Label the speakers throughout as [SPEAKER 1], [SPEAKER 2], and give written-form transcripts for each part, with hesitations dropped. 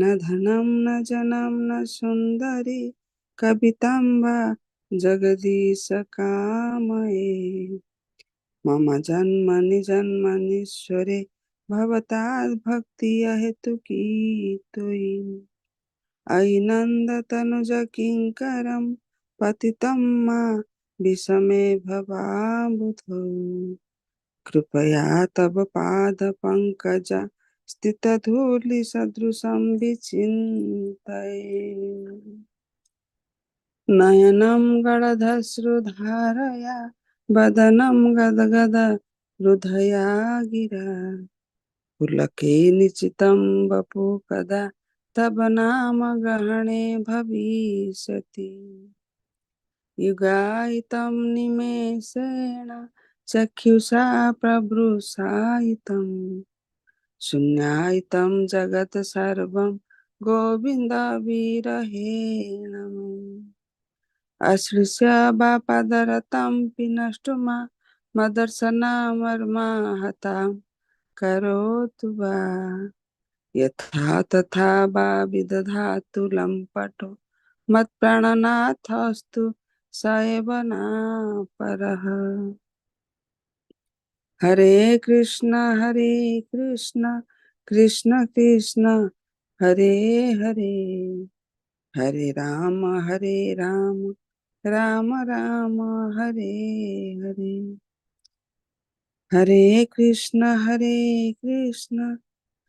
[SPEAKER 1] न धनं न जनं न सुन्दरी कवितां वा जगदीश कामये। मम जन्मनि जन्मनीश्वरे भवताद् भक्ति अहेतुकी त्वयि। अयि नन्दतनुज किङ्करं पतितं मा विषमे भवाम्बुधौ। कृपया तव पादपङ्कज स्थितधूलिसदृशं विचिन्तये। नयनं गडधश्रुधारया वदनं गदगद हृदया गिरा। पुलके निचितं वपु कदा तव नाम ग्रहणे भविष्यति। युगायितं निमेषेण चक्षुषा प्रभृशायितं शून्यायितं जगत् सर्वं गोविन्द विरहेण मे। अश्लिष्य वा पादरतं पिनष्टुमा मदर्शनमर्माहतां करोतु वा। यथा तथा वा विदधातु लम्पटो मत्प्राणनाथस्तु स एव नापरः। हरे कृष्ण कृष्ण कृष्ण हरे हरे, हरे राम राम राम हरे हरे। हरे कृष्ण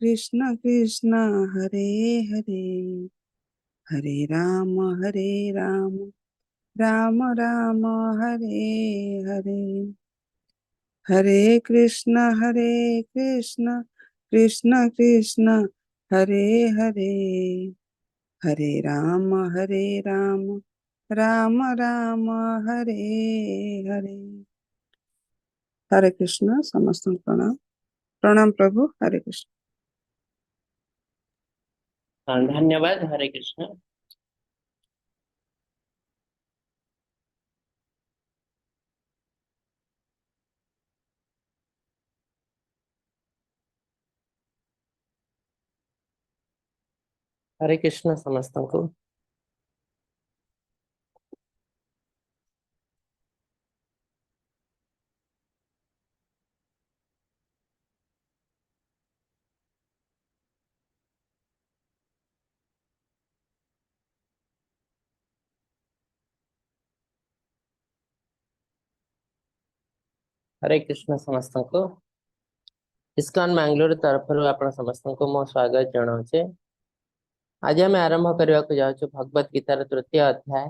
[SPEAKER 1] कृष्ण कृष्ण हरे हरे, हरे राम राम राम हरे हरे। हरे कृष्ण कृष्ण कृष्ण हरे हरे, हरे राम राम राम हरे हरे। हरे कृष्ण। ସମସ୍ତଙ୍କୁ ପ୍ରଣାମ। ପ୍ରଣାମ ପ୍ରଭୁ। ହରେ କୃଷ୍ଣ।
[SPEAKER 2] ହଁ, ଧନ୍ୟବାଦ। ହରେ କୃଷ୍ଣ। ହରେ କୃଷ୍ଣ ସମସ୍ତଙ୍କୁ। ହରେ କୃଷ୍ଣ ସମସ୍ତଙ୍କୁ। ଇସ୍କନ ବାଙ୍ଗାଲୋର ତରଫରୁ ଆପଣ ସମସ୍ତଙ୍କୁ ମୁଁ ସ୍ୱାଗତ ଜଣାଉଛି। ଆଜି ଆମେ ଆରମ୍ଭ କରିବାକୁ ଯାଉଛୁ ଭଗବତ ଗୀତାର ତୃତୀୟ ଅଧ୍ୟାୟ,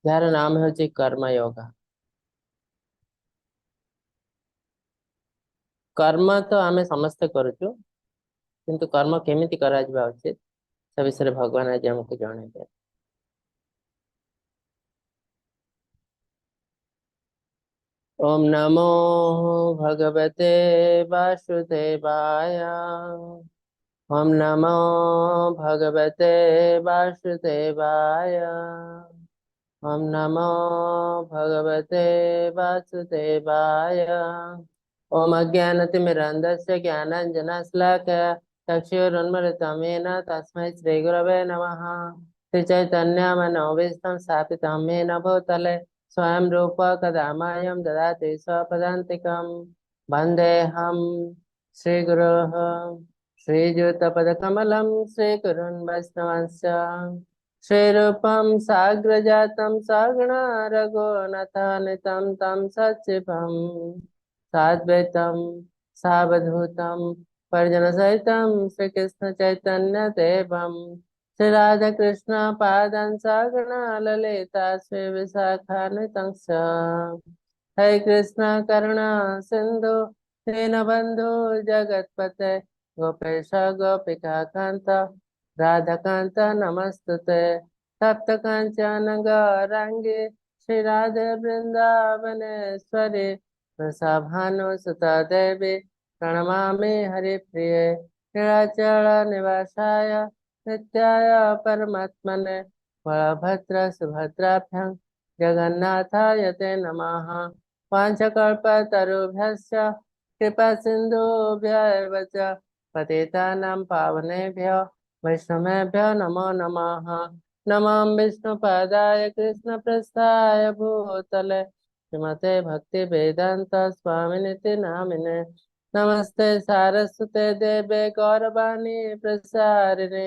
[SPEAKER 2] ଯାହାର ନାମ ହେଉଛି କର୍ମଯୋଗ। କର୍ମ ତ ଆମେ ସମସ୍ତେ କରୁଛୁ, କିନ୍ତୁ କର୍ମ କେମିତି କରାଯିବା ଉଚିତ ସେ ବିଷୟରେ ଭଗବାନ ଆଜି ଆମକୁ ଜଣେଇବେ। ओम नमो भगवते वासुदेवाय। ओम नमो भगवते वासुदेवाय। ओम नमो भगवते वासुदेवाय। ओम अज्ञानतिमिरान्धस्य ज्ञानाञ्जनशलाकया चक्षुरुन्मीलितं येन तस्मै श्रीगुरवे नमः। श्रीचैतन्यमनोभीष्टं स्थापितं येन भूतले स्वयं रूप कदा मह्यं ददाति स्वपदान्तिकं। वन्देऽहं श्रीगुरोः श्रीयुतपदकमलं श्रीगुरुन् वैष्णवांश्च। श्रीरूपं साग्रजातं सागणा रघुनाथान्वितं तं सचिवं साद्वैतं सावधूतं परिजनसहितं श्रीकृष्ण चैतन्य देवं। श्री राधा कृष्ण पादान् सागणा ललिता श्री विशाखान्वितं च। हरे कृष्ण करुणा सिन्धु दीनबन्धु जगत्पते गोपेश गोपिका कान्त राधाकान्त नमस्तुते। तप्त काञ्चन गौराङ्गी श्री राधे वृन्दावनेश्वरी वृषभानुसुता देवी प्रणमामि हरिप्रिये। नीलाचल निवासाय नित्याय परमात्मने बलभद्र सुभद्राभ्यां जगन्नाथाय ते नमः। वाञ्छाकल्पतरुभ्यश्च कृपा सिन्धुभ्य एव च पतितानां पावनेभ्यो वैष्णवेभ्यो नमो नमः। नमो विष्णुपदाय कृष्णप्रस्थाय भूतले श्रीमते भक्ति वेदांत स्वामिनिति नामिने। नमस्ते सारस्वते देवे गौरवाणी प्रसारिणे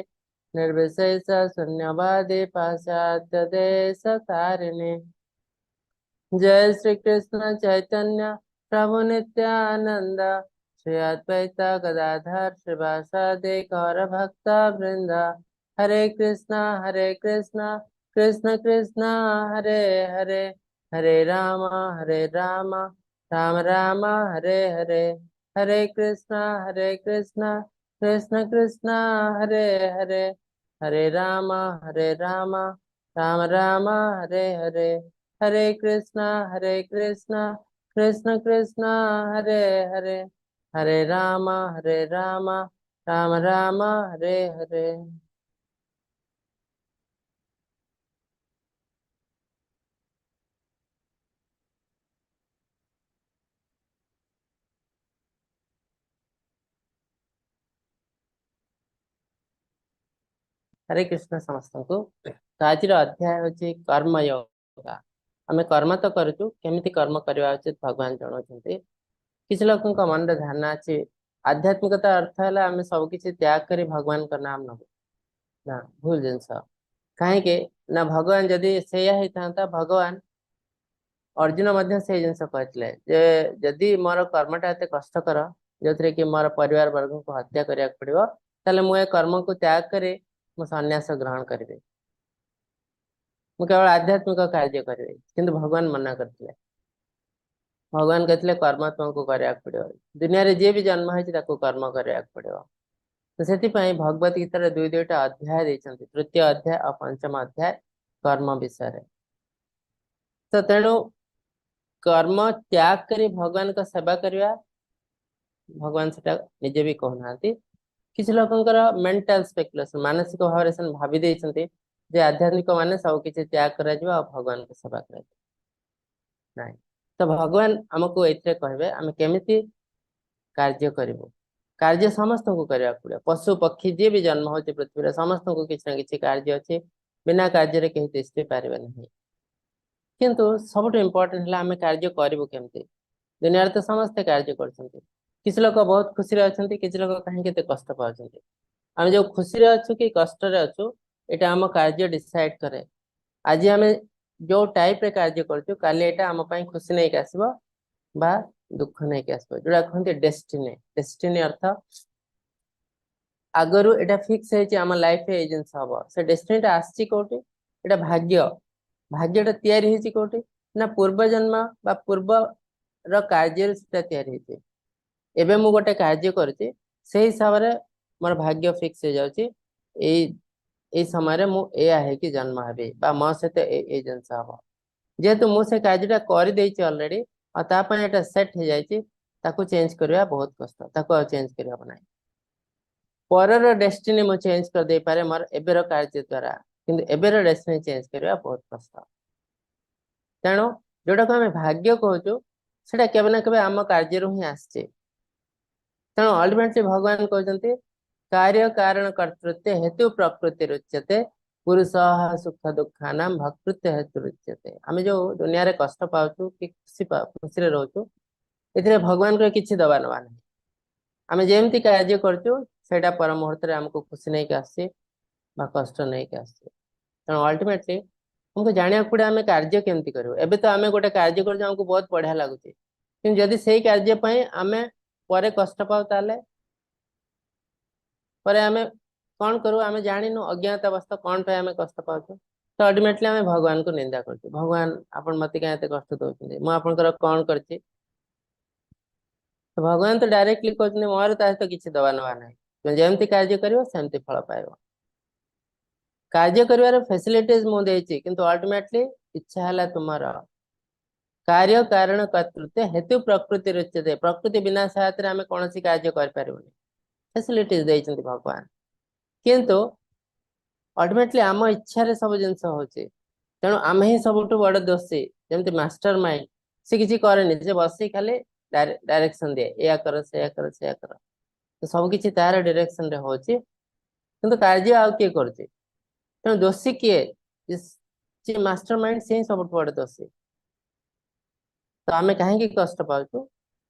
[SPEAKER 2] निर्विशेष शून्यवादी पाश्चात्य देश तारिणे। जय श्री कृष्ण चैतन्य प्रभु नित्यानंद श्री अद्वैत गदाधर श्रीवासादि गौर भक्त वृंद। हरे कृष्णा कृष्ण कृष्ण हरे हरे, हरे राम राम राम हरे हरे। हरे कृष्णा कृष्ण कृष्ण हरे हरे, हरे राम राम राम हरे हरे। हरे कृष्णा कृष्ण कृष्ण हरे हरे, हरे राम राम राम हरे हरे। हरे कृष्ण ସମସ୍ତଙ୍କୁ। ତ ଆଜିର ଅଧ୍ୟାୟ ହେଉଛି କର୍ମଯୋଗ। ଆମେ କର୍ମ ତ କରୁଛୁ, କେମିତି କର୍ମ କରିବା ଉଚିତ ଭଗବାନ ଜଣାଉଛନ୍ତି। କିଛି ଲୋକଙ୍କ ମନରେ ଧାରଣା ଅଛି ଆଧ୍ୟାତ୍ମିକତା ଅର୍ଥ ହେଲା ଆମେ ସବୁ କିଛି ତ୍ୟାଗ କରି ଭଗବାନଙ୍କ ନାମ ନେବୁ। ନା, ଭୁଲ ଜିନିଷ। କାହିଁକି ନା ଭଗବାନ ଯଦି ସେଇଆ ହେଇଥାନ୍ତା, ଭଗବାନ ଅର୍ଜୁନ ମଧ୍ୟ ସେଇ ଜିନିଷ କହିଥିଲେ ଯେ ଯଦି ମୋର କର୍ମଟା ଏତେ କଷ୍ଟକର ଯୋଉଥିରେ କି ମୋର ପରିବାର ବର୍ଗଙ୍କୁ ହତ୍ୟା କରିବାକୁ ପଡିବ, ତାହେଲେ ମୁଁ ଏ କର୍ମକୁ ତ୍ୟାଗ କରି ମୁଁ ସନ୍ନ୍ୟାସ ଗ୍ରହଣ କରିବି, ମୁଁ କେବଳ ଆଧ୍ୟାତ୍ମିକ କାର୍ଯ୍ୟ କରିବି। କିନ୍ତୁ ଭଗବାନ ମନା କରିଥିଲେ। ଭଗବାନ କହିଥିଲେ କର୍ମ ତୁମକୁ କରିବାକୁ ପଡିବ, ଦୁନିଆରେ ଯିଏ ବି ଜନ୍ମ ହେଇଛି ତାକୁ କର୍ମ କରିବାକୁ ପଡିବ। ତ ସେଥିପାଇଁ ଭଗବତ ଗୀତାରେ ଦୁଇ ଦୁଇଟା ଅଧ୍ୟାୟ ଦେଇଛନ୍ତି, ତୃତୀୟ ଅଧ୍ୟାୟ ଆଉ ପଞ୍ଚମ ଅଧ୍ୟାୟ କର୍ମ ବିଷୟରେ। ତ ତେଣୁ କର୍ମ ତ୍ୟାଗ କରି ଭଗବାନଙ୍କ ସେବା କରିବା, ଭଗବାନ ସେଟା ନିଜେ ବି କହୁନାହାନ୍ତି। କିଛି ଲୋକଙ୍କର ମେଣ୍ଟାଲ ସ୍ପେକୁଲେସନ, ମାନସିକ ଭାବରେ ସେମାନେ ଭାବି ଦେଇଛନ୍ତି ଯେ ଆଧ୍ୟାତ୍ମିକ ମାନେ ସବୁ କିଛି ତ୍ୟାଗ କରାଯିବ ଆଉ ଭଗବାନଙ୍କ ସେବା କରାଯିବ। ନାଇଁ, ତ ଭଗବାନ ଆମକୁ ଏଥିରେ କହିବେ ଆମେ କେମିତି କାର୍ଯ୍ୟ କରିବୁ। କାର୍ଯ୍ୟ ସମସ୍ତଙ୍କୁ କରିବାକୁ ପଡିବ, ପଶୁ ପକ୍ଷୀ ଯିଏ ବି ଜନ୍ମ ହଉଛି ପୃଥିବୀରେ ସମସ୍ତଙ୍କୁ କିଛି ନା କିଛି କାର୍ଯ୍ୟ ଅଛି, ବିନା କାର୍ଯ୍ୟରେ କେହି ତିଷ୍ଠି ପାରିବେ ନାହିଁ। କିନ୍ତୁ ସବୁଠୁ ଇମ୍ପୋର୍ଟାଣ୍ଟ ହେଲା ଆମେ କାର୍ଯ୍ୟ କରିବୁ କେମିତି। ଦୁନିଆରେ ତ ସମସ୍ତେ କାର୍ଯ୍ୟ କରୁଛନ୍ତି, କିଛି ଲୋକ ବହୁତ ଖୁସିରେ ଅଛନ୍ତି, କିଛି ଲୋକ କାହିଁକି ଏତେ କଷ୍ଟ ପାଉଛନ୍ତି। ଆମେ ଯୋଉ ଖୁସିରେ ଅଛୁ କି କଷ୍ଟରେ ଅଛୁ ଏଇଟା ଆମ କାର୍ଯ୍ୟ ଡିସାଇଡ୍ କରେ। ଆଜି ଆମେ ଯୋଉ ଟାଇପରେ କାର୍ଯ୍ୟ କରୁଛୁ କାଲି ଏଇଟା ଆମ ପାଇଁ ଖୁସି ନେଇକି ଆସିବ ବା ଦୁଃଖ ନେଇକି ଆସିବ, ଯୋଉଟା କୁହନ୍ତି ଡେଷ୍ଟିନି। ଡେଷ୍ଟିନି ଅର୍ଥ ଆଗରୁ ଏଇଟା ଫିକ୍ସ ହେଇଛି ଆମ ଲାଇଫରେ ଏଇ ଜିନିଷ ହବ। ସେ ଡେଷ୍ଟିନିଟା ଆସିଛି କୋଉଠି? ଏଇଟା ଭାଗ୍ୟ। ଭାଗ୍ୟଟା ତିଆରି ହେଇଛି କୋଉଠି ନା ପୂର୍ବ ଜନ୍ମ ବା ପୂର୍ବର କାର୍ଯ୍ୟରେ ସେଟା ତିଆରି ହେଇଛି। ଏବେ ମୁଁ ଗୋଟେ କାର୍ଯ୍ୟ କରୁଛି, ସେଇ ହିସାବରେ ମୋର ଭାଗ୍ୟ ଫିକ୍ସ ହେଇଯାଉଛି, ଏଇ ଏଇ ସମୟରେ ମୁଁ ଏଇଆ ହେଇକି ଜନ୍ମ ହେବି ବା ମୋ ସହିତ ଏଇ ଜିନିଷ ହବ। ଯେହେତୁ ମୁଁ ସେ କାର୍ଯ୍ୟଟା କରିଦେଇଛି ଅଲରେଡି ଆଉ ତା ପାଇଁ ଏଇଟା ସେଟ୍ ହେଇଯାଇଛି, ତାକୁ ଚେଞ୍ଜ କରିବା ବହୁତ କଷ୍ଟ, ତାକୁ ଆଉ ଚେଞ୍ଜ କରିହବ ନାହିଁ। ପରର ଡେଷ୍ଟିନି ମୁଁ ଚେଞ୍ଜ କରିଦେଇପାରେ ମୋର ଏବେର କାର୍ଯ୍ୟ ଦ୍ୱାରା, କିନ୍ତୁ ଏବେର ଡେଷ୍ଟିନି ଚେଞ୍ଜ କରିବା ବହୁତ କଷ୍ଟ। ତେଣୁ ଯୋଉଟାକୁ ଆମେ ଭାଗ୍ୟ କହୁଛୁ ସେଟା କେବେ ନା କେବେ ଆମ କାର୍ଯ୍ୟରୁ ହିଁ ଆସିଛି। ତେଣୁ ଅଲ୍ଟିମେଟଲି ଭଗବାନ କହୁଛନ୍ତି कार्य कारण कर्तृत्व हेतु प्रकृति रुच्यते पुरुष सुख दुखानाम भक्तृत्व हेतु रुच्यते। ଆମେ ଯୋଉ ଦୁନିଆରେ କଷ୍ଟ ପାଉଛୁ କି ଖୁସିରେ ରହୁଛୁ, ଏଥିରେ ଭଗବାନଙ୍କର କିଛି ଦବା ନେବା ନାହିଁ। ଆମେ ଯେମିତି କାର୍ଯ୍ୟ କରୁଛୁ ସେଇଟା ପର ମୁହୂର୍ତ୍ତରେ ଆମକୁ ଖୁସି ନେଇକି ଆସୁଛି ବା କଷ୍ଟ ନେଇକି ଆସୁଛି। ତେଣୁ ଅଲ୍ଟିମେଟଲି ଆମକୁ ଜାଣିବାକୁ ପଡିବ ଆମେ କାର୍ଯ୍ୟ କେମିତି କରିବୁ। ଏବେ ତ ଆମେ ଗୋଟେ କାର୍ଯ୍ୟ କରୁଛୁ, ଆମକୁ ବହୁତ ବଢିଆ ଲାଗୁଛି, କିନ୍ତୁ ଯଦି ସେଇ କାର୍ଯ୍ୟ ପାଇଁ ଆମେ ପରେ କଷ୍ଟ ପାଉ ତାହେଲେ ପରେ ଆମେ କଣ କରୁ ଆମେ ଜାଣିନୁ, ଅଜ୍ଞାତ ଅବସ୍ଥା କଣ ପାଇଁ ଆମେ କଷ୍ଟ ପାଉଛୁ। ତ ଅଲ୍ଟିମେଟଲି ଆମେ ଭଗବାନଙ୍କୁ ନିନ୍ଦା କରୁଛୁ, ଭଗବାନ ଆପଣ ମତେ କାହିଁ ଏତେ କଷ୍ଟ ଦଉଛନ୍ତି, ମୁଁ ଆପଣଙ୍କର କଣ କରିଛି। ତ ଭଗବାନ ତ ଡାଇରେକ୍ଟଲି କହୁଛନ୍ତି ମୋର ତା ସହିତ କିଛି ଦବା ନେବା ନାହିଁ, ତୁମେ ଯେମିତି କାର୍ଯ୍ୟ କରିବ ସେମିତି ଫଳ ପାଇବ। କାର୍ଯ୍ୟ କରିବାର ଫେସିଲିଟିଜ ମୁଁ ଦେଇଛି, କିନ୍ତୁ ଅଲ୍ଟିମେଟଲି ଇଚ୍ଛା ହେଲା ତୁମର। କାର୍ଯ୍ୟ କାରଣ କର୍ତ୍ତୃତ୍ୱ ହେତୁ ପ୍ରକୃତି ରୁଚ୍ୟତେ, ପ୍ରକୃତି ବିନା ସହାୟତାରେ ଆମେ କୌଣସି କାର୍ଯ୍ୟ କରିପାରିବୁନି। ଫେସିଲିଟିଜ ଦେଇଛନ୍ତି ଭଗବାନ, କିନ୍ତୁ ଅଲ୍ଟିମେଟଲି ଆମ ଇଚ୍ଛାରେ ସବୁ ଜିନିଷ ହଉଛି। ତେଣୁ ଆମେ ହିଁ ସବୁଠୁ ବଡ ଦୋଷୀ। ଯେମିତି ମାଷ୍ଟର ମାଇଣ୍ଡ, ସେ କିଛି କରେନି, ସେ ବସି ଖାଲି ଡାଇରେକ୍ସନ ଦିଏ, ଏଇଆ କର ସେଇଆ କର ସେଇଆ କର, ତ ସବୁ କିଛି ତାର ଡିରେକ୍ସନରେ ହଉଛି। କିନ୍ତୁ କାର୍ଯ୍ୟ ଆଉ କିଏ କରୁଛି। ତେଣୁ ଦୋଷୀ କିଏ? ଯିଏ ମାଷ୍ଟର ମାଇଣ୍ଡ, ସେ ହିଁ ସବୁଠୁ ବଡ ଦୋଷୀ। ତ ଆମେ କାହିଁକି କଷ୍ଟ ପାଉଛୁ?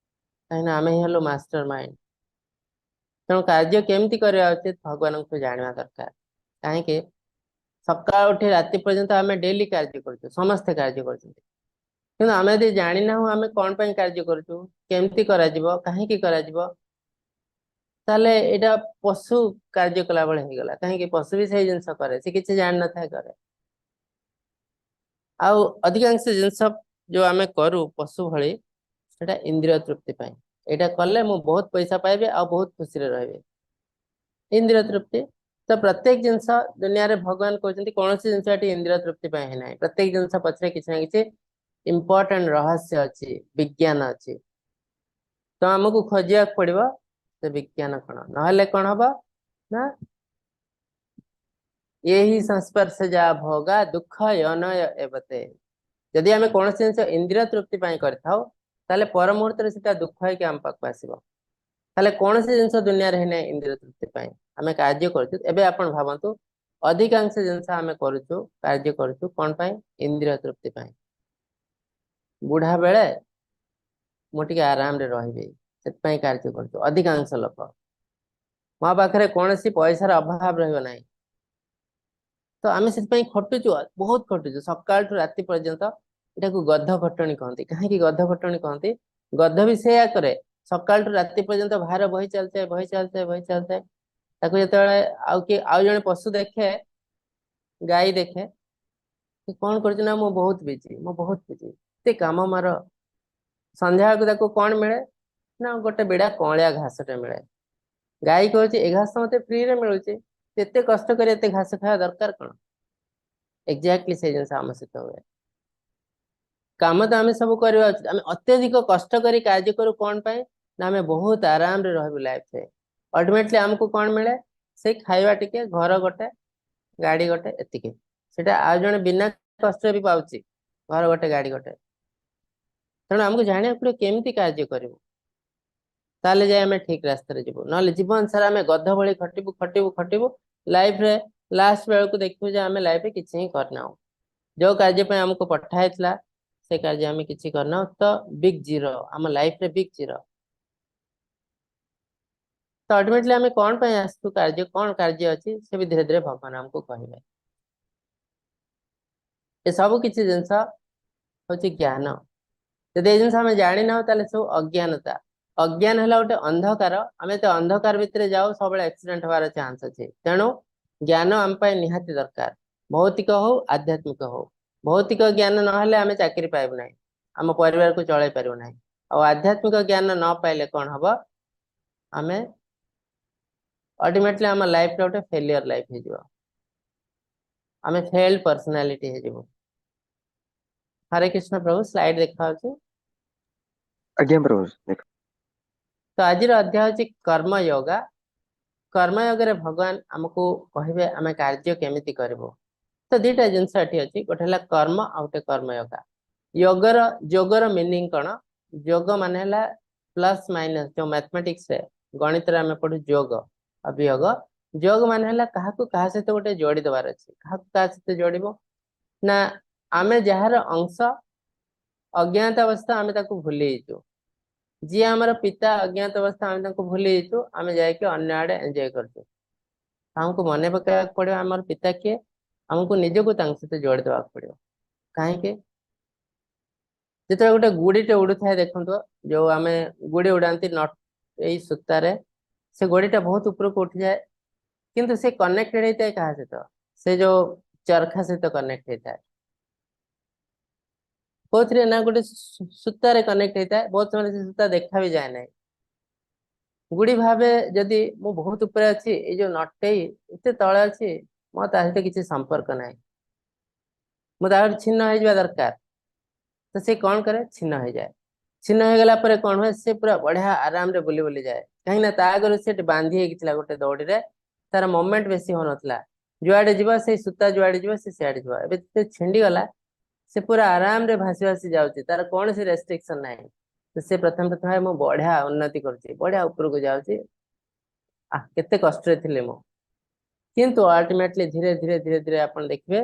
[SPEAKER 2] କାହିଁକିନା ଆମେ ହିଁ ହେଲୁ ମାଷ୍ଟର ମାଇଣ୍ଡ। ତେଣୁ କାର୍ଯ୍ୟ କେମିତି କରିବା ଉଚିତ, ଭଗବାନଙ୍କୁ ଜାଣିବା ଦରକାର। କାହିଁକି ସକାଳୁ ଉଠି ରାତି ପର୍ଯ୍ୟନ୍ତ ଆମେ ଡେଲି କାର୍ଯ୍ୟ କରୁଛୁ, ସମସ୍ତେ କାର୍ଯ୍ୟ କରୁଛନ୍ତି, କିନ୍ତୁ ଆମେ ଯଦି ଜାଣିନାହୁଁ ଆମେ କଣ ପାଇଁ କାର୍ଯ୍ୟ କରୁଛୁ, କେମିତି କରାଯିବ, କାହିଁକି କରାଯିବ, ତାହେଲେ ଏଇଟା ପଶୁ କାର୍ଯ୍ୟ କଲା ଭଳି ହେଇଗଲା। କାହିଁକି ପଶୁ ବି ସେଇ ଜିନିଷ କରେ, ସେ କିଛି ଜାଣିନଥାଏ, କରେ। ଆଉ ଅଧିକାଂଶ ଜିନିଷ ଯୋଉ ଆମେ କରୁ ପଶୁ ଭଳି, ସେଟା ଇନ୍ଦ୍ରିୟ ତୃପ୍ତି ପାଇଁ। ଏଇଟା କଲେ ମୁଁ ବହୁତ ପଇସା ପାଇବି ଆଉ ବହୁତ ଖୁସିରେ ରହିବି, ଇନ୍ଦ୍ରିୟ ତୃପ୍ତି। ତ ପ୍ରତ୍ୟେକ ଜିନିଷ ଦୁନିଆରେ, ଭଗବାନ କହୁଛନ୍ତି, କୌଣସି ଜିନିଷ ଏଠି ଇନ୍ଦ୍ରିୟ ତୃପ୍ତି ପାଇଁ ହିଁ ନାହିଁ। ପ୍ରତ୍ୟେକ ଜିନିଷ ପଛରେ କିଛି ନା କିଛି ଇମ୍ପୋର୍ଟାଣ୍ଟ ରହସ୍ୟ ଅଛି, ବିଜ୍ଞାନ ଅଛି। ତ ଆମକୁ ଖୋଜିବାକୁ ପଡିବ ସେ ବିଜ୍ଞାନ କଣ। ନହେଲେ କଣ ହବ ନା, ଏହି ସଂସ୍ପର୍ଶଜା ଭୋଗା ଦୁଃଖ ଯୋନୟ ଏବ ତେ। ଯଦି ଆମେ କୌଣସି ଜିନିଷ ଇନ୍ଦ୍ରିୟ ତୃପ୍ତି ପାଇଁ କରିଥାଉ, ତାହେଲେ ପର ମୁହୂର୍ତ୍ତରେ ସେଟା ଦୁଃଖ ହେଇକି ଆମ ପାଖକୁ ଆସିବ। ତାହେଲେ କୌଣସି ଜିନିଷ ଦୁନିଆରେ ହେଇନାହିଁ ଇନ୍ଦ୍ରିୟ ତୃପ୍ତି ପାଇଁ ଆମେ କାର୍ଯ୍ୟ କରୁଛୁ। ଏବେ ଆପଣ ଭାବନ୍ତୁ, ଅଧିକାଂଶ ଜିନିଷ ଆମେ କରୁଛୁ, କାର୍ଯ୍ୟ କରୁଛୁ କଣ ପାଇଁ? ଇନ୍ଦ୍ରିୟ ତୃପ୍ତି ପାଇଁ। ବୁଢା ବେଳେ ମୁଁ ଟିକେ ଆରାମରେ ରହିବି, ସେଥିପାଇଁ କାର୍ଯ୍ୟ କରୁଛୁ ଅଧିକାଂଶ ଲୋକ। ମୋ ପାଖରେ କୌଣସି ପଇସାର ଅଭାବ ରହିବ ନାହିଁ, ତ ଆମେ ସେଥିପାଇଁ ଖଟୁଛୁ, ବହୁତ ଖଟୁଛୁ ସକାଳଠୁ ରାତି ପର୍ଯ୍ୟନ୍ତ। ଏଟାକୁ ଗଧ ଖଟଣି କହନ୍ତି। କାହିଁକି ଗଧ ଖଟଣି କହନ୍ତି? ଗଧ ବି ସେଇଆ କରେ, ସକାଳଠୁ ରାତି ପର୍ଯ୍ୟନ୍ତ ଭାର ବହି ଚାଲିଥାଏ, ବହି ଚାଲିଥାଏ, ବହି ଚାଲିଥାଏ। ତାକୁ ଯେତେବେଳେ ଆଉ କିଏ, ଆଉ ଜଣେ ପଶୁ ଦେଖେ, ଗାଈ ଦେଖେ, ସେ କଣ କରୁଛି ନା, ମୁଁ ବହୁତ ବିଜି, ମୁଁ ବହୁତ ବିଜି, ଏତେ କାମ ମୋର। ସନ୍ଧ୍ୟା ବେଳକୁ ତାକୁ କଣ ମିଳେ ନା, ଗୋଟେ ବିଡା କଅଁଳିଆ ଘାସଟେ ମିଳେ। ଗାଈ କହୁଛି, ଏ ଘାସ ମତେ ଫ୍ରିରେ ମିଳୁଛି, ଏତେ କଷ୍ଟ କରି ଏତେ ଘାସ ଖାଇବା ଦରକାର କଣ? ଏକ୍ଜାକ୍ଟଲି ସେଇ ଜିନିଷ ଆମ ସହିତ ହୁଏ। କାମ ତ ଆମେ ସବୁ କରିବା ଉଚିତ। ଆମେ ଅତ୍ୟଧିକ କଷ୍ଟ କରି କାର୍ଯ୍ୟ କରୁ କଣ ପାଇଁ ନା, ଆମେ ବହୁତ ଆରାମରେ ରହିବୁ ଲାଇଫରେ। ଅଲ୍ଟିମେଟଲି ଆମକୁ କଣ ମିଳେ? ସେଇ ଖାଇବା ଟିକେ, ଘର ଗୋଟେ, ଗାଡି ଗୋଟେ, ଏତିକି। ସେଟା ଆଉ ଜଣେ ବିନା କଷ୍ଟରେ ବି ପାଉଛି, ଘର ଗୋଟେ, ଗାଡି ଗୋଟେ। ତେଣୁ ଆମକୁ ଜାଣିବାକୁ ପଡିବ କେମିତି କାର୍ଯ୍ୟ କରିବୁ, ତାହେଲେ ଯାଇ ଆମେ ଠିକ ରାସ୍ତାରେ ଯିବୁ। ନହେଲେ ଜୀବନ ସାରା ଆମେ ଗଧ ଭଳି ଖଟିବୁ, ଖଟିବୁ, ଖଟିବୁ, ଲାଇଫରେ ଲାଷ୍ଟ ବେଳକୁ ଦେଖିବୁ ଯେ ଆମେ ଲାଇଫରେ କିଛି ହିଁ କରିନାହୁଁ। ଯୋଉ କାର୍ଯ୍ୟ ପାଇଁ ଆମକୁ ପଠା ହେଇଥିଲା, ସେ କାର୍ଯ୍ୟ ଆମେ କିଛି କରିନାହୁଁ। ତ ବିగ్ ଜିରୋ, ଆମ ଲାଇଫରେ ବିగ్ ଜିରୋ। ତ ଅଲ୍ଟିମେଟଲି ଆମେ କଣ ପାଇଁ ଆସିଛୁ, କାର୍ଯ୍ୟ କଣ, କାର୍ଯ୍ୟ ଅଛି, ସେ ବି ଧୀରେ ଧୀରେ ଭଗବାନ ଆମକୁ କହିବେ। ଏ ସବୁ କିଛି ଜିନିଷ ହଉଛି ଜ୍ଞାନ। ଯଦି ଏ ଜିନିଷ ଆମେ ଜାଣିନାହୁ, ତାହେଲେ ସବୁ ଅଜ୍ଞାନତା। ଅଜ୍ଞାନ ହେଲା ଗୋଟେ ଅନ୍ଧକାର। ଆମେ ତ ଅନ୍ଧକାର ଭିତରେ ଯାଉ, ସବୁବେଳେ ଆକ୍ସିଡେଣ୍ଟ ହବାର ଚାନ୍ସ ଅଛି। ତେଣୁ ଜ୍ଞାନ ଆମ ପାଇଁ ନିହାତି ଦରକାର, ଭୌତିକ ହଉ, ଆଧ୍ୟାତ୍ମିକ ହଉ। ଭୌତିକ ଜ୍ଞାନ ନହେଲେ ଆମେ ଚାକିରି ପାଇବୁ ନାହିଁ, ଆମ ପରିବାରକୁ ଚଳେଇ ପାରିବୁ ନାହିଁ। ଆଉ ଆଧ୍ୟାତ୍ମିକ ଜ୍ଞାନ ନ ପାଇଲେ କଣ ହବ? ଆମେ ଅଲ୍ଟିମେଟଲି ଆମ ଲାଇଫରେ ଗୋଟେ ଫେଲିୟର ଲାଇଫ ହେଇଯିବ, ଆମେ ଫେଲ୍ଡ ପର୍ସନାଲିଟି ହେଇଯିବୁ। ହରେ କୃଷ୍ଣ ପ୍ରଭୁ, ସ୍ଲାଇଡ ଦେଖାଉଛି?
[SPEAKER 3] ଆଜ୍ଞା ପ୍ରଭୁ, ଦେଖ।
[SPEAKER 2] ତ ଆଜିର ଅଧ୍ୟାୟ ହଉଛି କର୍ମ ଯୋଗା। କର୍ମ ଯୋଗରେ ଭଗବାନ ଆମକୁ କହିବେ ଆମେ କାର୍ଯ୍ୟ କେମିତି କରିବୁ। ତ ଦିଟା ଜିନିଷ ଏଠି ଅଛି, ଗୋଟେ ହେଲା କର୍ମ ଆଉ ଗୋଟେ କର୍ମ ଯୋଗା। ଯୋଗର ମିନିଂ କଣ? ଯୋଗ ମାନେ ହେଲା ପ୍ଲସ ମାଇନସ। ଯୋଉ ମ୍ୟାଥମେଟିକ୍ସ ରେ, ଗଣିତରେ ଆମେ ପଢୁ ଯୋଗ ଆଉ ବିୟୋଗ। ଯୋଗ ମାନେ ହେଲା କାହାକୁ କାହା ସହିତ ଗୋଟେ ଯୋଡି ଦବାର ଅଛି। କାହାକୁ କାହା ସହିତ ଯୋଡିବ ନା, ଆମେ ଯାହାର ଅଂଶ, ଅଜ୍ଞାତ ଅବସ୍ଥା ଆମେ ତାକୁ ଭୁଲି ଯାଇଛୁ। ଯିଏ ଆମର ପିତା, ଅଜ୍ଞାତ ଅବସ୍ଥା ଆମେ ତାଙ୍କୁ ଭୁଲି ଯାଇଛୁ। ଆମେ ଯାଇକି ଅନ୍ୟ ଆଡେ ଏନ୍ଜୟ କରୁଛୁ। ଆମକୁ ମନେ ପକେଇବାକୁ ପଡିବ ଆମର ପିତା କିଏ। ଆମକୁ ନିଜକୁ ତାଙ୍କ ସହିତ ଯୋଡି ଦେବାକୁ ପଡିବ। କାହିଁକି? ଯେତେବେଳେ ଗୋଟେ ଗୁଡିଟେ ଉଡୁଥାଏ, ଦେଖନ୍ତୁ, ଯୋଉ ଆମେ ଗୁଡି ଉଡାନ୍ତି not, ଏଇ ସୂତାରେ, ସେ ଗୁଡିଟା ବହୁତ ଉପରକୁ ଉଠିଯାଏ। କିନ୍ତୁ ସେ କନେକ୍ଟେଡ ହେଇଥାଏ କାହା ସହିତ? ସେ ଯୋଉ ଚରଖା ସହିତ କନେକ୍ଟ ହେଇଥାଏ। କୋଉଥିରେ ନା, ଗୋଟେ ସୂତାରେ କନେକ୍ଟ ହେଇଥାଏ। ବହୁତ ସମୟରେ ସେ ସୂତା ଦେଖା ବି ଯାଏ ନାହିଁ। ଗୁଡି ଭାବେ, ଯଦି ମୁଁ ବହୁତ ଉପରେ ଅଛି, ଏଇ ଯୋଉ ନଟେଇ ଏତେ ତଳେ ଅଛି, ମୋ ତା ସହିତ କିଛି ସମ୍ପର୍କ ନାହିଁ, ମୁଁ ତା ଛିନ୍ନ ହେଇଯିବା ଦରକାର। ତ ସେ କଣ କରେ? ଛିନ୍ନ ହେଇଯାଏ। ଛିନ୍ନ ହେଇଗଲା ପରେ କଣ ହୁଏ? ସେ ପୁରା ବଢିଆ ଆରାମରେ ବୁଲି ବୁଲି ଯାଏ। କାହିଁକି ନା ତା ଆଗରୁ ସେ ବାନ୍ଧି ହେଇକି ଥିଲା ଗୋଟେ ଦଉଡିରେ, ତାର ମୁଭମେଣ୍ଟ ବେଶୀ ହଉନଥିଲା। ଯୁଆଡେ ଯିବ, ସେଇ ସୂତା ଯୁଆଡେ ଯିବ, ସେ ସିଆଡେ ଯିବ। ଏବେ ସେ ଛିଣ୍ଡିଗଲା, ସେ ପୁରା ଆରାମରେ ଭାସି ଭାସି ଯାଉଛି, ତାର କୌଣସି ରେଷ୍ଟ୍ରିକ୍ସନ ନାହିଁ। ତ ସେ ପ୍ରଥମେ ପ୍ରଥମେ, ମୁଁ ବଢିଆ ଉନ୍ନତି କରୁଛି, ବଢିଆ ଉପରକୁ ଯାଉଛି, ଆ କେତେ କଷ୍ଟରେ ଥିଲି ମୁଁ। କିନ୍ତୁ ଅଲ୍ଟିମେଟଲି ଧୀରେ ଧୀରେ ଧୀରେ ଧୀରେ ଆପଣ ଦେଖିବେ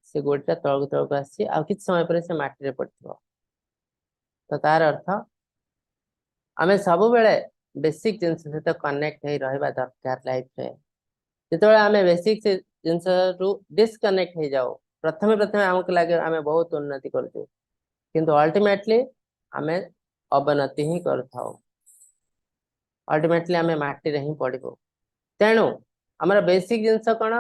[SPEAKER 2] ସେ ଗୋଡ଼ିଟା ତଳକୁ ତଳକୁ ଆସିଛି, ଆଉ କିଛି ସମୟ ପରେ ସେ ମାଟିରେ ପଡିଥିବ। ତ ତାର ଅର୍ଥ ଆମେ ସବୁବେଳେ ବେସିକ ଜିନିଷ ସହିତ କନେକ୍ଟ ହେଇ ରହିବା ଦରକାର ଲାଇଫରେ। ଯେତେବେଳେ ଆମେ ବେସିକ ଜିନିଷରୁ ଡିସକନେକ୍ଟ ହେଇଯାଉ, ପ୍ରଥମେ ପ୍ରଥମେ ଆମକୁ ଲାଗେ ଆମେ ବହୁତ ଉନ୍ନତି କରୁଛୁ, କିନ୍ତୁ ଅଲ୍ଟିମେଟଲି ଆମେ ଅବନତି ହିଁ କରୁଥାଉ। ଅଲ୍ଟିମେଟଲି ଆମେ ମାଟିରେ ହିଁ ପଡିବୁ। ତେଣୁ ଆମର ବେସିକ ଜିନିଷ କଣ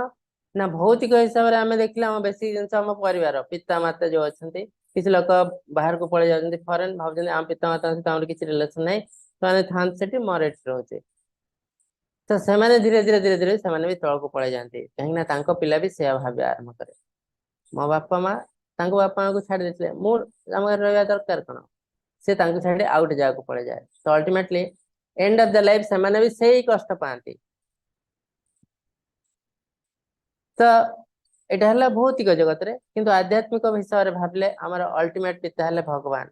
[SPEAKER 2] ନା, ଭୌତିକ ହିସାବରେ ଆମେ ଦେଖିଲେ ଆମ ବେସିକ ଜିନିଷ ଆମ ପରିବାର, ପିତା ମାତା ଯୋଉ ଅଛନ୍ତି। କିଛି ଲୋକ ବାହାରକୁ ପଳେଇ ଯାଉଛନ୍ତି ଫରେନ, ଭାବୁଛନ୍ତି ଆମ ପିତା ମାତାଙ୍କ ସହିତ ଆମର କିଛି ରିଲେସନ ନାହିଁ, ସେମାନେ ଥାନ୍ତି ସେଠି, ମୋର ଏଠି ରହୁଛି। ତ ସେମାନେ ଧୀରେ ଧୀରେ ଧୀରେ ଧୀରେ ସେମାନେ ବି ତଳକୁ ପଳେଇ ଯାଆନ୍ତି, କାହିଁକି ନା ତାଙ୍କ ପିଲା ବି ସେୟା ଭାବିବା ଆରମ୍ଭ କରେ, ମୋ ବାପା ମା ତାଙ୍କ ବାପା ମାଙ୍କୁ ଛାଡି ଦେଇଥିଲେ, ମୁଁ ଆମ ଘରେ ରହିବା ଦରକାର କଣ? ସେ ତାଙ୍କୁ ଛାଡି ଆଉ ଗୋଟେ ଜାଗାକୁ ପଳେଇଯାଏ। ତ ultimately end of the life ସେମାନେ ବି ସେଇ କଷ୍ଟ ପାଆନ୍ତି। ତ ଏଇଟା ହେଲା ଭୌତିକ ଜଗତରେ, କିନ୍ତୁ ଆଧ୍ୟାତ୍ମିକ ହିସାବରେ ଭାବିଲେ ଆମର ଅଲ୍ଟିମେଟ ପିତା ହେଲେ ଭଗବାନ।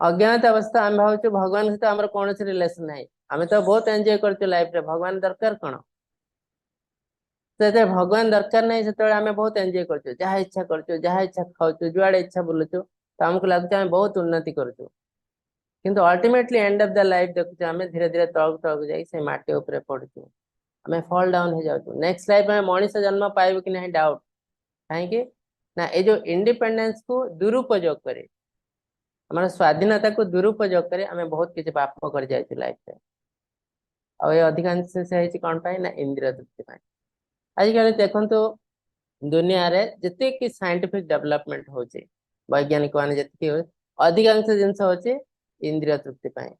[SPEAKER 2] ଅଜ୍ଞାତ ଅବସ୍ଥା ଆମେ ଭାବୁଛୁ ଭଗବାନ ସହିତ ଆମର କୌଣସି ରିଲେସନ ନାହିଁ, ଆମେ ତ ବହୁତ ଏନ୍ଜୟ କରୁଛୁ ଲାଇଫରେ, ଭଗବାନ ଦରକାର କଣ? ତ ଯେତେବେଳେ ଭଗବାନ ଦରକାର ନାହିଁ, ସେତେବେଳେ ଆମେ ବହୁତ ଏନ୍ଜୟ କରୁଛୁ, ଯାହା ଇଚ୍ଛା କରୁଛୁ, ଯାହା ଇଚ୍ଛା ଖାଉଛୁ, ଯୁଆଡେ ଇଚ୍ଛା ବୁଲୁଛୁ। ତ ଆମକୁ ଲାଗୁଛି ଆମେ ବହୁତ ଉନ୍ନତି କରୁଛୁ, କିନ୍ତୁ ultimately end of the life ଦେଖୁଛୁ ଆମେ ଧୀରେ ଧୀରେ ତଳକୁ ତଳକୁ ଯାଇ ସେ ମାଟି ଉପରେ ପଡୁଛୁ, ଆମେ ଫଲ୍ ଡାଉନ ହେଇଯାଉଛୁ। ନେକ୍ସଟ ଲାଇଫ ଆମେ ମଣିଷ ଜନ୍ମ ପାଇବୁ କି ନାହିଁ ଡାଉଟ। କାହିଁକି ନା ଏଇ ଯୋଉ ଇଣ୍ଡିପେଣ୍ଡେନ୍ସ କୁ ଦୁରୁପଯୋଗ କରି, ଆମର ସ୍ୱାଧୀନତାକୁ ଦୁରୁପଯୋଗ କରି ଆମେ ବହୁତ କିଛି ପାପ କରି ଯାଇଛୁ ଲାଇଫରେ। ଆଉ ଏ ଅଧିକାଂଶ ଜିନିଷ ହେଇଛି କଣ ପାଇଁ ନା ଇନ୍ଦ୍ରିୟ ତୃପ୍ତି ପାଇଁ। ଆଜିକାଲି ଦେଖନ୍ତୁ, ଦୁନିଆରେ ଯେତିକି ସାଇଣ୍ଟିଫିକ ଡେଭଲପମେଣ୍ଟ ହଉଛି, ବୈଜ୍ଞାନିକ ମାନେ ଯେତିକି, ଅଧିକାଂଶ ଜିନିଷ ହଉଛି ଇନ୍ଦ୍ରିୟ ତୃପ୍ତି ପାଇଁ।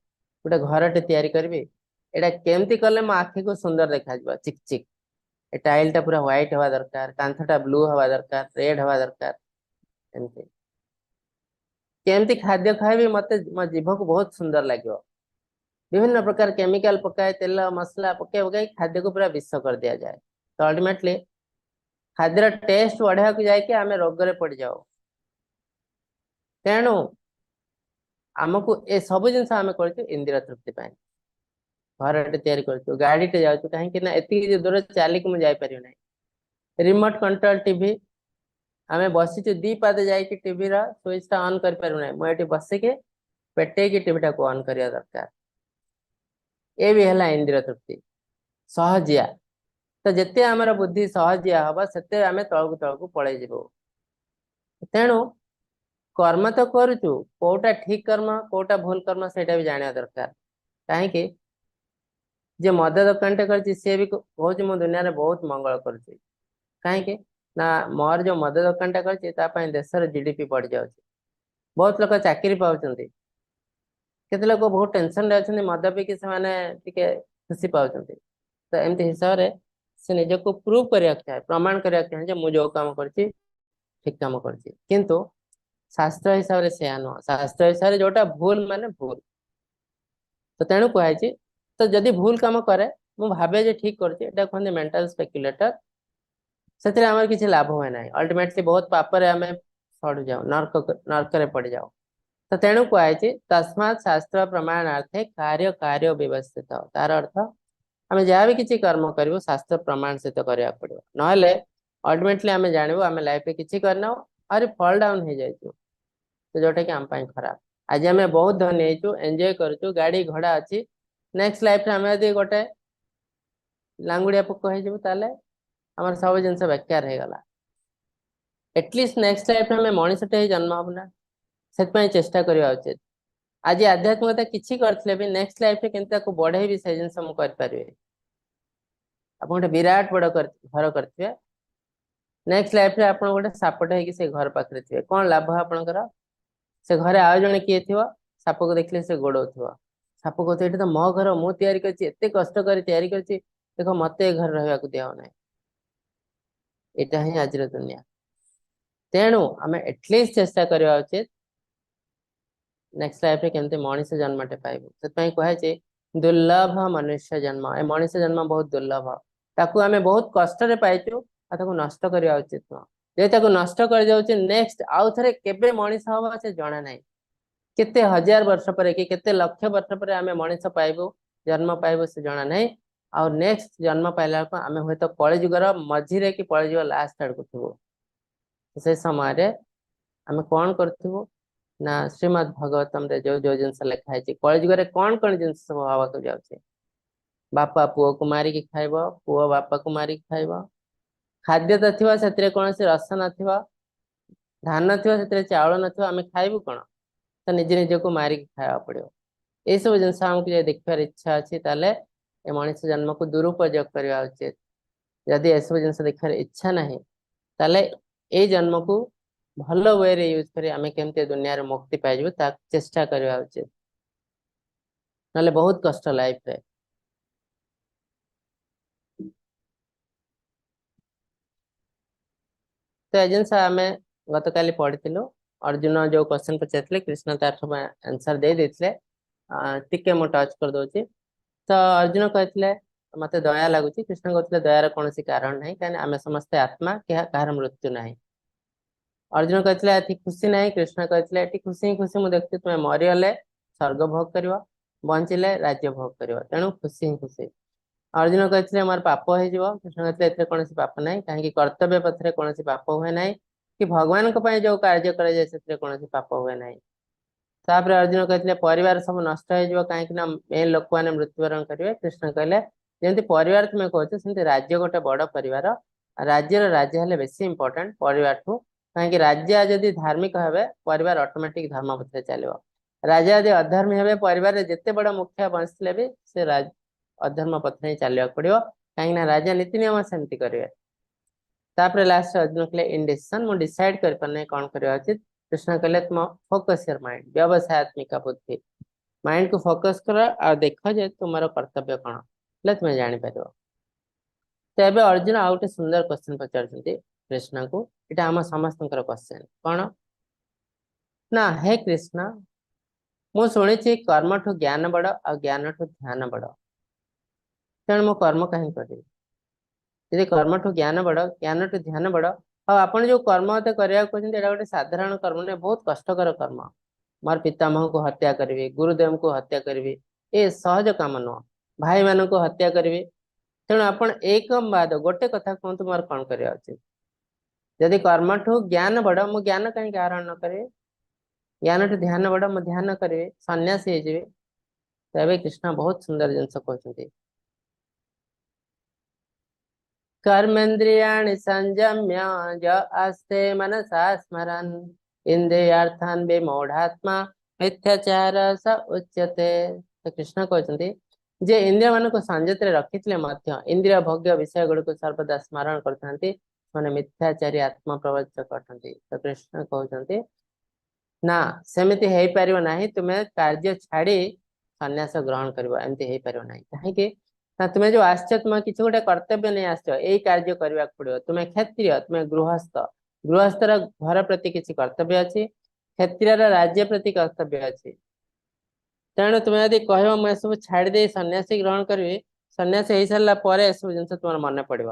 [SPEAKER 2] ଗୋଟେ ଘରଟେ ତିଆରି କରିବି, ଏଇଟା କେମିତି କଲେ ମୋ ଆଖିକୁ ସୁନ୍ଦର ଦେଖାଯିବ, ଚିକ୍ ଚିକ୍, ଏ ଟାଇଲ ଟା ପୁରା ହ୍ୱାଇଟ ହବା ଦରକାର, କାନ୍ଥଟା ବ୍ଲୁ ହବା ଦରକାର, ରେଡ୍ ହବା ଦରକାର। ଏମିତି କେମିତି ଖାଦ୍ୟ ଖାଇବି ମତେ ମୋ ଜିଭକୁ ବହୁତ ସୁନ୍ଦର ଲାଗିବ, ବିଭିନ୍ନ ପ୍ରକାର କେମିକାଲ ପକାଏ, ତେଲ ମସଲା ପକେଇ ପକାଇ ଖାଦ୍ୟକୁ ପୁରା ବିଷ କରିଦିଆଯାଏ। ତ ଅଲ୍ଟିମେଟଲି ଖାଦ୍ୟର ଟେଷ୍ଟ ବଢେଇବାକୁ ଯାଇକି ଆମେ ରୋଗରେ ପଡିଯାଉ। ତେଣୁ ଆମକୁ ଏ ସବୁ ଜିନିଷ ଆମେ କରୁଛୁ ଇନ୍ଦ୍ରିୟ ତୃପ୍ତି ପାଇଁ। ଘରଟେ ତିଆରି କରୁଛୁ, ଗାଡିଟେ ଯାଉଛୁ, କାହିଁକି ନା ଏତିକି ଦୂର ଚାଲିକି ମୁଁ ଯାଇପାରିବି ନାହିଁ। ରିମୋଟ କଣ୍ଟ୍ରୋଲ ଟିଭି, ଆମେ ବସିଛୁ, ଦି ପାଦ ଯାଇକି ଟିଭିର ସୁଇଚ ଟା ଅନ୍ କରିପାରିବୁ ନାହିଁ, ମୁଁ ଏଠି ବସିକି ପେଟେଇକି ଟିଭିଟାକୁ ଅନ୍ କରିବା ଦରକାର। ଏ ବି ହେଲା ଇନ୍ଦ୍ରିୟ ତୃପ୍ତି, ସହଜିଆ। ତ ଯେତେ ଆମର ବୁଦ୍ଧି ସହଜିଆ ହବ, ସେତେ ଆମେ ତଳକୁ ତଳକୁ ପଳେଇ ଯିବୁ। ତେଣୁ କର୍ମ ତ କରୁଛୁ, କୋଉଟା ଠିକ କର୍ମ, କୋଉଟା ଭୁଲ କର୍ମ, ସେଇଟା ବି ଜାଣିବା ଦରକାର। କାହିଁକି ଯେ ମଦ ଦୋକାନଟେ କରିଛି, ସିଏ ବି କହୁଛି ମୁଁ ଦୁନିଆରେ ବହୁତ ମଙ୍ଗଳ କରୁଛି। କାହିଁକି ନା ମୋର ଯୋଉ ମଦ ଦୋକାନଟା କରିଛି, ତା ପାଇଁ ଦେଶର ଜିଡିପି ବଢି ଯାଉଛି, ବହୁତ ଲୋକ ଚାକିରି ପାଉଛନ୍ତି। କେତେ ଲୋକ ବହୁତ ଟେନସନରେ ଅଛନ୍ତି, ମଦ ପିଇକି ସେମାନେ ଟିକେ ଖୁସି ପାଉଛନ୍ତି। ତ ଏମିତି ହିସାବରେ ସେ ନିଜକୁ ପ୍ରୁଭ କରିବାକୁ ଚାହେଁ, ପ୍ରମାଣ କରିବାକୁ ଚାହେଁ ଯେ ମୁଁ ଯୋଉ କାମ କରିଛି ଠିକ କାମ କରିଛି। କିନ୍ତୁ ଶାସ୍ତ୍ର ହିସାବରେ ସେୟା ନୁହଁ। ଶାସ୍ତ୍ର ହିସାବରେ ଯୋଉଟା ଭୁଲ ମାନେ ଭୁଲ। ତ ତେଣୁ କୁହାଯାଇଛି, ତ ଯଦି ଭୁଲ କାମ କରେ, ମୁଁ ଭାବେ ଯେ ଠିକ କରୁଛି, ଏଟା କୁହନ୍ତି ମେଣ୍ଟାଲ ସ୍ପେକୁଲେଟର। ସେଥିରେ ଆମର କିଛି ଲାଭ ହୁଏ ନାହିଁ। ଅଲ୍ଟିମେଟଲି ବହୁତ ପାପରେ ଆମେ ସଢିଯାଉ, ନର୍କରେ ପଡିଯାଉ। ତ ତେଣୁ କୁହାଯାଇଛି, ତସ୍ମାତ୍ ଶାସ୍ତ୍ର ପ୍ରମାଣାର୍ଥେ କାର୍ଯ୍ୟ କାର୍ଯ୍ୟ ବ୍ୟବସ୍ଥିତ। ତାର ଅର୍ଥ ଆମେ ଯାହା ବି କିଛି କର୍ମ କରିବୁ, ଶାସ୍ତ୍ର ପ୍ରମାଣ ସହିତ କରିବାକୁ ପଡିବ। ନହେଲେ ଅଲ୍ଟିମେଟଲି ଆମେ ଜାଣିବୁ ଆମେ ଲାଇଫରେ କିଛି କରିନାହୁଁ, ଆହୁରି ଫଲ୍ ଡାଉନ ହେଇଯାଇଛୁ, ତ ଯୋଉଟା କି ଆମ ପାଇଁ ଖରାପ। ଆଜି ଆମେ ବହୁତ ଧନୀ ହେଇଛୁ, ଏନ୍ଜୟ କରୁଛୁ, ଗାଡି ଘୋଡା ଅଛି। ନେକ୍ସଟ ଲାଇଫରେ ଆମେ ଯଦି ଗୋଟେ ଲାଙ୍ଗୁଡିଆ ପୋକ ହେଇଯିବୁ, ତାହେଲେ ଆମର ସବୁ ଜିନିଷ ବେକାର ହେଇଗଲା। ଆଟଲିଷ୍ଟ ନେକ୍ସଟ ଲାଇଫରେ ଆମେ ମଣିଷଟେ ହେଇ ଜନ୍ମ ହବୁ ନା, ସେଥିପାଇଁ ଚେଷ୍ଟା କରିବା ଉଚିତ। ଆଜି ଆଧ୍ୟାତ୍ମିକତା କିଛି କରିଥିଲେ ବି ନେକ୍ସଟ ଲାଇଫରେ କେମିତି ତାକୁ ବଢେଇବି, ସେ ଜିନିଷ ମୁଁ କରିପାରିବି। ଆପଣ ଗୋଟେ ବିରାଟ ବଡ ଘର କରିଥିବେ, ନେକ୍ସଟ ଲାଇଫରେ ଆପଣ ଗୋଟେ ସାପଟେ ହେଇକି ସେ ଘର ପାଖରେ ଥିବେ, କଣ ଲାଭ ଆପଣଙ୍କର? ସେ ଘରେ ଆଉ ଜଣେ କିଏ ଥିବ, ସାପକୁ ଦେଖିଲେ ସେ ଗୋଡଉଥିବ। ସାପ କହୁଥିବ, ଏଇଟା ତ ମୋ ଘର, ମୁଁ ତିଆରି କରିଛି, ଏତେ କଷ୍ଟ କରି ତିଆରି କରିଛି, ଦେଖ ମତେ ଏ ଘରେ ରହିବାକୁ ଦିଆ ହଉନାହିଁ। ଏଇଟା ହିଁ ଆଜିର ଦୁନିଆ। ତେଣୁ ଆମେ ଆଟଲିଷ୍ଟ ଚେଷ୍ଟା କରିବା ଉଚିତ ନେକ୍ସଟ ଲାଇଫରେ କେମିତି ମଣିଷ ଜନ୍ମଟେ ପାଇବୁ। ସେଥିପାଇଁ କୁହାଯାଇଛି ଦୁର୍ଲଭ ମନୁଷ୍ୟ ଜନ୍ମ। ଏ ମଣିଷ ଜନ୍ମ ବହୁତ ଦୁର୍ଲଭ, ତାକୁ ଆମେ ବହୁତ କଷ୍ଟରେ ପାଇଛୁ ଆଉ ତାକୁ ନଷ୍ଟ କରିବା ଉଚିତ ନୁହଁ। ଯଦି ତାକୁ ନଷ୍ଟ କରିଯାଉଛି, ନେକ୍ସଟ ଆଉ ଥରେ କେବେ ମଣିଷ ହବ ସେ ଜଣା ନାହିଁ। କେତେ ହଜାର ବର୍ଷ ପରେ କି କେତେ ଲକ୍ଷ ବର୍ଷ ପରେ ଆମେ ମଣିଷ ପାଇବୁ, ଜନ୍ମ ପାଇବୁ, ସେ ଜଣା ନାହିଁ। ଆଉ ନେକ୍ସଟ ଜନ୍ମ ପାଇଲା ବେଳକୁ ଆମେ ହୁଏତ କଳିଯୁଗର ମଝିରେ କି କଳିଯୁଗ ଲାଷ୍ଟ ଆଡକୁ ଥିବୁ। ସେ ସମୟରେ ଆମେ କଣ କରୁଥିବୁ ନା, ଶ୍ରୀମଦ୍ ଭାଗବତମରେ ଯୋଉ ଯୋଉ ଜିନିଷ ଲେଖା ହେଇଛି, କଳିଯୁଗରେ କଣ କଣ ଜିନିଷ ସବୁ ହବାକୁ ଯାଉଛି। ବାପା ପୁଅକୁ ମାରିକି ଖାଇବ, ପୁଅ ବାପାକୁ ମାରିକି ଖାଇବ। ଖାଦ୍ୟ ତ ଥିବ, ସେଥିରେ କୌଣସି ରସ ନଥିବ। ଧାନ ଥିବ, ସେଥିରେ ଚାଉଳ ନଥିବ। ଆମେ ଖାଇବୁ କଣ? ତ ନିଜେ ନିଜକୁ ମାରିକି ଖାଇବାକୁ ପଡିବ। ଏଇସବୁ ଜିନିଷ ଆମକୁ ଯଦି ଦେଖିବାର ଇଚ୍ଛା ଅଛି, ତାହେଲେ ଏ ମଣିଷ ଜନ୍ମକୁ ଦୁରୁପଯୋଗ କରିବା ଉଚିତ। ଯଦି ଏସବୁ ଜିନିଷ ଦେଖିବାର ଇଚ୍ଛା ନାହିଁ, ତାହେଲେ ଏଇ ଜନ୍ମକୁ ଭଲ ୱେରେ ୟୁଜ କରି ଆମେ କେମିତି ଦୁନିଆରେ ମୁକ୍ତି ପାଇଯିବୁ, ତାକୁ ଚେଷ୍ଟା କରିବା ଉଚିତ। ନହେଲେ ବହୁତ କଷ୍ଟ ଲାଇଫରେ। ତ ଏ ଜିନିଷ ଆମେ ଗତକାଲି ପଢିଥିଲୁ। ଅର୍ଜୁନ ଯୋଉ କ୍ୱେଶ୍ଚନ ପଚାରିଥିଲେ, କୃଷ୍ଣ ତାର ସବୁ ଆନ୍ସର ଦେଇ ଦେଇଥିଲେ। ଟିକେ ମୁଁ ଟଚ୍ କରିଦଉଛି। ତ ଅର୍ଜୁନ କହିଥିଲେ, ମତେ ଦୟା ଲାଗୁଛି। କୃଷ୍ଣ କହୁଥିଲେ, ଦୟାର କୌଣସି କାରଣ ନାହିଁ, କାହିଁକି ଆମେ ସମସ୍ତେ ଆତ୍ମା, କାହାର ମୃତ୍ୟୁ ନାହିଁ। ଅର୍ଜୁନ କହିଥିଲେ, ଏଠି ଖୁସି ନାହିଁ। କୃଷ୍ଣ କହିଥିଲେ, ଏଠି ଖୁସି ହିଁ ଖୁସି ମୁଁ ଦେଖୁଛି। ତୁମେ ମରିଗଲେ ସ୍ୱର୍ଗ ଭୋଗ କରିବ, ବଞ୍ଚିଲେ ରାଜ୍ୟ ଭୋଗ କରିବ, ତେଣୁ ଖୁସି ହିଁ ଖୁସି। ଅର୍ଜୁନ କହିଥିଲେ, ମୋର ପାପ ହେଇଯିବ। କୃଷ୍ଣ କହିଥିଲେ, ଏଥିରେ କୌଣସି ପାପ ନାହିଁ, କାହିଁକି କର୍ତ୍ତବ୍ୟ ପଥରେ କୌଣସି ପାପ ହୁଏ ନାହିଁ କି ଭଗବାନଙ୍କ ପାଇଁ ଯୋଉ କାର୍ଯ୍ୟ କରାଯାଏ ସେଥିରେ କୌଣସି ପାପ ହୁଏ ନାହିଁ। ତାପରେ ଅର୍ଜୁନ କହିଥିଲେ, ପରିବାର ସବୁ ନଷ୍ଟ ହେଇଯିବ, କାହିଁକି ନା ମେନ୍ ଲୋକମାନେ ମୃତ୍ୟୁବରଣ କରିବେ। କୃଷ୍ଣ କହିଲେ, ଯେମିତି ପରିବାର ତୁମେ କହୁଛ, ସେମିତି ରାଜ୍ୟ ଗୋଟେ ବଡ ପରିବାର। ରାଜ୍ୟର ରାଜା ହେଲେ ବେଶୀ ଇମ୍ପୋର୍ଟାଣ୍ଟ ପରିବାରଠୁ, କାହିଁକି ରାଜା ଯଦି ଧାର୍ମିକ ହେବେ, ପରିବାର ଅଟୋମେଟିକ ଧର୍ମ ପଥରେ ଚାଲିବ। ରାଜା ଯଦି ଅଧର୍ମୀ ହେବେ, ପରିବାରରେ ଯେତେ ବଡ ମୁଖିଆ ବଞ୍ଚିଥିଲେ ବି ସେ ଅଧର୍ମ ପଥରେ ହିଁ ଚାଲିବାକୁ ପଡିବ, କାହିଁକି ନା ରାଜା ନୀତି ନିୟମ ସେମିତି କରିବେ। ତାପରେ ଲାଷ୍ଟ ଅର୍ଜୁନ କହିଲେ, ଇନଡିସିସନ, ମୁଁ ଡିସାଇଡ କରିପାରୁନାହିଁ କଣ କରିବା ଉଚିତ। କୃଷ୍ଣ କହିଲେ, ତୁମ ଫୋକସ your mind, ବ୍ୟବସାୟାତ୍ମିକା ବୁଦ୍ଧି, ମାଇଣ୍ଡ କୁ ଫୋକସ କର ଆଉ ଦେଖ ଯେ ତୁମର କର୍ତ୍ତବ୍ୟ କଣ ହେଲେ ତୁମେ ଜାଣିପାରିବ। ତ ଏବେ ଅର୍ଜୁନ ଆଉ ଗୋଟେ ସୁନ୍ଦର କ୍ୱେଶ୍ଚନ ପଚାରୁଛନ୍ତି କୃଷ୍ଣଙ୍କୁ। ଏଇଟା ଆମ ସମସ୍ତଙ୍କର କ୍ୱେଶ୍ଚନ। କଣ ନା, ହେ କୃଷ୍ଣ, ମୁଁ ଶୁଣିଛି କର୍ମଠୁ ଜ୍ଞାନ ବଡ ଆଉ ଜ୍ଞାନଠୁ ଧ୍ୟାନ ବଡ, ତେଣୁ ମୁଁ କର୍ମ କାହିଁ କରିବି? ଯଦି କର୍ମଠୁ ଜ୍ଞାନ ବଡ, ଜ୍ଞାନଠୁ ଧ୍ୟାନ ବଡ, ଆଉ ଆପଣ ଯୋଉ କର୍ମ ମତେ କରିବାକୁ କହୁଛନ୍ତି, ଏଇଟା ଗୋଟେ ସାଧାରଣ କର୍ମ ନୁହେଁ, ବହୁତ କଷ୍ଟକର କର୍ମ। ମୋର ପିତାମହଙ୍କୁ ହତ୍ୟା କରିବି, ଗୁରୁଦେବଙ୍କୁ ହତ୍ୟା କରିବି, ଏ ସହଜ କାମ ନୁହଁ। ଭାଇମାନଙ୍କୁ ହତ୍ୟା କରିବି। ତେଣୁ ଆପଣ ଏକମ ବାଦ ଗୋଟେ କଥା କୁହନ୍ତୁ, ମୋର କଣ କରିବା ଉଚିତ? ଯଦି କର୍ମଠୁ ଜ୍ଞାନ ବଡ, ମୁଁ ଜ୍ଞାନ କାହିଁକି ଆହରଣ ନ କରିବି? ଜ୍ଞାନଠୁ ଧ୍ୟାନ ବଡ, ମୁଁ ଧ୍ୟାନ କରିବି, ସନ୍ନ୍ୟାସୀ ହେଇଯିବି। ତ ଏବେ କୃଷ୍ଣ ବହୁତ ସୁନ୍ଦର ଜିନିଷ କହୁଛନ୍ତି। कर्मेन्द्रियाणि संयम्य य आस्ते मनसा स्मरन् ଇନ୍ଦ୍ରିୟାର୍ଥାନ୍ ବିମୂଢ଼ାତ୍ମା ମିଥ୍ୟାଚାର ସ ଉଚ୍ୟତେ। ତ କୃଷ୍ଣ କହୁଛନ୍ତି ଯେ ଇନ୍ଦ୍ରିୟ ମାନଙ୍କୁ ସଂଯତରେ ରଖିଥିଲେ ମଧ୍ୟ ଇନ୍ଦ୍ରିୟ ଭୋଗ୍ୟ ବିଷୟ ଗୁଡିକୁ ସର୍ବଦା ସ୍ମରଣ କରିଥାନ୍ତି, ସେମାନେ ମିଥ୍ୟାଚାରୀ ଆତ୍ମ ପ୍ରବଞ୍ଚକ ଅଟନ୍ତି। ତ କୃଷ୍ଣ କହୁଛନ୍ତି ନା, ସେମିତି ହେଇପାରିବ ନାହିଁ। ତୁମେ କାର୍ଯ୍ୟ ଛାଡି ସନ୍ନ୍ୟାସ ଗ୍ରହଣ କରିବ, ଏମିତି ହେଇପାରିବ ନାହିଁ। କାହିଁକି ନା, ତୁମେ ଯୋଉ ଆସିଛ, ତୁମେ କିଛି ଗୋଟେ କର୍ତ୍ତବ୍ୟ ନେଇ ଆସିଛ, ଏଇ କାର୍ଯ୍ୟ କରିବାକୁ ପଡିବ। ତୁମେ କ୍ଷତ୍ରିୟ, ତୁମେ ଗୃହସ୍ଥ। ଗୃହସ୍ଥର ଘର ପ୍ରତି କିଛି କର୍ତ୍ତବ୍ୟ ଅଛି, କ୍ଷତ୍ରିୟର ରାଜ୍ୟ ପ୍ରତି କର୍ତ୍ତବ୍ୟ ଅଛି। ତେଣୁ ତୁମେ ଯଦି କହିବ ମୁଁ ଏସବୁ ଛାଡି ଦେଇ ସନ୍ନ୍ୟାସୀ ଗ୍ରହଣ କରିବି, ସନ୍ନ୍ୟାସୀ ହେଇସାରିଲା ପରେ ଏସବୁ ଜିନିଷ ତୁମର ମନେ ପଡିବ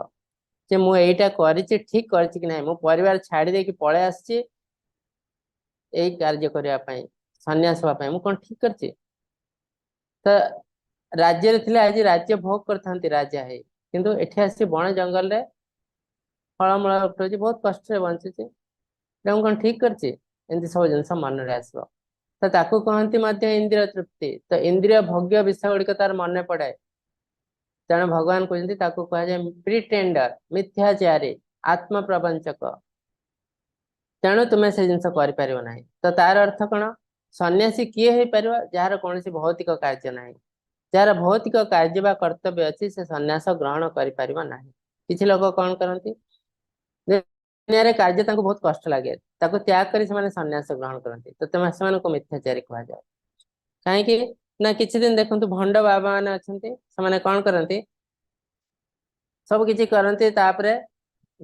[SPEAKER 2] ଯେ ମୁଁ ଏଇଟା କରିଛି, ଠିକ କରିଛି କି ନାହିଁ। ମୁଁ ପରିବାର ଛାଡି ଦେଇକି ପଳେଇ ଆସିଛି ଏଇ କାର୍ଯ୍ୟ କରିବା ପାଇଁ, ସନ୍ନ୍ୟାସ ହବା ପାଇଁ, ମୁଁ କଣ ଠିକ କରିଛି? ତ ରାଜ୍ୟରେ ଥିଲେ ଆଜି ରାଜ୍ୟ ଭୋଗ କରିଥାନ୍ତି ରାଜା ହେଇ, କିନ୍ତୁ ଏଠି ଆସି ବଣ ଜଙ୍ଗଲରେ ଫଳମୂଳ ଉଠଉଛି, ବହୁତ କଷ୍ଟରେ ବଞ୍ଚୁଛି, ଏଇଟା ମୁଁ କଣ ଠିକ କରିଛି? ଏମିତି ସବୁ ଜିନିଷ ମନରେ ଆସିବ। ତ ତାକୁ କହନ୍ତି ମଧ୍ୟ ଇନ୍ଦ୍ରିୟ ତୃପ୍ତି। ତ ଇନ୍ଦ୍ରିୟ ଭୋଗ୍ୟ ବିଷୟ ଗୁଡିକ ତାର ମନେ ପଡେ। ତେଣୁ ଭଗବାନ କହୁଛନ୍ତି, ତାକୁ କୁହାଯାଏ ପ୍ରିଟେଣ୍ଡର, ମିଥ୍ୟାଚାରୀ, ଆତ୍ମ ପ୍ରବଞ୍ଚକ। ତେଣୁ ତୁମେ ସେ ଜିନିଷ କରିପାରିବ ନାହିଁ। ତ ତାର ଅର୍ଥ କଣ? ସନ୍ନ୍ୟାସୀ କିଏ ହେଇପାରିବ? ଯାହାର କୌଣସି ଭୌତିକ କାର୍ଯ୍ୟ ନାହିଁ। ଯାହାର ଭୌତିକ କାର୍ଯ୍ୟ ବା କର୍ତ୍ତବ୍ୟ ଅଛି, ସେ ସନ୍ନ୍ୟାସ ଗ୍ରହଣ କରିପାରିବ ନାହିଁ। କିଛି ଲୋକ କଣ କରନ୍ତି, ଦୁନିଆରେ କାର୍ଯ୍ୟ ତାଙ୍କୁ ବହୁତ କଷ୍ଟ ଲାଗେ, ତାକୁ ତ୍ୟାଗ କରି ସେମାନେ ସନ୍ନ୍ୟାସ ଗ୍ରହଣ କରନ୍ତି। ତ ତୁମେ ସେମାନଙ୍କୁ ମିଥ୍ୟାଚାରୀ କୁହାଯାଏ। କାହିଁକି ନା, କିଛି ଦିନ ଦେଖନ୍ତୁ, ଭଣ୍ଡ ବାବା ମାନେ ଅଛନ୍ତି, ସେମାନେ କଣ କରନ୍ତି? ସବୁ କିଛି କରନ୍ତି, ତାପରେ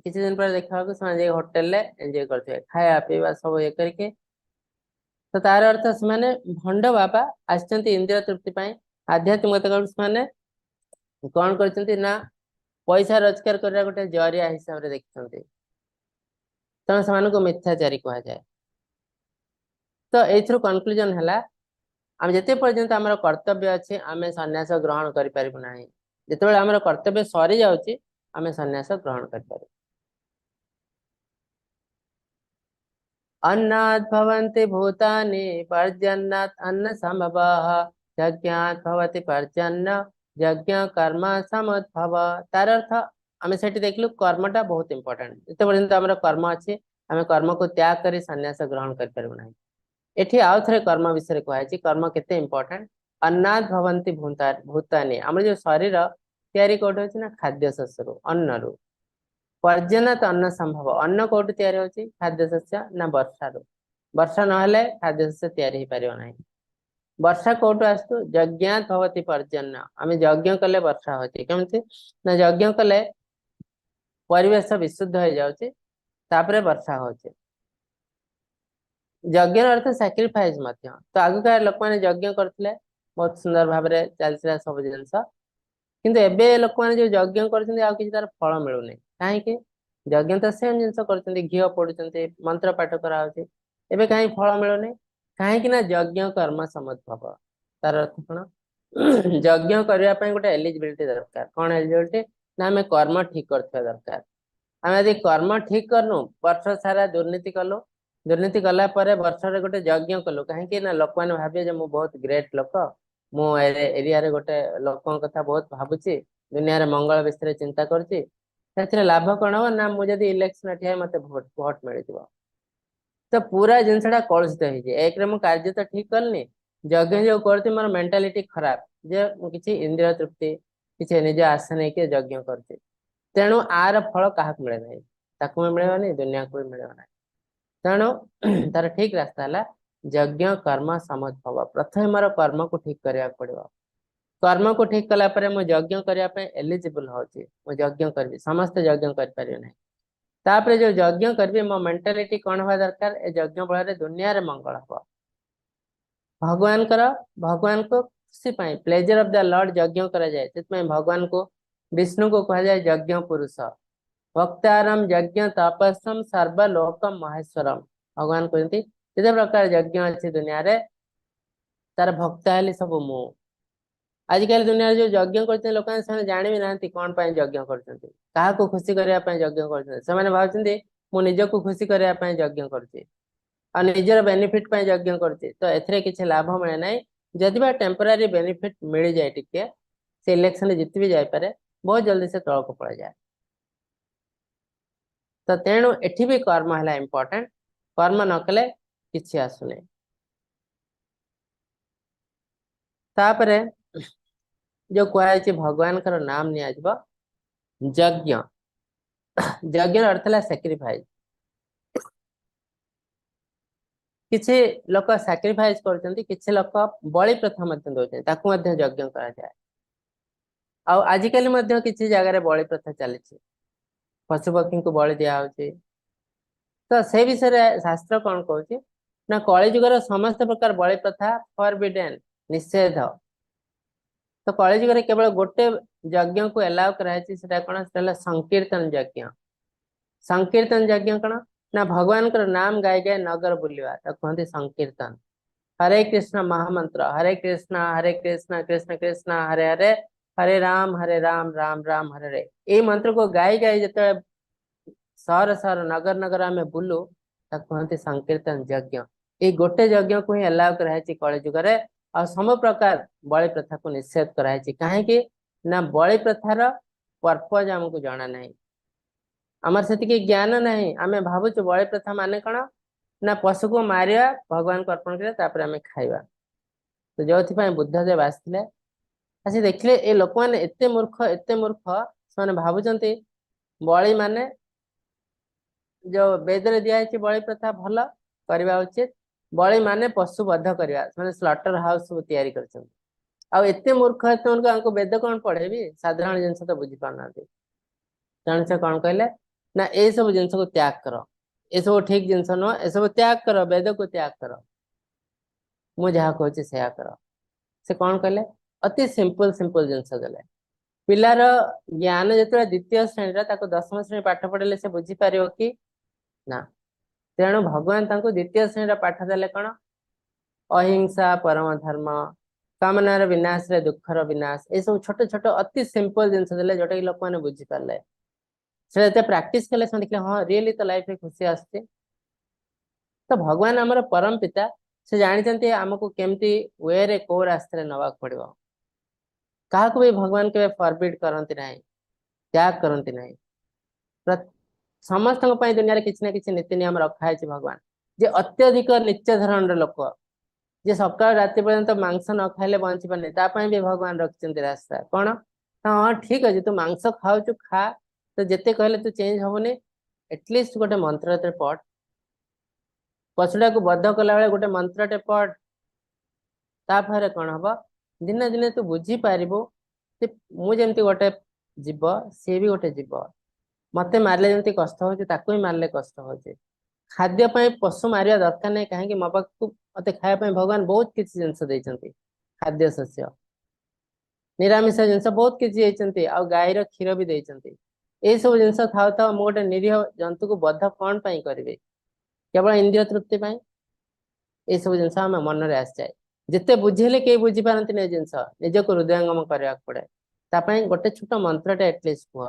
[SPEAKER 2] କିଛି ଦିନ ପରେ ଦେଖିବାକୁ ସେମାନେ ଯାଇ ହୋଟେଲରେ ଏନ୍ଜୟ କରୁଥିବେ, ଖାଇବା ପିଇବା ସବୁ ଇଏ କରିକି। ତ ତାର ଅର୍ଥ ସେମାନେ ଭଣ୍ଡ ବାବା ଆସିଛନ୍ତି ଇନ୍ଦ୍ରିୟ ତୃପ୍ତି ପାଇଁ। ଆଧ୍ୟାତ୍ମିକତା ସେମାନେ କଣ କରିଛନ୍ତି ନା, ପଇସା ରୋଜଗାର କରିବା ଗୋଟେ ଜରିଆ ହିସାବରେ ଦେଖିଛନ୍ତି। ତେଣୁ ସେମାନଙ୍କୁ ମିଥ୍ୟାଚାରୀ କୁହାଯାଏ। ତ ଏଇଥିରୁ କନକ୍ଲୁଜନ ହେଲା, ଆମେ ଯେତେ ପର୍ଯ୍ୟନ୍ତ ଆମର କର୍ତ୍ତବ୍ୟ ଅଛି, ଆମେ ସନ୍ନ୍ୟାସ ଗ୍ରହଣ କରିପାରିବୁ ନାହିଁ। ଯେତେବେଳେ ଆମର କର୍ତ୍ତବ୍ୟ ସରିଯାଉଛି, ଆମେ ସନ୍ନ୍ୟାସ ଗ୍ରହଣ କରିପାରିବା। अन्नात् भवन्ति भूतानि पर्जन्यात् अन्न सम्भवः, यज्ञात् भवति पर्जन्य ଯଜ୍ଞ କର୍ମ ସମୁଦ୍ଭବ। ତାର ଅର୍ଥ ଆମେ ସେଠି ଦେଖିଲୁ କର୍ମଟା ବହୁତ ଇମ୍ପୋର୍ଟାଣ୍ଟ। ଯେତେ ପର୍ଯ୍ୟନ୍ତ ଆମର କର୍ମ ଅଛି, ଆମେ କର୍ମକୁ ତ୍ୟାଗ କରି ସନ୍ନ୍ୟାସ ଗ୍ରହଣ କରିପାରିବୁ ନାହିଁ। ଏଠି ଆଉ ଥରେ କର୍ମ ବିଷୟରେ କୁହାଯାଇଛି, କର୍ମ କେତେ ଇମ୍ପୋର୍ଟାଣ୍ଟ। ଅନ୍ନାଦ୍ ଭବନ୍ତି ଭୂତାନି, ଆମର ଯୋଉ ଶରୀର ତିଆରି କୋଉଠି ହଉଛି ନା ଖାଦ୍ୟ ଶସ୍ୟରୁ, ଅନ୍ନରୁ। ପର୍ଜନ୍ୟାତ୍ ଅନ୍ନ ସମ୍ଭବ, ଅନ୍ନ କୋଉଠି ତିଆରି ହଉଛି ଖାଦ୍ୟ ଶସ୍ୟ ନା ବର୍ଷାରୁ। ବର୍ଷା ନହେଲେ ଖାଦ୍ୟ ଶସ୍ୟ ତିଆରି ହେଇପାରିବ ନାହିଁ। ବର୍ଷା କୋଉଠୁ ଆସୁଛୁ? ଯଜ୍ଞାତ୍ ଭବତି ପର୍ଜନ୍ୟ, ଆମେ ଯଜ୍ଞ କଲେ ବର୍ଷା ହଉଛି। କେମିତି ନା ଯଜ୍ଞ କଲେ ପରିବେଶ ବିଶୁଦ୍ଧ ହେଇଯାଉଛି, ତାପରେ ବର୍ଷା ହଉଛି। ଯଜ୍ଞର ଅର୍ଥ ସାକ୍ରିଫାଇସ ମଧ୍ୟ। ତ ଆଗକାଳ ଲୋକମାନେ ଯଜ୍ଞ କରୁଥିଲେ, ବହୁତ ସୁନ୍ଦର ଭାବରେ ଚାଲିଥିଲା ସବୁ ଜିନିଷ। କିନ୍ତୁ ଏବେ ଲୋକମାନେ ଯୋଉ ଯଜ୍ଞ କରୁଛନ୍ତି, ଆଉ କିଛି ତାର ଫଳ ମିଳୁନି। କାହିଁକି? ଯଜ୍ଞ ତ ସେମ ଜିନିଷ କରୁଛନ୍ତି, ଘିଅ ପୋଡୁଛନ୍ତି, ମନ୍ତ୍ର ପାଠ କରାହଉଛି, ଏବେ କାହିଁ ଫଳ ମିଳୁନି? କାହିଁକି ନା ଯଜ୍ଞ କର୍ମ ସମୁଦ୍ଭବ। ତାର ଅର୍ଥ କଣ? ଯଜ୍ଞ କରିବା ପାଇଁ ଗୋଟେ ଏଲିଜିବିଲିଟି ଦରକାର। କଣ ଏଲିଜିବିଲିଟି? ନା ଆମେ କର୍ମ ଠିକ କରିଥିବା ଦରକାର। ଆମେ ଯଦି କର୍ମ ଠିକ କରିନୁ, ବର୍ଷ ସାରା ଦୁର୍ନୀତି କଲୁ, ଦୁର୍ନୀତି କଲା ପରେ ବର୍ଷରେ ଗୋଟେ ଯଜ୍ଞ କଲୁ, କାହିଁକି ନା ଲୋକମାନେ ଭାବିବେ ଯେ ମୁଁ ବହୁତ ଗ୍ରେଟ ଲୋକ, ମୁଁ ଏରିଆରେ ଗୋଟେ ଲୋକଙ୍କ କଥା ବହୁତ ଭାବୁଛି, ଦୁନିଆରେ ମଙ୍ଗଳ ବିଷୟରେ ଚିନ୍ତା କରୁଛି। ସେଥିରେ ଲାଭ କଣ ହବ? ନା ମୁଁ ଯଦି ଇଲେକ୍ସନ ଠିଆ, ମତେ ଭୋଟ ମିଳିଯିବ। ତ ପୁରା ଜିନିଷଟା କଳୁଷିତ ହେଇଛି। ଏକରେ ମୁଁ କାର୍ଯ୍ୟ ତ ଠିକ କଲିନି, ଯଜ୍ଞ ଯୋଉ କରୁଛି ମୋର ମେଣ୍ଟାଲିଟି ଖରାପ, ଯେ ମୁଁ କିଛି ଇନ୍ଦ୍ରିୟ ତୃପ୍ତି, କିଛି ନିଜ ଆଶା ନେଇକି ଯଜ୍ଞ କରୁଛି। ତେଣୁ ଆର ଫଳ କାହାକୁ ମିଳେ ନାହିଁ, ତାକୁ ବି ମିଳିବନି, ଦୁନିଆକୁ ବି ମିଳିବ ନାହିଁ। ତେଣୁ ତାର ଠିକ ରାସ୍ତା ହେଲା ଯଜ୍ଞ କର୍ମ ସମୁଦ୍ଭବ। ପ୍ରଥମେ ମୋର କର୍ମକୁ ଠିକ କରିବାକୁ ପଡିବ। କର୍ମକୁ ଠିକ କଲା ପରେ ମୁଁ ଯଜ୍ଞ କରିବା ପାଇଁ ଏଲିଜିବଲ ହଉଛି, ମୁଁ ଯଜ୍ଞ କରିବି। ସମସ୍ତେ ଯଜ୍ଞ କରିପାରିବେ ନାହିଁ। ତାପରେ ଯୋଉ ଯଜ୍ଞ କରିବି, ମୋ ମେଣ୍ଟାଲିଟି କଣ ହବା ଦରକାର? ଏ ଯଜ୍ଞ ବଳରେ ଦୁନିଆରେ ମଙ୍ଗଳ ହବ, ଭଗବାନଙ୍କର, ଭଗବାନଙ୍କ ଖୁସି ପାଇଁ, ପ୍ଲେଜର ଅଫ the Lord ଯଜ୍ଞ କରାଯାଏ। ସେଥିପାଇଁ ଭଗବାନଙ୍କୁ, ବିଷ୍ଣୁଙ୍କୁ କୁହାଯାଏ ଯଜ୍ଞ ପୁରୁଷ। ଭକ୍ତାରମ ଯଜ୍ଞ ତପସ୍ୟମ ସର୍ବ ଲୋକ ମହେଶ୍ୱରମ। ଭଗବାନ କୁହନ୍ତି ଯେତେ ପ୍ରକାର ଯଜ୍ଞ ଅଛି ଦୁନିଆରେ, ତାର ଭକ୍ତ ହେଲି ସବୁ ମୁଁ। ଆଜିକାଲି ଦୁନିଆରେ ଯୋଉ ଯଜ୍ଞ କରୁଛନ୍ତି ଲୋକମାନେ, ସେମାନେ ଜାଣିବି ନାହାନ୍ତି କଣ ପାଇଁ ଯଜ୍ଞ କରୁଛନ୍ତି, କାହାକୁ ଖୁସି କରିବା ପାଇଁ ଯଜ୍ଞ କରୁଛନ୍ତି। ସେମାନେ ଭାବୁଛନ୍ତି ମୁଁ ନିଜକୁ ଖୁସି କରିବା ପାଇଁ ଯଜ୍ଞ କରୁଛି ଆଉ ନିଜର ବେନିଫିଟ ପାଇଁ ଯଜ୍ଞ କରୁଛି। ତ ଏଥିରେ କିଛି ଲାଭ ମିଳେ ନାହିଁ। ଯଦି ବା ଟେମ୍ପୋରାରୀ ବେନିଫିଟ ମିଳିଯାଏ ଟିକେ, ସେ ଇଲେକ୍ସନରେ ଜିତି ବି ଯାଇପାରେ, ବହୁତ ଜଲ୍ଦି ସେ ତଳକୁ ପଳେଇଯାଏ। ତ ତେଣୁ ଏଠି ବି କର୍ମ ହେଲା ଇମ୍ପୋର୍ଟାଣ୍ଟ। କର୍ମ ନ କଲେ କିଛି ଆସୁନି। ତାପରେ ଯୋଉ କୁହାଯାଇଛି ଭଗବାନଙ୍କର ନାମ ନିଆଯିବ, ଯଜ୍ଞ, ଯଜ୍ଞର ଅର୍ଥ ହେଲା ସାକ୍ରିଫାଇସ। କିଛି ଲୋକ ସାକ୍ରିଫାଇସ କରୁଛନ୍ତି, କିଛି ଲୋକ ବଳି ପ୍ରଥା ମଧ୍ୟ ଦଉଛନ୍ତି, ତାକୁ ମଧ୍ୟ ଯଜ୍ଞ କରାଯାଏ। ଆଉ ଆଜିକାଲି ମଧ୍ୟ କିଛି ଜାଗାରେ ବଳି ପ୍ରଥା ଚାଲିଛି, ପଶୁ ପକ୍ଷୀଙ୍କୁ ବଳି ଦିଆହଉଛି। ତ ସେ ବିଷୟରେ ଶାସ୍ତ୍ର କଣ କହୁଛି ନା କଳିଯୁଗର ସମସ୍ତ ପ୍ରକାର ବଳି ପ୍ରଥା ଫରବିଡେନ୍, ନିଷେଧ। ତ କଳିଯୁଗରେ କେବଳ ଗୋଟେ ଯଜ୍ଞକୁ ଏଲାଉ କରାଯାଇଛି, ସେଟା କଣ? ସେଟା ହେଲା ସଂକୀର୍ତ୍ତନ ଯଜ୍ଞ। ସଂକୀର୍ତ୍ତନ ଯଜ୍ଞ କଣ ନା ଭଗବାନଙ୍କର ନାମ ଗାଇ ଗାଇ ନଗର ବୁଲିବା, ତାକୁ କୁହନ୍ତି ସଂକୀର୍ତ୍ତନ। ହରେ କୃଷ୍ଣ ମହାମନ୍ତ୍ର, ହରେ କୃଷ୍ଣ ହରେ କୃଷ୍ଣ କୃଷ୍ଣ କୃଷ୍ଣ ହରେ ହରେ, ହରେ ରାମ ହରେ ରାମ ରାମ ରାମ ହରେ ହରେ। ଏଇ ମନ୍ତ୍ରକୁ ଗାଇ ଗାଇ ଯେତେବେଳେ ସହର ସହର ନଗର ନଗର ଆମେ ବୁଲୁ, ତାକୁ କୁହନ୍ତି ସଂକୀର୍ତ୍ତନ ଯଜ୍ଞ। ଏଇ ଗୋଟେ ଯଜ୍ଞକୁ ହିଁ ଏଲାଉ କରାଯାଇଛି କଳିଯୁଗରେ। ଆଉ ସବୁ ପ୍ରକାର ବଳି ପ୍ରଥାକୁ ନିଷେଧ କରାଯାଇଛି। କାହିଁକି ନା ବଳି ପ୍ରଥାର ପର୍ପଜ ଆମକୁ ଜଣା ନାହିଁ, ଆମର ସେତିକି ଜ୍ଞାନ ନାହିଁ। ଆମେ ଭାବୁଛୁ ବଳି ପ୍ରଥା ମାନେ କଣ ନା ପଶୁକୁ ମାରିବା, ଭଗବାନଙ୍କୁ ଅର୍ପଣ କରିବା, ତାପରେ ଆମେ ଖାଇବା। ତ ଯୋଉଥିପାଇଁ ବୁଦ୍ଧଦେବ ଆସିଥିଲେ, ଆସି ଦେଖିଲେ ଏ ଲୋକମାନେ ଏତେ ମୂର୍ଖ, ଏତେ ମୂର୍ଖ, ସେମାନେ ଭାବୁଛନ୍ତି ବଳି ମାନେ ଯୋଉ ବେଦରେ ଦିଆହେଇଛି ବଳି ପ୍ରଥା ଭଲ କରିବା ଉଚିତ, ବଳି ମାନେ ପଶୁ ବଧ କରିବା, ସେମାନେ ସ୍ଲଟର ହାଉସ ସବୁ ତିଆରି କରିଛନ୍ତି। ଆଉ ଏତେ ମୂର୍ଖ, ଏତେ ମୂର୍ଖ, ଆଙ୍କୁ ବେଦ କଣ ପଢେଇବି, ସାଧାରଣ ଜିନିଷ ତ ବୁଝି ପାରୁନାହାନ୍ତି। ତେଣୁ ସେ କଣ କହିଲେ ନା ଏଇ ସବୁ ଜିନିଷକୁ ତ୍ୟାଗ କର, ଏସବୁ ଠିକ ଜିନିଷ ନୁହଁ, ଏସବୁ ତ୍ୟାଗ କର, ବେଦକୁ ତ୍ୟାଗ କର, ମୁଁ ଯାହା କହୁଛି ସେୟା କର। ସେ କଣ କଲେ? ଅତି ସିମ୍ପଲ ସିମ୍ପଲ ଜିନିଷ ଦେଲେ। ପିଲାର ଜ୍ଞାନ ଯେତେବେଳେ ଦ୍ୱିତୀୟ ଶ୍ରେଣୀର, ତାକୁ ଦଶମ ଶ୍ରେଣୀ ପାଠ ପଢିଲେ ସେ ବୁଝିପାରିବ କି ନା? ତେଣୁ ଭଗବାନ ତାଙ୍କୁ ଦ୍ୱିତୀୟ ଶ୍ରେଣୀର ପାଠ ଦେଲେ କଣ? ଅହିଂସା ପରମ ଧର୍ମ, କାମନାର ବିନାଶରେ ଦୁଃଖର ବିନାଶ। ଏସବୁ ଛୋଟ ଛୋଟ ଅତି ସିମ୍ପଲ ଜିନିଷ ଦେଲେ, ଯୋଉଟା କି ଲୋକମାନେ ବୁଝିପାରିଲେ। ସେଟା ଯେତେ ପ୍ରାକ୍ଟିସ କଲେ, ସେମାନେ ଦେଖିଲେ, ହଁ, ରିଏଲି ତ ଲାଇଫରେ ଖୁସି ଆସୁଛି। ତ ଭଗବାନ ଆମର ପରମ ପିତା, ସେ ଜାଣିଛନ୍ତି ଆମକୁ କେମିତି ୱେରେ, କୋଉ ରାସ୍ତାରେ ନବାକୁ ପଡିବ। କାହାକୁ ବି ଭଗବାନ କେବେ ଫରବିଡ କରନ୍ତି ନାହିଁ, ତ୍ୟାଗ କରନ୍ତି ନାହିଁ। ସମସ୍ତଙ୍କ ପାଇଁ ଦୁନିଆରେ କିଛି ନା କିଛି ନୀତି ନିୟମ ରଖା ହେଇଛି ଭଗବାନ। ଯେ ଅତ୍ୟଧିକ ନିଚ ଧରଣର ଲୋକ, ଯେ ସକାଳୁ ରାତି ପର୍ଯ୍ୟନ୍ତ ମାଂସ ନ ଖାଇଲେ ବଞ୍ଚିପାରୁନି, ତା ପାଇଁ ବି ଭଗବାନ ରଖିଛନ୍ତି ରାସ୍ତା। କଣ? ହଁ, ଠିକ ଅଛି, ତୁ ମାଂସ ଖାଉଛୁ, ଖା। ତ ଯେତେ କହିଲେ ତୁ ଚେଞ୍ଜ ହବୁନି, ଏଟଲିଷ୍ଟ ଗୋଟେ ମନ୍ତ୍ରଟେ ପଢ। ପଶୁଟାକୁ ବଧ କଲା ବେଳେ ଗୋଟେ ମନ୍ତ୍ରଟେ ପଢ। ତାପରେ କଣ ହବ? ଦିନେ ଦିନେ ତୁ ବୁଝିପାରିବୁ ଯେ ମୁଁ ଯେମିତି ଗୋଟେ ଜୀବ, ସିଏ ବି ଗୋଟେ ଜୀବ। ମତେ ମାରିଲେ ଯେମିତି କଷ୍ଟ ହଉଛି, ତାକୁ ବି ମାରିଲେ କଷ୍ଟ ହଉଛି। ଖାଦ୍ୟ ପାଇଁ ପଶୁ ମାରିବା ଦରକାର ନାହିଁ। କାହିଁକି? ମୋ ପାଖକୁ ମତେ ଖାଇବା ପାଇଁ ଭଗବାନ ବହୁତ କିଛି ଜିନିଷ ଦେଇଛନ୍ତି। ଖାଦ୍ୟ ଶସ୍ୟ, ନିରାମିଷ ଜିନିଷ ବହୁତ କିଛି ଦେଇଛନ୍ତି, ଆଉ ଗାଈର କ୍ଷୀର ବି ଦେଇଛନ୍ତି। ଏଇ ସବୁ ଜିନିଷ ଥାଉ ଥାଉ ମୁଁ ଗୋଟେ ନିରୀହ ଜନ୍ତୁକୁ ବଧ କଣ ପାଇଁ କରିବି, କେବଳ ଇନ୍ଦ୍ରିୟ ତୃପ୍ତି ପାଇଁ? ଏଇ ସବୁ ଜିନିଷ ଆମ ମନରେ ଆସିଯାଏ। ଯେତେ ବୁଝେଇଲେ କେହି ବୁଝିପାରନ୍ତିନି। ଏ ଜିନିଷ ନିଜକୁ ହୃଦୟଙ୍ଗମ କରିବାକୁ ପଡେ। ତା ପାଇଁ ଗୋଟେ ଛୋଟ ମନ୍ତ୍ରଟେ ଆଟଲିଷ୍ଟ କୁହ।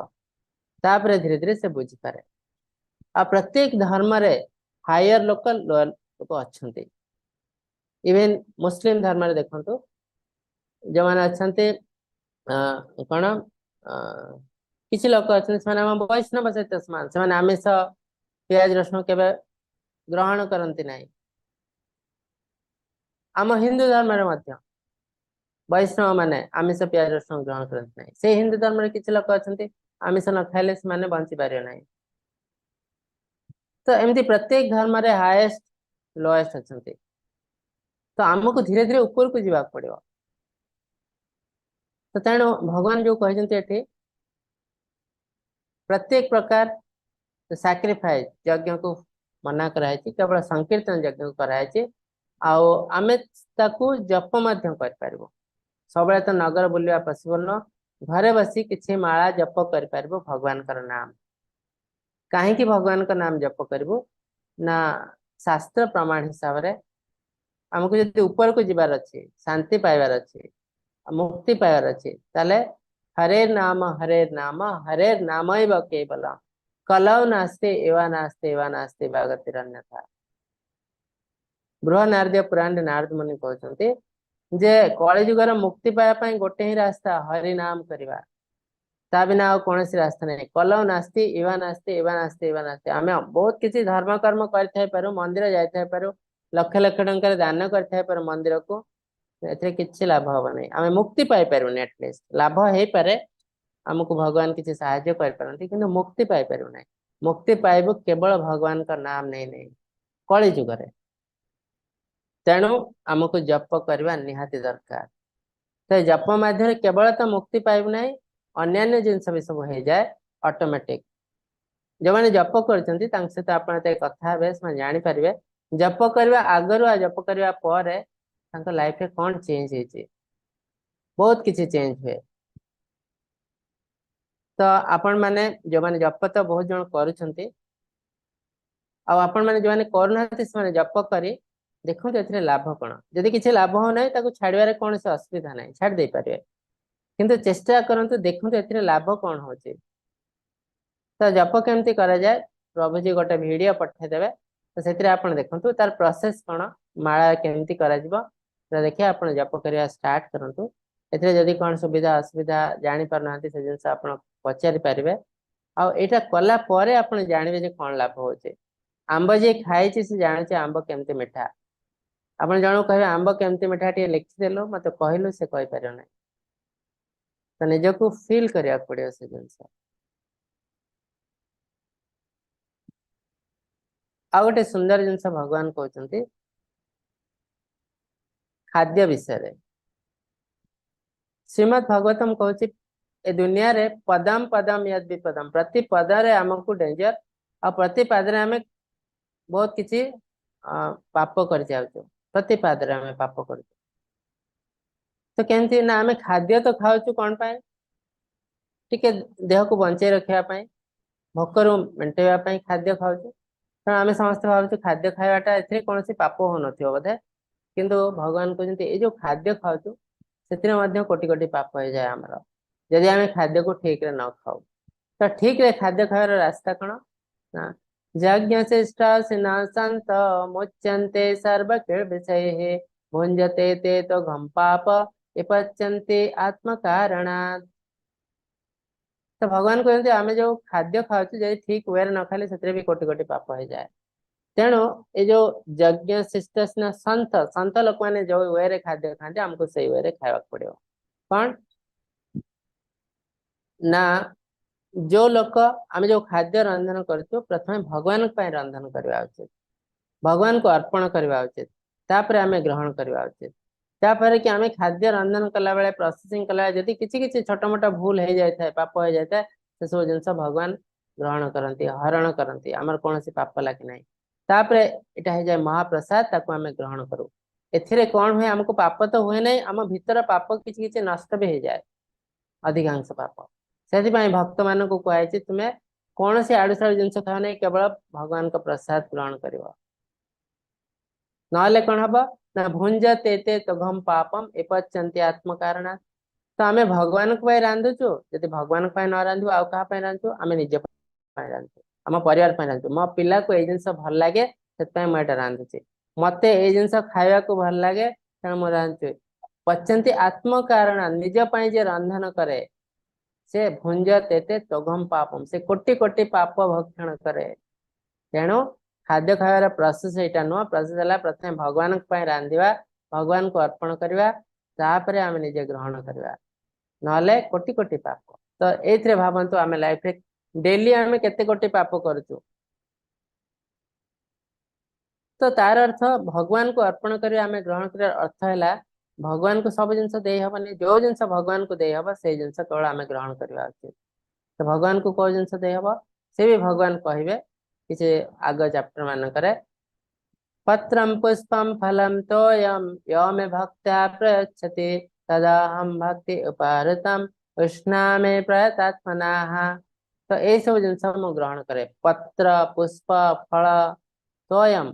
[SPEAKER 2] ତାପରେ ଧୀରେ ଧୀରେ ସେ ବୁଝିପାରେ। ଆଉ ପ୍ରତ୍ୟେକ ଧର୍ମରେ ହାୟର ଲୋକ, ଲୋଅର ଲୋକ ଅଛନ୍ତି। ଇଭେନ ମୁସଲିମ ଧର୍ମରେ ଦେଖନ୍ତୁ, ଯୋଉମାନେ ଅଛନ୍ତି, କଣ, କିଛି ଲୋକ ଅଛନ୍ତି, ସେମାନେ ଆମ ବୈଷ୍ଣବ ସହିତ ସମାନ। ସେମାନେ ଆମିଷ, ପିଆଜ ରସୁଣ କେବେ ଗ୍ରହଣ କରନ୍ତି ନାହିଁ। ଆମ ହିନ୍ଦୁ ଧର୍ମରେ ମଧ୍ୟ ବୈଷ୍ଣବ ମାନେ ଆମିଷ, ପିଆଜ ରସୁଣ ଗ୍ରହଣ କରନ୍ତି ନାହିଁ। ସେଇ ହିନ୍ଦୁ ଧର୍ମରେ କିଛି ଲୋକ ଅଛନ୍ତି, ଆମିଷ ନ ଖାଇଲେ ସେମାନେ ବଞ୍ଚି ପାରିବେ ନାହିଁ। ତ ଏମିତି ପ୍ରତ୍ୟେକ ଧର୍ମରେ ହାଏଷ୍ଟ, ଲୋଏଷ୍ଟ ଅଛନ୍ତି। ତ ଆମକୁ ଧୀରେ ଧୀରେ ଉପରକୁ ଯିବାକୁ ପଡିବ। ତ ତେଣୁ ଭଗବାନ ଯୋଉ କହିଛନ୍ତି ଏଠି, ପ୍ରତ୍ୟେକ ପ୍ରକାର ସାକ୍ରିଫାଇସ ଯଜ୍ଞକୁ ମନା କରାହେଇଛି, କେବଳ ସଂକୀର୍ତ୍ତନ ଯଜ୍ଞକୁ କରାହେଇଛି। ଆଉ ଆମେ ତାକୁ ଜପ ମଧ୍ୟ କରିପାରିବୁ। ସବୁବେଳେ ତ ନଗର ବୁଲିବା ପସିବଲ ନୁହଁ। ଘରେ ବସି କିଛି ମାଳା ଜପ କରିପାରିବୁ ଭଗବାନଙ୍କର ନାମ। କାହିଁକି ଭଗବାନଙ୍କ ନାମ ଜପ କରିବୁ ନା, ଶାସ୍ତ୍ର ପ୍ରମାଣ ହିସାବରେ ଆମକୁ ଯଦି ଉପରକୁ ଯିବାର ଅଛି, ଶାନ୍ତି ପାଇବାର ଅଛି, ମୁକ୍ତି ପାଇବାର ଅଛି, ତାହେଲେ ହରେ ନାମ ହରେ ନାମ ହରେ ନାମୈବ କେବଳ, କଲୌ ନାସ୍ତି ଏବା ନାସ୍ତି ଏବା ନାସ୍ତି ବା ଗତିରନ୍ୟଥା। ବୃହ ନାରଦୀୟ ପୁରାଣରେ ନାରଦ ମୁନି କହୁଛନ୍ତି ଯେ କଳିଯୁଗର ମୁକ୍ତି ପାଇବା ପାଇଁ ଗୋଟେ ହିଁ ରାସ୍ତା, ହରି ନାମ କରିବା। ତା ବିନା ଆଉ କୌଣସି ରାସ୍ତା ନାହିଁ। କଲୌ ନାସ୍ତି ଇବା ନାସ୍ତି ଇବା ନାସ୍ତି ଇବା ନାସ୍ତି। ଆମେ ବହୁତ କିଛି ଧର୍ମ କର୍ମ କରିଥାଇ ପାରୁ, ମନ୍ଦିର ଯାଇଥାଇ ପାରୁ, ଲକ୍ଷ ଲକ୍ଷ ଟଙ୍କାରେ ଦାନ କରିଥାଇ ପାରୁ ମନ୍ଦିରକୁ, ଏଥିରେ କିଛି ଲାଭ ହବ ନାହିଁ। ଆମେ ମୁକ୍ତି ପାଇପାରିବୁନି। ଆଟଲିଷ୍ଟ ଲାଭ ହେଇପାରେ, ଆମକୁ ଭଗବାନ କିଛି ସାହାଯ୍ୟ କରିପାରନ୍ତି, କିନ୍ତୁ ମୁକ୍ତି ପାଇପାରିବୁ ନାହିଁ। ମୁକ୍ତି ପାଇବୁ କେବଳ ଭଗବାନଙ୍କ ନାମ ନେଇ ନେଇ କଳି ଯୁଗରେ। ତେଣୁ ଆମକୁ ଜପ କରିବା ନିହାତି ଦରକାର। ସେ ଜପ ମାଧ୍ୟମରେ କେବଳ ତ ମୁକ୍ତି ପାଇବୁ ନାହିଁ, ଅନ୍ୟାନ୍ୟ ଜିନିଷ ବି ସବୁ ହେଇଯାଏ ଅଟୋମେଟିକ। ଯୋଉମାନେ ଜପ କରୁଛନ୍ତି, ତାଙ୍କ ସହିତ ଆପଣ ଯେତେବେଳେ କଥା ହେବେ, ସେମାନେ ଜାଣିପାରିବେ ଜପ କରିବା ଆଗରୁ ଆଉ ଜପ କରିବା ପରେ ତାଙ୍କ ଲାଇଫରେ କଣ ଚେଞ୍ଜ ହେଇଛି। ବହୁତ କିଛି ଚେଞ୍ଜ ହୁଏ। ତ ଆପଣ ମାନେ ଯୋଉମାନେ ଜପ ତ ବହୁତ ଜଣ କରୁଛନ୍ତି, ଆଉ ଆପଣ ମାନେ ଯୋଉମାନେ କରୁନାହାନ୍ତି, ସେମାନେ ଜପ କରି ଦେଖନ୍ତୁ ଏଥିରେ ଲାଭ କଣ। ଯଦି କିଛି ଲାଭ ହଉନାହିଁ, ତାକୁ ଛାଡିବାରେ କୌଣସି ଅସୁବିଧା ନାହିଁ, ଛାଡି ଦେଇପାରିବେ। କିନ୍ତୁ ଚେଷ୍ଟା କରନ୍ତୁ, ଦେଖନ୍ତୁ ଏଥିରେ ଲାଭ କଣ ହଉଛି। ତ ଜପ କେମିତି କରାଯାଏ, ପ୍ରଭୁଜୀ ଗୋଟେ ଭିଡିଓ ପଠେଇଦେବେ। ତ ସେଥିରେ ଆପଣ ଦେଖନ୍ତୁ ତାର ପ୍ରୋସେସ କଣ, ମାଳା କେମିତି କରାଯିବ। ତ ଦେଖିବେ, ଆପଣ ଜପ କରିବା ଷ୍ଟାର୍ଟ କରନ୍ତୁ। ଏଥିରେ ଯଦି କଣ ସୁବିଧା ଅସୁବିଧା ଜାଣିପାରୁନାହାନ୍ତି, ସେ ଜିନିଷ ଆପଣ ପଚାରି ପାରିବେ। ଆଉ ଏଇଟା କଲା ପରେ ଆପଣ ଜାଣିବେ ଯେ କଣ ଲାଭ ହଉଛି। ଆମ୍ବ ଯିଏ ଖାଇଛି, ସେ ଜାଣିଛି ଆମ୍ବ କେମିତି ମିଠା। ଆପଣ ଜଣକୁ କହିବେ, ଆମ୍ବ କେମିତି ମିଠା ଟିକେ ଲେଖିଦେଲୁ, ମତେ କହିଲୁ, ସେ କହିପାରିବ ନାହିଁ। ତ ନିଜକୁ ଫିଲ୍ କରିବାକୁ ପଡିବ ସେ ଜିନିଷ। ଆଉ ଗୋଟେ ସୁନ୍ଦର ଜିନିଷ ଭଗବାନ କହୁଛନ୍ତି ଖାଦ୍ୟ ବିଷୟରେ। ଶ୍ରୀମଦ୍ ଭାଗବତମ କହୁଛି, ଏ ଦୁନିଆରେ ପଦମ ପଦମ ୟଦ ବିପଦମ, ପ୍ରତି ପଦରେ ଆମକୁ ଡେଞ୍ଜର, ଆଉ ପ୍ରତି ପାଦରେ ଆମେ ବହୁତ କିଛି ପାପ କରି ଯାଉଛୁ। ପ୍ରତି ପାଦରେ ଆମେ ପାପ କରୁଛୁ। ତ କେମିତି ନା, ଆମେ ଖାଦ୍ୟ ତ ଖାଉଛୁ କଣ ପାଇଁ? ଟିକେ ଦେହକୁ ବଞ୍ଚେଇ ରଖିବା ପାଇଁ, ଭୋକରୁ ମେଣ୍ଟେଇବା ପାଇଁ ଖାଦ୍ୟ ଖାଉଛୁ। ତେଣୁ ଆମେ ସମସ୍ତେ ଭାବୁଛୁ ଖାଦ୍ୟ ଖାଇବାଟା, ଏଥିରେ କୌଣସି ପାପ ହଉନଥିବ ବୋଧେ। କିନ୍ତୁ ଭଗବାନ କହୁଛନ୍ତି, ଏଇ ଯୋଉ ଖାଦ୍ୟ ଖାଉଛୁ, ସେଥିରେ ମଧ୍ୟ କୋଟି କୋଟି ପାପ ହେଇଯାଏ ଆମର, ଯଦି ଆମେ ଖାଦ୍ୟକୁ ଠିକରେ ନ ଖାଉ। ତ ଠିକରେ ଖାଦ୍ୟ ଖାଇବାର ରାସ୍ତା କଣ ନା, ଯଜ୍ଞ ଶିଷ୍ଟ ସନ୍ତ ମୁଚ୍ୟନ୍ତେ ସର୍ବ କିଳ୍ବିଷୈଃ ଭୁଞ୍ଜତେ ତେ ତ ଘಂ ପାପ ବିପଚ୍ୟନ୍ତେ ଆତ୍ମକାରଣାତ୍। ତ ଭଗବାନ କୁହନ୍ତି, ଆମେ ଯୋଉ ଖାଦ୍ୟ ଖାଉଛୁ, ଯଦି ଠିକ ୱେରେ ନ ଖାଇଲେ ସେଥିରେ ବି କୋଟି କୋଟି ପାପ ହେଇଯାଏ। ତେଣୁ ଏ ଯୋଉ ଯଜ୍ଞ ଶିଷ୍ଟ ସନ୍ଥ, ସନ୍ଥ ଲୋକମାନେ ଯୋଉ ୱେରେ ଖାଦ୍ୟ ଖାଆନ୍ତି, ଆମକୁ ସେଇ ୱେରେ ଖାଇବାକୁ ପଡିବ। କଣ ନା, ଯୋଉ ଲୋକ ଆମେ ଯୋଉ ଖାଦ୍ୟ ରନ୍ଧନ କରୁଛୁ, ପ୍ରଥମେ ଭଗବାନଙ୍କ ପାଇଁ ରନ୍ଧନ କରିବା ଉଚିତ, ଭଗବାନଙ୍କୁ ଅର୍ପଣ କରିବା ଉଚିତ, ତାପରେ ଆମେ ଗ୍ରହଣ କରିବା ଉଚିତ। ତାପରେ କି ଆମେ ଖାଦ୍ୟ ରନ୍ଧନ କଲା ବେଳେ, ପ୍ରୋସେସିଂ କଲା ବେଳେ ଯଦି କିଛି କିଛି ଛୋଟ ମୋଟ ଭୁଲ ହେଇଯାଇଥାଏ, ପାପ ହେଇଯାଇଥାଏ, ସେସବୁ ଜିନିଷ ଭଗବାନ ଗ୍ରହଣ କରନ୍ତି, ହରଣ କରନ୍ତି, ଆମର କୌଣସି ପାପ ଲାଗେ ନାହିଁ। ତାପରେ ଏଇଟା ହେଇଯାଏ ମହାପ୍ରସାଦ, ତାକୁ ଆମେ ଗ୍ରହଣ କରୁ। ଏଥିରେ କଣ ହୁଏ? ଆମକୁ ପାପ ତ ହୁଏ ନାହିଁ, ଆମ ଭିତର ପାପ କିଛି କିଛି ନଷ୍ଟ ବି ହେଇଯାଏ, ଅଧିକାଂଶ ପାପ। ସେଥିପାଇଁ ଭକ୍ତ ମାନଙ୍କୁ କୁହାଯାଇଛି, ତୁମେ କୌଣସି ଆଡୁ ସାଡୁ ଜିନିଷ ଖାଅ ନାହିଁ, କେବଳ ଭଗବାନଙ୍କ ପ୍ରସାଦ ଗ୍ରହଣ କରିବ। ନହେଲେ କଣ ହବ ନା, ଭୁଞ୍ଜ ତେତେ ତଘମ ପାପମ ଏପଚନ୍ତି ଆତ୍ମକାରଣା। ତ ଆମେ ଭଗବାନଙ୍କ ପାଇଁ ରାନ୍ଧୁଛୁ, ଯଦି ଭଗବାନଙ୍କ ପାଇଁ ନ ରାନ୍ଧିବୁ ଆଉ କାହା ପାଇଁ ରାନ୍ଧୁଛୁ? ଆମେ ନିଜ ପାଇଁ ରାନ୍ଧୁଛୁ, ଆମ ପରିବାର ପାଇଁ ରାନ୍ଧୁଛୁ। ମୋ ପିଲାକୁ ଏଇ ଜିନିଷ ଭଲ ଲାଗେ, ସେଥିପାଇଁ ମୁଁ ଏଇଟା ରାନ୍ଧୁଛି। ମତେ ଏଇ ଜିନିଷ ଖାଇବାକୁ ଭଲ ଲାଗେ, ତେଣୁ ମୁଁ ରାନ୍ଧୁଛି। ପଚନ୍ତି ଆତ୍ମକାରଣା, ନିଜ ପାଇଁ ଯେ ରନ୍ଧନ କରେ, ସେ ଭୁଞ୍ଜ ତେତେ ତଘମ ପାପମ, ସେ କୋଟି କୋଟି ପାପ ଭକ୍ଷଣ କରେ। ତେଣୁ ଖାଦ୍ୟ ଖାଇବାର ପ୍ରୋସେସ ଏଇଟା ନୁହଁ। ପ୍ରୋସେସ ହେଲା ପ୍ରଥମେ ଭଗବାନଙ୍କ ପାଇଁ ରାନ୍ଧିବା, ଭଗବାନଙ୍କୁ ଅର୍ପଣ କରିବା, ତାପରେ ଆମେ ନିଜେ ଗ୍ରହଣ କରିବା, ନହେଲେ କୋଟି କୋଟି ପାପ। ତ ଏଇଥିରେ ଭାବନ୍ତୁ, ଆମେ ଲାଇଫରେ ଡେଲି ଆମେ କେତେ କୋଟି ପାପ କରୁଛୁ। ତ ତାର ଅର୍ଥ ଭଗବାନଙ୍କୁ ଅର୍ପଣ କରିବା, ଆମେ ଗ୍ରହଣ କରିବାର ଅର୍ଥ ହେଲା, ଭଗବାନଙ୍କୁ ସବୁ ଜିନିଷ ଦେଇ ହବନି, ଯୋଉ ଜିନିଷ ଭଗବାନଙ୍କୁ ଦେଇ ହବ ସେଇ ଜିନିଷ କେବଳ ଆମେ ଗ୍ରହଣ କରିବା ଉଚିତ। ତ ଭଗବାନଙ୍କୁ କୋଉ ଜିନିଷ ଦେଇ ହବ, ସେ ବି ଭଗବାନ କହିବେ କିଛି ଆଗ ଚାପ୍ଟର ମାନଙ୍କରେ। ପତ୍ରಂ ପୁଷ୍ପಂ ଫଲಂ ତୋୟಂ ୟୋ ମେ ଭକ୍ତ୍ୟା ପ୍ରୟଚ୍ଛତି ତଦହಂ ଭକ୍ତି ଉପହୃତମ୍ ଉଷ୍ଣାମି ପ୍ରୟତାତ୍ମନାଃ। ତ ଏଇ ସବୁ ଜିନିଷ ମୁଁ ଗ୍ରହଣ କରେ, ପତ୍ର, ପୁଷ୍ପ, ଫଳ, ତୋୟମ।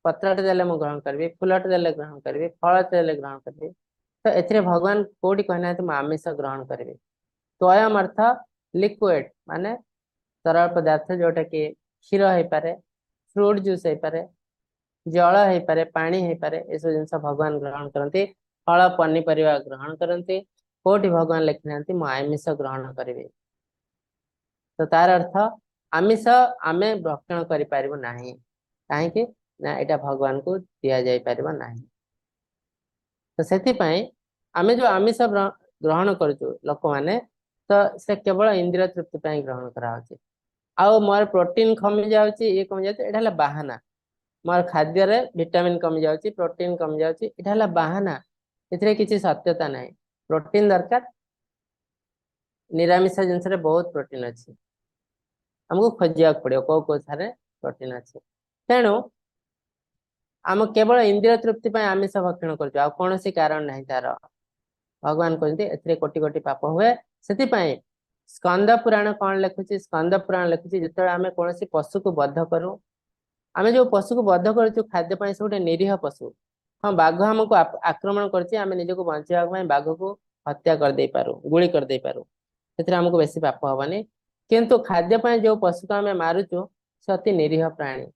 [SPEAKER 2] ପତ୍ରଟେ ଦେଲେ ମୁଁ ଗ୍ରହଣ କରିବି, ଫୁଲଟେ ଦେଲେ ଗ୍ରହଣ କରିବି, ଫଳଟେ ଦେଲେ ଗ୍ରହଣ କରିବି। ତ ଏଥିରେ ଭଗବାନ କୋଉଠି କହିନାହାନ୍ତି ମୁଁ ଆମିଷ ଗ୍ରହଣ କରିବି। ତୋୟମ ଅର୍ଥ ଲିକ୍ୱିଡ, ମାନେ ତରଳ ପଦାର୍ଥ, ଯୋଉଟା କି କ୍ଷୀର ହେଇପାରେ, ଫ୍ରୁଟ ଜୁସ୍ ହେଇପାରେ, ଜଳ ହେଇପାରେ, ପାଣି ହେଇପାରେ। ଏସବୁ ଜିନିଷ ଭଗବାନ ଗ୍ରହଣ କରନ୍ତି, ଫଳ ପନିପରିବା ଗ୍ରହଣ କରନ୍ତି। କୋଉଠି ଭଗବାନ ଲେଖିନାହାନ୍ତି ମୁଁ ଆମିଷ ଗ୍ରହଣ କରିବି। ତ ତାର ଅର୍ଥ ଆମିଷ ଆମେ ଭକ୍ଷଣ କରିପାରିବୁ ନାହିଁ। କାହିଁକି ନା, ଏଇଟା ଭଗବାନଙ୍କୁ ଦିଆଯାଇ ପାରିବ ନାହିଁ। ତ ସେଥିପାଇଁ ଆମେ ଯୋଉ ଆମିଷ ଗ୍ରହଣ କରୁଛୁ ଲୋକମାନେ, ତ ସେ କେବଳ ଇନ୍ଦ୍ରିୟ ତୃପ୍ତି ପାଇଁ ଗ୍ରହଣ କରାହଉଛି। ଆଉ ମୋର ପ୍ରୋଟିନ କମି ଯାଉଛି, ଇଏ କମି ଯାଉଛି, ଏଇଟା ହେଲା ବାହାନା। ମୋର ଖାଦ୍ୟରେ ଭିଟାମିନ କମି ଯାଉଛି, ପ୍ରୋଟିନ କମି ଯାଉଛି, ଏଇଟା ହେଲା ବାହାନା। ଏଥିରେ କିଛି ସତ୍ୟତା ନାହିଁ। ପ୍ରୋଟିନ ଦରକାର, ନିରାମିଷ ଜିନିଷରେ ବହୁତ ପ୍ରୋଟିନ ଅଛି। ଆମକୁ ଖୋଜିବାକୁ ପଡିବ କୋଉ କୋଉ ଠାରେ ପ୍ରୋଟିନ ଅଛି। ତେଣୁ ଆମ କେବଳ ଇନ୍ଦ୍ରିୟ ତୃପ୍ତି ପାଇଁ ଆମିଷ ଭକ୍ଷଣ କରୁଛୁ, ଆଉ କୌଣସି କାରଣ ନାହିଁ ତାର। ଭଗବାନ କହୁଛନ୍ତି, ଏଥିରେ କୋଟି କୋଟି ପାପ ହୁଏ। ସେଥିପାଇଁ ସ୍କନ୍ଦ ପୁରାଣ କଣ ଲେଖୁଛି? ସ୍କନ୍ଦ ପୁରାଣ ଲେଖୁଛି, ଯେତେବେଳେ ଆମେ କୌଣସି ପଶୁକୁ ବଧ କରୁ, ଆମେ ଯୋଉ ପଶୁକୁ ବଧ କରୁଛୁ ଖାଦ୍ୟ ପାଇଁ, ସେ ଗୋଟେ ନିରୀହ ପଶୁ। ହଁ, ବାଘ ଆମକୁ ଆକ୍ରମଣ କରୁଛି, ଆମେ ନିଜକୁ ବଞ୍ଚେଇବା ପାଇଁ ବାଘକୁ ହତ୍ୟା କରିଦେଇ ପାରୁ, ଗୁଳି କରିଦେଇ ପାରୁ, ସେଥିରେ ଆମକୁ ବେଶୀ ପାପ ହବନି। କିନ୍ତୁ ଖାଦ୍ୟ ପାଇଁ ଯୋଉ ପଶୁକୁ ଆମେ ମାରୁଛୁ, ସେ ଅତି ନିରୀହ ପ୍ରାଣୀ।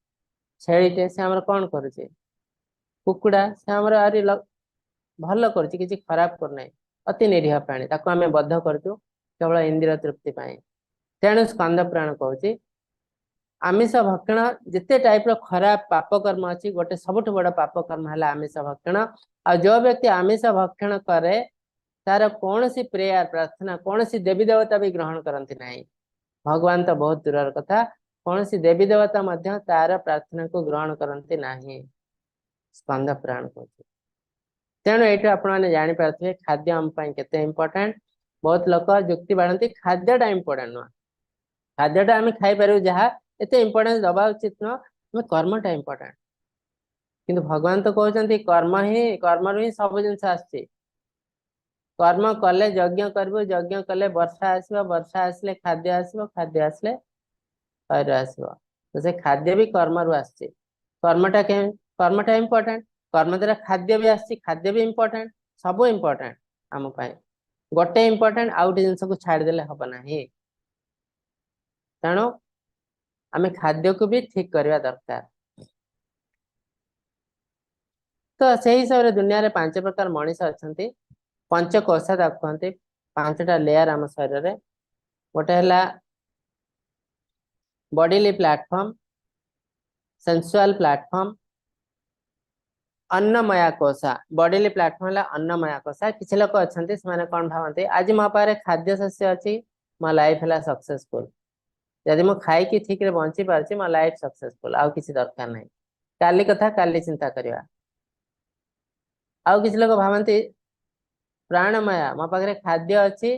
[SPEAKER 2] ଛେଳିଟେ, ସେ ଆମର କଣ କରୁଛି? କୁକୁଡ଼ା, ସେ ଆମର ଆହୁରି ଭଲ କରୁଛି, କିଛି ଖରାପ କରୁନାହିଁ। ଅତି ନିରୀହ ପ୍ରାଣୀ, ତାକୁ ଆମେ ବଧ କରୁଛୁ କେବଳ ଇନ୍ଦ୍ରିୟ ତୃପ୍ତି ପାଇଁ। ତେଣୁ ସ୍କନ୍ଦ ପୁରାଣ କହୁଛି, ଆମିଷ ଭକ୍ଷଣ ଯେତେ ଟାଇପ ର ଖରାପ ପାପ କର୍ମ ଅଛି, ଗୋଟେ ସବୁଠୁ ବଡ ପାପ କର୍ମ ହେଲା ଆମିଷ ଭକ୍ଷଣ। ଆଉ ଯୋଉ ବ୍ୟକ୍ତି ଆମିଷ ଭକ୍ଷଣ କରେ, ତାର କୌଣସି ପ୍ରେୟାର, ପ୍ରାର୍ଥନା କୌଣସି ଦେବୀ ଦେବତା ବି ଗ୍ରହଣ କରନ୍ତି ନାହିଁ। ଭଗବାନ ତ ବହୁତ ଦୂରର କଥା, କୌଣସି ଦେବୀ ଦେବତା ମଧ୍ୟ ତାର ପ୍ରାର୍ଥନାକୁ ଗ୍ରହଣ କରନ୍ତି ନାହିଁ, ସ୍କନ୍ଦ ପୁରାଣ କହୁଛି। ତେଣୁ ଏଇଠୁ ଆପଣମାନେ ଜାଣିପାରୁଥିବେ ଖାଦ୍ୟ ଆମ ପାଇଁ କେତେ ଇମ୍ପୋର୍ଟାଣ୍ଟ। ବହୁତ ଲୋକ ଯୁକ୍ତି ବାଢନ୍ତି, ଖାଦ୍ୟଟା ଇମ୍ପୋର୍ଟାଣ୍ଟ ନୁହଁ, ଖାଦ୍ୟଟା ଆମେ ଖାଇପାରିବୁ ଯାହା, ଏତେ ଇମ୍ପୋର୍ଟାନ୍ସ ଦବା ଉଚିତ ନୁହଁ, ଆମେ କର୍ମଟା ଇମ୍ପୋର୍ଟାଣ୍ଟ। କିନ୍ତୁ ଭଗବାନ ତ କହୁଛନ୍ତି, କର୍ମ ହିଁ, କର୍ମରୁ ହିଁ ସବୁ ଜିନିଷ ଆସୁଛି। କର୍ମ କଲେ, ଯଜ୍ଞ କରିବୁ, ଯଜ୍ଞ କଲେ ବର୍ଷା ଆସିବ, ବର୍ଷା ଆସିଲେ ଖାଦ୍ୟ ଆସିବ, ଖାଦ୍ୟ ଆସିଲେ ଶରୀର ଆସିବ। ତ ସେ ଖାଦ୍ୟ ବି କର୍ମରୁ ଆସିଛି। କର୍ମଟା କର୍ମଟା ଇମ୍ପୋର୍ଟାଣ୍ଟ। କର୍ମ ଦ୍ୱାରା ଖାଦ୍ୟ ବି ଆସିଛି, ଖାଦ୍ୟ ବି ଇମ୍ପୋର୍ଟାଣ୍ଟ। ସବୁ ଇମ୍ପୋର୍ଟାଣ୍ଟ ଆମ ପାଇଁ। ଗୋଟେ ଇମ୍ପୋର୍ଟାଣ୍ଟ ଆଉ ଗୋଟେ ଜିନିଷକୁ ଛାଡ଼ିଦେଲେ ହବ ନାହିଁ। ତେଣୁ ଆମେ ଖାଦ୍ୟକୁ ବି ଠିକ କରିବା ଦରକାର। ତ ସେଇ ହିସାବରେ ଦୁନିଆରେ 5 ପ୍ରକାର ମଣିଷ ଅଛନ୍ତି। ପଞ୍ଚକୋଷ ତାକୁ କୁହନ୍ତି, 5ଟା ଲେୟାର ଆମ ଶରୀରରେ। ଗୋଟେ ହେଲା ବଡିଲି ପ୍ଲାଟଫର୍ମ, ସେନ୍ସୁଆଲ ପ୍ଲାଟଫର୍ମ, ଅନ୍ନମୟା କୋଷା। ବଡିଲି ପ୍ଲାଟଫର୍ମ ହେଲା ଅନ୍ନମୟା କୋଷା। କିଛି ଲୋକ ଅଛନ୍ତି, ସେମାନେ କଣ ଭାବନ୍ତି, ଆଜି ମୋ ପାଖରେ ଖାଦ୍ୟ ଶସ୍ୟ ଅଛି, ମୋ ଲାଇଫ ହେଲା ସକ୍ସେସଫୁଲ। ଯଦି ମୁଁ ଖାଇକି ଠିକରେ ବଞ୍ଚି ପାରୁଛି, ମୋ ଲାଇଫ ସକ୍ସେସଫୁଲ, ଆଉ କିଛି ଦରକାର ନାହିଁ। କାଲି କଥା କାଲି ଚିନ୍ତା କରିବା। ଆଉ କିଛି ଲୋକ ଭାବନ୍ତି ପ୍ରାଣମୟା, ମୋ ପାଖରେ ଖାଦ୍ୟ ଅଛି,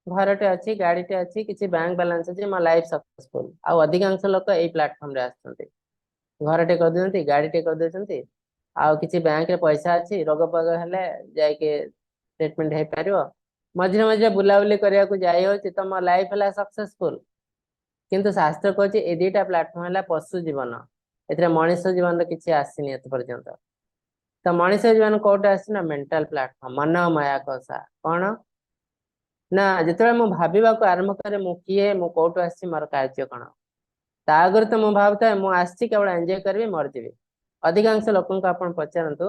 [SPEAKER 2] ଘରଟେ ଅଛି, ଗାଡିଟେ ଅଛି, କିଛି ବ୍ୟାଙ୍କ ବାଲାନ୍ସ ଅଛି, ମୋ ଲାଇଫ ସକ୍ସେସଫୁଲ। ଆଉ ଅଧିକାଂଶ ଲୋକ ଏଇ ପ୍ଲାଟଫର୍ମରେ ଆସୁଛନ୍ତି। ଘରଟେ କରିଦଉଛନ୍ତି, ଗାଡିଟେ କରିଦଉଛନ୍ତି, ଆଉ କିଛି ବ୍ୟାଙ୍କରେ ପଇସା ଅଛି, ରୋଗ ଫୋଗ ହେଲେ ଯାଇକି ଟ୍ରିଟମେଣ୍ଟ ହେଇପାରିବ, ମଝିରେ ମଝିରେ ବୁଲାବୁଲି କରିବାକୁ ଯାଇ ହଉଛି, ତ ମୋ ଲାଇଫ ହେଲା ସକ୍ସେସଫୁଲ। କିନ୍ତୁ ଶାସ୍ତ୍ର କହୁଛି ଏ ଦିଟା ପ୍ଲାଟଫର୍ମ ହେଲା ପଶୁ ଜୀବନ, ଏଥିରେ ମଣିଷ ଜୀବନର କିଛି ଆସିନି ଏତେ ପର୍ଯ୍ୟନ୍ତ। ତ ମଣିଷ ଜୀବନ କୋଉଟା ଆସିଛି ନା ମେଣ୍ଟାଲ ପ୍ଲାଟଫର୍ମ, ମନୋମୟା କୋଷା। କଣ ନା ଯେତେବେଳେ ମୁଁ ଭାବିବାକୁ ଆରମ୍ଭ କରେ ମୁଁ କିଏ, ମୁଁ କୋଉଠୁ ଆସିଛି, ମୋର କାର୍ଯ୍ୟ କଣ, ତା ଆଗରୁ ତ ମୁଁ ଭାବୁଥାଏ ମୁଁ ଆସିଛି କେବଳ ଏନ୍ଜୟ କରିବି, ମରିଯିବି। ଅଧିକାଂଶ ଲୋକଙ୍କୁ ଆପଣ ପଚାରନ୍ତୁ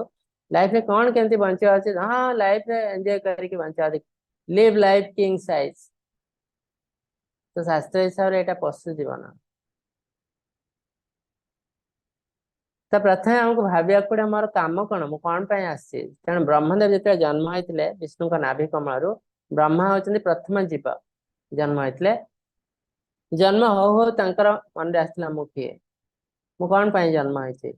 [SPEAKER 2] ଲାଇଫରେ କଣ କେମିତି ବଞ୍ଚିବା ଉଚିତ, ହଁ ଲାଇଫରେ ଏନ୍ଜୟ କରିକି ବଞ୍ଚିବା, ଲିଭ୍ ଲାଇଫ କିଙ୍ଗ ସାଇଜ। ତ ଶାସ୍ତ୍ର ହିସାବରେ ଏଇଟା ପଶୁ ଜୀବନ। ତ ପ୍ରଥମେ ଆମକୁ ଭାବିବାକୁ ପଡିବ ମୋର କାମ କଣ, ମୁଁ କଣ ପାଇଁ ଆସିଛି। କାରଣ ବ୍ରହ୍ମଦେବ ଯେତେବେଳେ ଜନ୍ମ ହେଇଥିଲେ ବିଷ୍ଣୁଙ୍କ ନାଭି କମଳରୁ, ବ୍ରହ୍ମା ହଉଛନ୍ତି ପ୍ରଥମ ଜୀବ ଜନ୍ମ ହେଇଥିଲେ। ଜନ୍ମ ହଉ ହଉ ତାଙ୍କର ମନରେ ଆସିଥିଲା ମୁଁ କିଏ, ମୁଁ କଣ ପାଇଁ ଜନ୍ମ ହେଇଛି,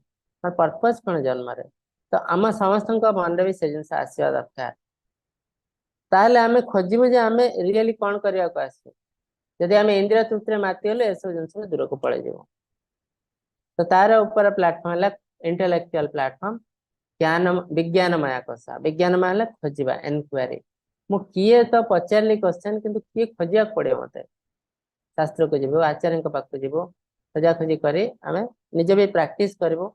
[SPEAKER 2] ମୋର ପର୍ପଜ କଣ ଜନ୍ମରେ। ତ ଆମ ସମସ୍ତଙ୍କ ମନରେ ବି ସେ ଜିନିଷ ଆସିବା ଦରକାର। ତାହେଲେ ଆମେ ଖୋଜିବୁ ଯେ ଆମେ ରିଏଲି କଣ କରିବାକୁ ଆସିଛୁ। ଯଦି ଆମେ ଇନ୍ଦ୍ରିୟ ତୃପ୍ତିରେ ମାତିଗଲେ ଏସବୁ ଜିନିଷରୁ ଦୂରକୁ ପଳେଇଯିବୁ। ତ ତାର ଉପର ପ୍ଲାଟଫର୍ମ ହେଲା ଇଣ୍ଟେଲେକ୍ଚୁଆଲ ପ୍ଲାଟଫର୍ମ, ଜ୍ଞାନ ବିଜ୍ଞାନମୟା କୋଷା। ବିଜ୍ଞାନମୟ ହେଲା ଖୋଜିବା, ଏନକ୍ୱାରି। ମୁଁ କିଏ ତ ପଚାରିଲି କ୍ୱେଶ୍ଚନ, କିନ୍ତୁ କିଏ ଖୋଜିବାକୁ ପଡିବ ମତେ। ଶାସ୍ତ୍ରକୁ ଯିବୁ, ଆଚାର୍ଯ୍ୟଙ୍କ ପାଖକୁ ଯିବୁ, ଖୋଜାଖୋଜି କରି ଆମେ ନିଜେ ବି ପ୍ରାକ୍ଟିସ କରିବୁ,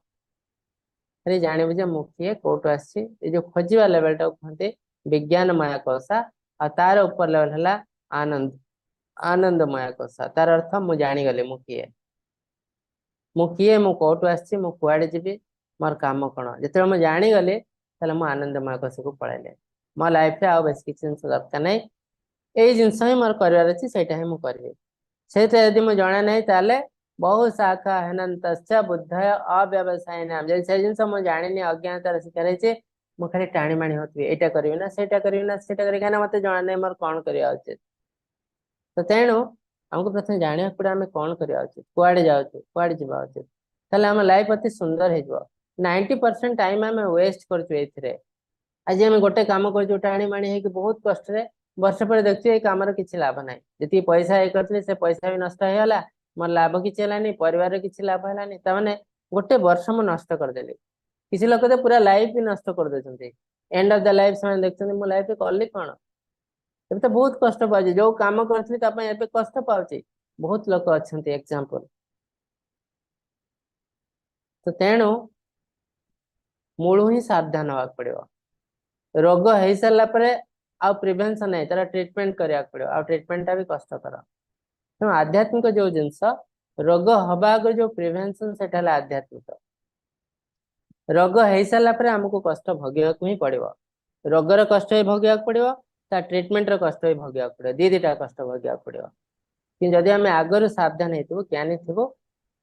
[SPEAKER 2] ଜାଣିବୁ ଯେ ମୁଁ କିଏ, କୋଉଠୁ ଆସିଛି। ଏ ଯୋଉ ଖୋଜିବା ଲେଭେଲଟାକୁ କୁହନ୍ତି ବିଜ୍ଞାନମୟ କୋଷା। ଆଉ ତାର ଉପର ଲେଭେଲ ହେଲା ଆନନ୍ଦ, ଆନନ୍ଦମୟ କୋଷା। ତାର ଅର୍ଥ ମୁଁ ଜାଣିଗଲି ମୁଁ କିଏ, ମୁଁ କିଏ, ମୁଁ କୋଉଠୁ ଆସିଛି, ମୁଁ କୁଆଡେ ଯିବି, ମୋର କାମ କଣ। ଯେତେବେଳେ ମୁଁ ଜାଣିଗଲି ତାହେଲେ ମୁଁ ଆନନ୍ଦମୟ କୋଷକୁ ପଳେଇଲି। ମୋ ଲାଇଫରେ ଆଉ ବେଶୀ କିଛି ଜିନିଷ ଦରକାର ନାହିଁ, ଏଇ ଜିନିଷ ହିଁ ମୋର କରିବାର ଅଛି, ସେଇଟା ହିଁ ମୁଁ କରିବି। ସେଇଟା ଯଦି ମୁଁ ଜଣା ନାହିଁ ତାହେଲେ ବହୁ ଶାଖା ହେନନ୍ତଶ୍ଚ ବୁଦ୍ଧୟ ଅବ୍ୟବସାୟିନାମ। ଯଦି ସେ ଜିନିଷ ମୁଁ ଜାଣିନି, ଅଜ୍ଞାନତାର ଶିକାର ହେଇଛି, ମୁଁ ଖାଲି ଟାଣି ମାଣି ହଉଥିବି, ଏଇଟା କରିବି ନା ସେଇଟା କରିବି ନା ସେଇଟା କରିବି, କାହିଁକିନା ମତେ ଜଣା ନାହିଁ ମୋର କଣ କରିବା ଉଚିତ। ତ ତେଣୁ ଆମକୁ ପ୍ରଥମେ ଜାଣିବାକୁ ପଡିବ ଆମେ କଣ କରିବା ଉଚିତ, କୁଆଡେ ଯାଉଛୁ, କୁଆଡେ ଯିବା ଉଚିତ। ତାହେଲେ ଆମ ଲାଇଫ ଅତି ସୁନ୍ଦର ହେଇଯିବ। 90% ଟାଇମ ଆମେ ୱେଷ୍ଟ କରୁଛୁ ଏଇଥିରେ। ଆଜି ଆମେ ଗୋଟେ କାମ କରୁଛୁ ଟାଣି ମାଣି ହେଇକି ବହୁତ କଷ୍ଟରେ, ବର୍ଷ ପରେ ଦେଖୁଛୁ ଏଇ କାମର କିଛି ଲାଭ ନାହିଁ, ଯେତିକି ପଇସା ଇଏ କରିଥିଲି ସେ ପଇସା ବି ନଷ୍ଟ ହେଇଗଲା, ମୋର ଲାଭ କିଛି ହେଲାନି, ପରିବାରର କିଛି ଲାଭ ହେଲାନି। ତାମାନେ ଗୋଟେ ବର୍ଷ ମୁଁ ନଷ୍ଟ କରିଦେଲି। କିଛି ଲୋକ ତ ପୁରା ଲାଇଫ ବି ନଷ୍ଟ କରିଦଉଛନ୍ତି। ଏଣ୍ଡ ଅଫ the life ସେମାନେ ଦେଖୁଛନ୍ତି ମୁଁ ଲାଇଫରେ କଲି କଣ, ଏବେ ତ ବହୁତ କଷ୍ଟ ପାଉଛି, ଯୋଉ କାମ କରିଥିଲି ତା ପାଇଁ ଏବେ କଷ୍ଟ ପାଉଛି। ବହୁତ ଲୋକ ଅଛନ୍ତି ଏକ୍ସାମ୍ପଲ। ତ ତେଣୁ ମୂଳୁ ହିଁ ସାବଧାନ ହବାକୁ ପଡିବ। ରୋଗ ହେଇସାରିଲା ପରେ ଆଉ ପ୍ରିଭେନ୍ସନ ନାହିଁ, ତାର ଟ୍ରିଟମେଣ୍ଟ କରିବାକୁ ପଡିବ, ଆଉ ଟ୍ରିଟମେଣ୍ଟ ଟା ବି କଷ୍ଟକର। ତେଣୁ ଆଧ୍ୟାତ୍ମିକ ଯୋଉ ଜିନିଷ, ରୋଗ ହବା ଆଗରୁ ଯୋଉ ପ୍ରିଭେନ୍ସନ, ସେଟା ହେଲା ଆଧ୍ୟାତ୍ମିକ। ରୋଗ ହେଇସାରିଲା ପରେ ଆମକୁ କଷ୍ଟ ଭୋଗିବାକୁ ହିଁ ପଡିବ। ରୋଗର କଷ୍ଟ ବି ଭୋଗିବାକୁ ପଡିବ, ତା ଟ୍ରିଟମେଣ୍ଟର କଷ୍ଟ ବି ଭୋଗିବାକୁ ପଡିବ, ଦି ଦିଟା କଷ୍ଟ ଭୋଗିବାକୁ ପଡିବ। କିନ୍ତୁ ଯଦି ଆମେ ଆଗରୁ ସାବଧାନ ହେଇଥିବୁ, ଜ୍ଞାନୀ ଥିବୁ,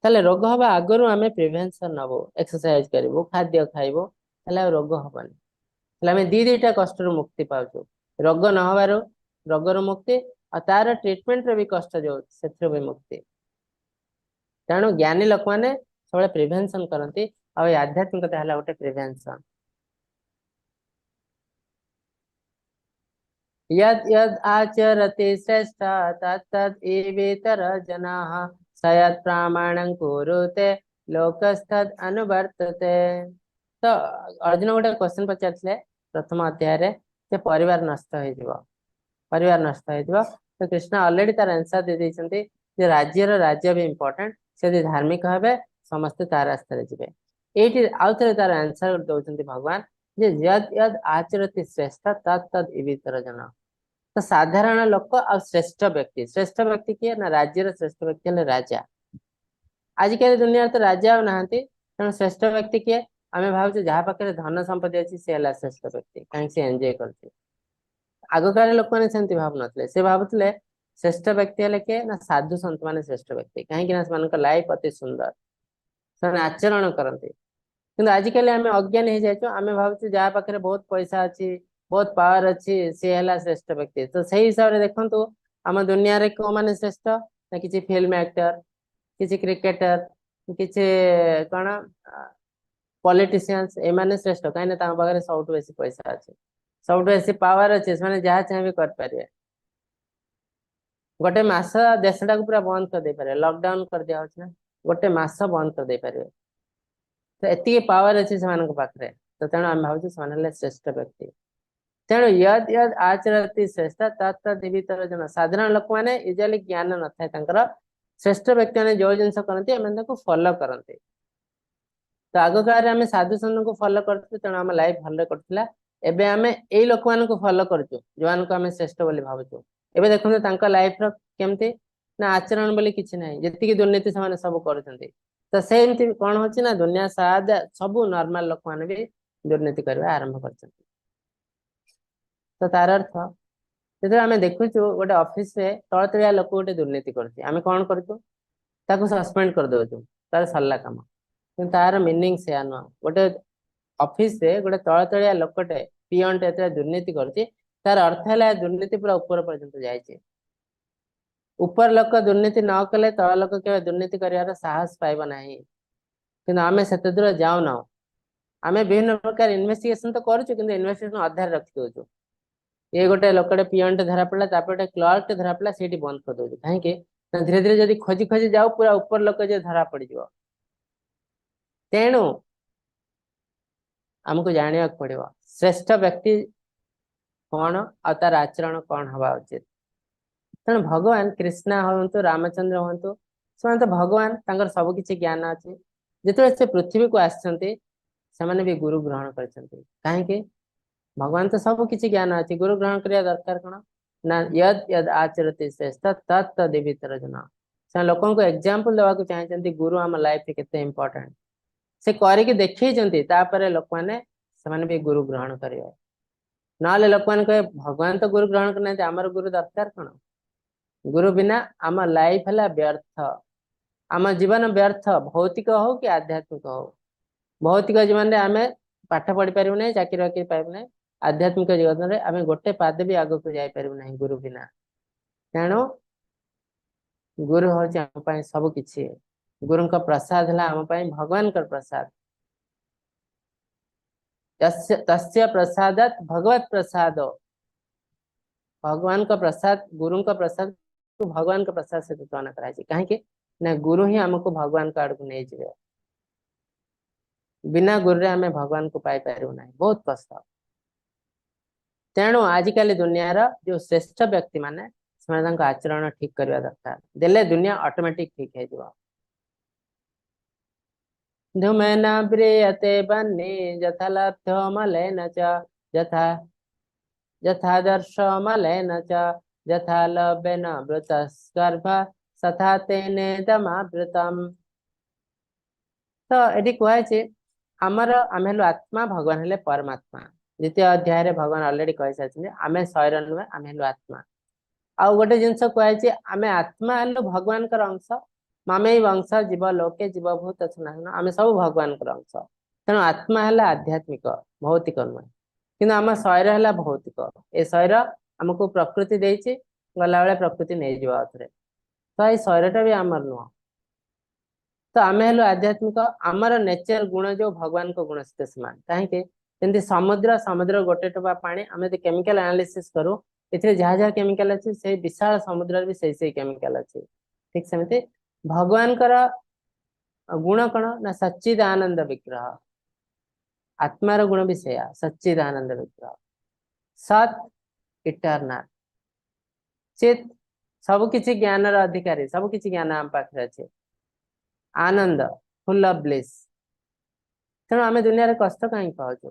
[SPEAKER 2] ତାହେଲେ ରୋଗ ହବା ଆଗରୁ ଆମେ ପ୍ରିଭେନ୍ସନ ନବୁ, ଏକ୍ସରସାଇଜ କରିବୁ, ଖାଦ୍ୟ ଖାଇବୁ, ତାହେଲେ ଆଉ ରୋଗ ହବନି। ତାହେଲେ ଆମେ ଦି ଦିଟା କଷ୍ଟରୁ ମୁକ୍ତି ପାଉଛୁ, ରୋଗ ନ ହବାରୁ ରୋଗରୁ ମୁକ୍ତି, ଆଉ ତାର ଟ୍ରିଟମେଣ୍ଟର ବି କଷ୍ଟ ଯୋଉ ସେଥିରୁ ବି ମୁକ୍ତି। ତେଣୁ ଜ୍ଞାନୀ ଲୋକମାନେ ସବୁବେଳେ ପ୍ରିଭେନ୍ସନ କରନ୍ତି, ଆଉ ଏଇ ଆଧ୍ୟାତ୍ମିକତା ହେଲା ଗୋଟେ ପ୍ରିଭେନ୍ସନ। यद यद आचरति श्रेष्ठ तत् तद् इवेतर जनाः स यत् प्रमाणं कुरुते लोकस्तद् अनुवर्तते। ତ ଅର୍ଜୁନ ଗୋଟେ କ୍ୱେଶ୍ଚନ ପଚାରିଥିଲେ ପ୍ରଥମ ଅଧ୍ୟାୟରେ ଯେ ପରିବାର ନଷ୍ଟ ହେଇଯିବ, ପରିବାର ନଷ୍ଟ ହେଇଯିବ। ତ କୃଷ୍ଣ ଅଲରେଡି ତାର ଆନ୍ସର ଦେଇ ଦେଇଛନ୍ତି ଯେ ରାଜ୍ୟର ରାଜ୍ୟ ବି ଇମ୍ପୋର୍ଟାଣ୍ଟ, ସେ ଯଦି ଧାର୍ମିକ ହେବେ ସମସ୍ତେ ତା ରାସ୍ତାରେ ଯିବେ। ଏଇଠି ଆଉ ଥରେ ତାର ଆନ୍ସର ଦଉଛନ୍ତି ଭଗବାନ ଯେ ଯଦ୍ ଯଦ୍ ଆଚରତି ଶ୍ରେଷ୍ଠ ତତ୍ ତଦ୍ ଇବିତର ଜନ। ତ ସାଧାରଣ ଲୋକ ଆଉ ଶ୍ରେଷ୍ଠ ବ୍ୟକ୍ତି, ଶ୍ରେଷ୍ଠ ବ୍ୟକ୍ତି କିଏ ନା ରାଜ୍ୟର ଶ୍ରେଷ୍ଠ ବ୍ୟକ୍ତି ହେଲେ ରାଜା। ଆଜିକାଲି ଦୁନିଆରେ ତ ରାଜା ଆଉ ନାହାନ୍ତି, ତେଣୁ ଶ୍ରେଷ୍ଠ ବ୍ୟକ୍ତି କିଏ? ଆମେ ଭାବୁଛୁ ଯାହା ପାଖରେ ଧନ ସମ୍ପତ୍ତି ଅଛି ସେ ହେଲା ଶ୍ରେଷ୍ଠ ବ୍ୟକ୍ତି, କାହିଁକି ସେ ଏନ୍ଜୟ କରୁଛି। ଆଗକାଳରେ ଲୋକମାନେ ସେମିତି ଭାବୁନଥିଲେ, ସେ ଭାବୁଥିଲେ ଶ୍ରେଷ୍ଠ ବ୍ୟକ୍ତି ହେଲେ କିଏ ନା ସାଧୁ ସନ୍ଥ ମାନେ ଶ୍ରେଷ୍ଠ ବ୍ୟକ୍ତି, କାହିଁକି ନା ସେମାନଙ୍କ ଲାଇଫ ଅତି ସୁନ୍ଦର, ସେମାନେ ଆଚରଣ କରନ୍ତି। କିନ୍ତୁ ଆଜିକାଲି ଆମେ ଅଜ୍ଞାନ ହେଇଯାଇଛୁ, ଆମେ ଭାବୁଛୁ ଯାହା ପାଖରେ ବହୁତ ପଇସା ଅଛି, ବହୁତ ପାୱାର ଅଛି, ସିଏ ହେଲା ଶ୍ରେଷ୍ଠ ବ୍ୟକ୍ତି। ତ ସେଇ ହିସାବରେ ଦେଖନ୍ତୁ ଆମ ଦୁନିଆରେ କୋଉମାନେ ଶ୍ରେଷ୍ଠ ନା କିଛି ଫିଲ୍ମ ଆକ୍ଟର, କିଛି କ୍ରିକେଟର, କିଛି କଣ ପଲିଟିସିଆନ୍ସ, ଏମାନେ ଶ୍ରେଷ୍ଠ, କାହିଁକି ନା ତାଙ୍କ ପାଖରେ ସବୁଠୁ ବେଶୀ ପଇସା ଅଛି, ସବୁଠୁ ବେଶୀ ପାୱାର ଅଛି, ସେମାନେ ଯାହା ଚାହିଁବେ କରିପାରିବେ। ଗୋଟେ ମାସ ଦେଶଟାକୁ ପୁରା ବନ୍ଦ କରିଦେଇ ପାରିବେ, ଲକଡାଉନ କରିଦିଆ ହଉଛି ନା, ଗୋଟେ ମାସ ବନ୍ଦ କରିଦେଇ ପାରିବେ। ତ ଏତିକି ପାୱାର ଅଛି ସେମାନଙ୍କ ପାଖରେ। ତ ତେଣୁ ଆମେ ଭାବୁଛୁ ସେମାନେ ହେଲେ ଶ୍ରେଷ୍ଠ ବ୍ୟକ୍ତି। ତେଣୁ ୟଦ୍ ୟଦ୍ ଆଚରତି ଶ୍ରେଷ୍ଠ ତତ୍ ତଦ୍ ଇବିତର ଜନ। ସାଧାରଣ ଲୋକମାନେ ୟୁଜୁଆଲି ଜ୍ଞାନ ନଥାଏ ତାଙ୍କର, ଶ୍ରେଷ୍ଠ ବ୍ୟକ୍ତି ମାନେ ଯୋଉ ଜିନିଷ କରନ୍ତି ଏମାନେ ତାକୁ ଫଲୋ କରନ୍ତି। ତ ଆଗ କାଳରେ ଆମେ ସାଧୁ ସନ୍ଥଙ୍କୁ ଫଲୋ କରୁଥିଲୁ, ତେଣୁ ଆମ ଲାଇଫ ଭଲରେ କଟୁଥିଲା। ଏବେ ଆମେ ଏଇ ଲୋକମାନଙ୍କୁ ଫଲୋ କରୁଛୁ ଯୋଉମାନଙ୍କୁ ଆମେ ଶ୍ରେଷ୍ଠ ବୋଲି ଭାବୁଛୁ। ଏବେ ଦେଖନ୍ତୁ ତାଙ୍କ ଲାଇଫ ର କେମିତି ନା ଆଚରଣ ବୋଲି କିଛି ନାହିଁ, ଯେତିକି ଦୁର୍ନୀତି ସେମାନେ ସବୁ କରୁଛନ୍ତି। ତ ସେମିତି କଣ ହଉଛି ନା ଦୁନିଆ ସାଧା ସବୁ ନର୍ମାଲ ଲୋକମାନେ ବି ଦୁର୍ନୀତି କରିବା ଆରମ୍ଭ କରିଛନ୍ତି। ତ ତାର ଅର୍ଥ ଯେତେବେଳେ ଆମେ ଦେଖୁଛୁ ଗୋଟେ ଅଫିସରେ ତଳତଳିଆ ଲୋକ ଗୋଟେ ଦୁର୍ନୀତି କରୁଛି, ଆମେ କଣ କରୁଛୁ? ତାକୁ ସସ୍ପେଣ୍ଡ କରିଦଉଛୁ, ତାର ସରିଲା କାମ। କିନ୍ତୁ ତାର ମିନିଂ ସେୟା ନୁହଁ। ଗୋଟେ ଅଫିସରେ ଗୋଟେ ତଳତଳିଆ ଲୋକଟେ ପିଅନଟେ ଯେତେବେଳେ ଦୁର୍ନୀତି କରୁଛି, ତାର ଅର୍ଥ ହେଲା ଦୁର୍ନୀତି ପୁରା ଉପର ପର୍ଯ୍ୟନ୍ତ ଯାଇଛି। ଉପର ଲୋକ ଦୁର୍ନୀତି ନ କଲେ ତଳ ଲୋକ କେବେ ଦୁର୍ନୀତି କରିବାର ସାହସ ପାଇବ ନାହିଁ। କିନ୍ତୁ ଆମେ ସେତେ ଦୂର ଯାଉନାହୁଁ। ଆମେ ବିଭିନ୍ନ ପ୍ରକାର ଇନଭେଷ୍ଟିଗେସନ ତ କରୁଛୁ, କିନ୍ତୁ ଇନଭେଷ୍ଟିଗେସନ ଅଧାରେ ରଖିଦଉଛୁ। ଇଏ ଗୋଟେ ଲୋକଟେ ପିଅନଟେ ଧରା ପଡିଲା, ତାପରେ ଗୋଟେ କ୍ଲର୍କଟେ ଧରା ପଡିଲା, ସେଇଠି ବନ୍ଦ କରିଦଉଛୁ। କାହିଁକି ନା ଧୀରେ ଧୀରେ ଯଦି ଖୋଜି ଖୋଜି ଯାଉ ପୁରା ଉପର ଲୋକ ଯେ ଧରା ପଡିଯିବ। ତେଣୁ ଆମକୁ ଜାଣିବାକୁ ପଡିବ ଶ୍ରେଷ୍ଠ ବ୍ୟକ୍ତି କଣ ଆଉ ତାର ଆଚରଣ କଣ ହବା ଉଚିତ। ତେଣୁ ଭଗବାନ କୃଷ୍ଣ ହୁଅନ୍ତୁ, ରାମଚନ୍ଦ୍ର ହୁଅନ୍ତୁ, ସେମାନେ ତ ଭଗବାନ, ତାଙ୍କର ସବୁ କିଛି ଜ୍ଞାନ ଅଛି। ଯେତେବେଳେ ସେ ପୃଥିବୀକୁ ଆସିଛନ୍ତି ସେମାନେ ବି ଗୁରୁ ଗ୍ରହଣ କରିଛନ୍ତି। କାହିଁକି? ଭଗବାନ ତ ସବୁ କିଛି ଜ୍ଞାନ ଅଛି, ଗୁରୁ ଗ୍ରହଣ କରିବା ଦରକାର କଣ ନା ୟଦ୍ ୟଦ୍ ଆଚରତି ଶ୍ରେଷ୍ଠ ତତ୍ ତଦ୍ ଇବିତର ଜନ। ସେମାନେ ଲୋକଙ୍କୁ ଏକ୍ଜାମ୍ପଲ ଦେବାକୁ ଚାହିଁଛନ୍ତି ଗୁରୁ ଆମ ଲାଇଫରେ କେତେ ଇମ୍ପୋର୍ଟାଣ୍ଟ। ସେ କରିକି ଦେଖେଇଛନ୍ତି, ତାପରେ ଲୋକମାନେ ସେମାନେ ବି ଗୁରୁ ଗ୍ରହଣ କରିବେ। ନହେଲେ ଲୋକମାନେ କହିବେ ଭଗବାନ ତ ଗୁରୁ ଗ୍ରହଣ କରିନାହାନ୍ତି, ଆମର ଗୁରୁ ଦରକାର କଣ? ଗୁରୁ ବିନା ଆମ ଲାଇଫ ହେଲା ବ୍ୟର୍ଥ, ଆମ ଜୀବନ ବ୍ୟର୍ଥ, ଭୌତିକ ହଉ କି ଆଧ୍ୟାତ୍ମିକ ହଉ। ଭୌତିକ ଜୀବନରେ ଆମେ ପାଠ ପଢି ପାରିବୁ ନାହିଁ, ଚାକିରି ବାକିରି ପାଇବୁ ନାହିଁ। ଆଧ୍ୟାତ୍ମିକ ଜୀବନରେ ଆମେ ଗୋଟେ ପାଦ ବି ଆଗକୁ ଯାଇପାରିବୁ ନାହିଁ ଗୁରୁ ବିନା। ତେଣୁ ଗୁରୁ ହଉଛି ଆମ ପାଇଁ ସବୁ କିଛି। ଗୁରୁଙ୍କ ପ୍ରସାଦ ହେଲା ଆମ ପାଇଁ ଭଗବାନଙ୍କର ପ୍ରସାଦ। ତସ୍ୟ ପ୍ରସାଦାତ୍ ଭଗବତ ପ୍ରସାଦ। ଭଗବାନଙ୍କ ପ୍ରସାଦ, ଗୁରୁଙ୍କ ପ୍ରସାଦ ଭଗବାନଙ୍କ ପ୍ରସାଦ ସହିତ ତୁଳନା କରାଯାଇଛି। କାହିଁକି ନା ଗୁରୁ ହିଁ ଆମକୁ ଭଗବାନଙ୍କ ଆଡକୁ ନେଇଯିବେ। ବିନା ଗୁରୁରେ ଆମେ ଭଗବାନଙ୍କୁ ପାଇପାରିବୁ ନାହିଁ, ବହୁତ କଷ୍ଟ। ତେଣୁ ଆଜିକାଲି ଦୁନିଆର ଯୋଉ ଶ୍ରେଷ୍ଠ ବ୍ୟକ୍ତି ମାନେ ସେମାନେ ତାଙ୍କ ଆଚରଣ ଠିକ କରିବା ଦରକାର, ଦେଲେ ଦୁନିଆ ଅଟୋମେଟିକ ଠିକ ହେଇଯିବ। ଧୂମେନ ବ୍ରିୟତେ ବହ୍ନି ଯଥା ଲବ୍ଧୋ ମଲେନ ଚ ଯଥା ଯଥାଦର୍ଶ ମଲେନ ଚ ଯଥା ଲଭ୍ୟେନ ବୃତସ୍ଗର୍ଭ ତଥା ତେନେଦମାବୃତମ୍। ତ ଏଠି କୁହାଯାଇଛି ଆମର ଆମେ ହେଲୁ ଆତ୍ମା, ଭଗବାନ ହେଲେ ପରମାତ୍ମା। ଦ୍ୱିତୀୟ ଅଧ୍ୟାୟରେ ଭଗବାନ ଅଲରେଡି କହିସାରିଛନ୍ତି ଆମେ ଶରୀର ନୁହେଁ, ଆମେ ହେଲୁ ଆତ୍ମା। ଆଉ ଗୋଟେ ଜିନିଷ କୁହାଯାଇଛି ଆମେ ଆତ୍ମା ହେଲୁ ଭଗବାନଙ୍କର ଅଂଶ। ମାମେବ ଅଂଶ ଜୀବ ଲୋକେ ଜୀବ ଭୂତ ସନାତନ, ଆମେ ସବୁ ଭଗବାନଙ୍କର ଅଂଶ। ତେଣୁ ଆତ୍ମା ହେଲା ଆଧ୍ୟାତ୍ମିକ, ଭୌତିକ ନୁହେଁ। କିନ୍ତୁ ଆମ ଶରୀର ହେଲା ଭୌତିକ। ଏ ଶରୀର ଆମକୁ ପ୍ରକୃତି ଦେଇଛି, ଗଲାବେଳେ ପ୍ରକୃତି ନେଇଯିବ ଆଉଥରେ। ତ ଏଇ ଶରୀରଟା ବି ଆମର ନୁହଁ। ତ ଆମେ ହେଲୁ ଆଧ୍ୟାତ୍ମିକ। ଆମର ନେଚର ଗୁଣ ଯୋଉ ଭଗବାନଙ୍କ ଗୁଣ ସହିତ ସମାନ। କାହିଁକି? ଯେମିତି ସମୁଦ୍ର, ସମୁଦ୍ର ଗୋଟେ ଟୋପା ପାଣି ଆମେ ଯଦି କେମିକାଲ ଆନାଲିସିସ୍ କରୁ, ଏଥିରେ ଯାହା ଯାହା କେମିକାଲ ଅଛି ସେଇ ବିଶାଳ ସମୁଦ୍ରରେ ବି ସେଇ ସେଇ କେମିକାଲ ଅଛି। ଠିକ ସେମିତି ଭଗବାନଙ୍କର ଗୁଣ କଣ ନା ସଚ୍ଚିଦ ଆନନ୍ଦ ବିଗ୍ରହ। ଆତ୍ମାର ଗୁଣ ବି ସେଇଆ, ସଚ୍ଚିଦ ଆନନ୍ଦ ବିଗ୍ରହ, ସତ୍, ଇଟରନାଲ, ଚିତ୍, ସବୁ କିଛି ଜ୍ଞାନର ଅଧିକାରୀ, ସବୁ କିଛି ଜ୍ଞାନ ଆମ ପାଖରେ ଅଛି, ଆନନ୍ଦ, ଫୁଲ ଅଫ ବ୍ଲିସ୍। ତେଣୁ ଆମେ ଦୁନିଆରେ କଷ୍ଟ କାହିଁକି ପାଉଛୁ?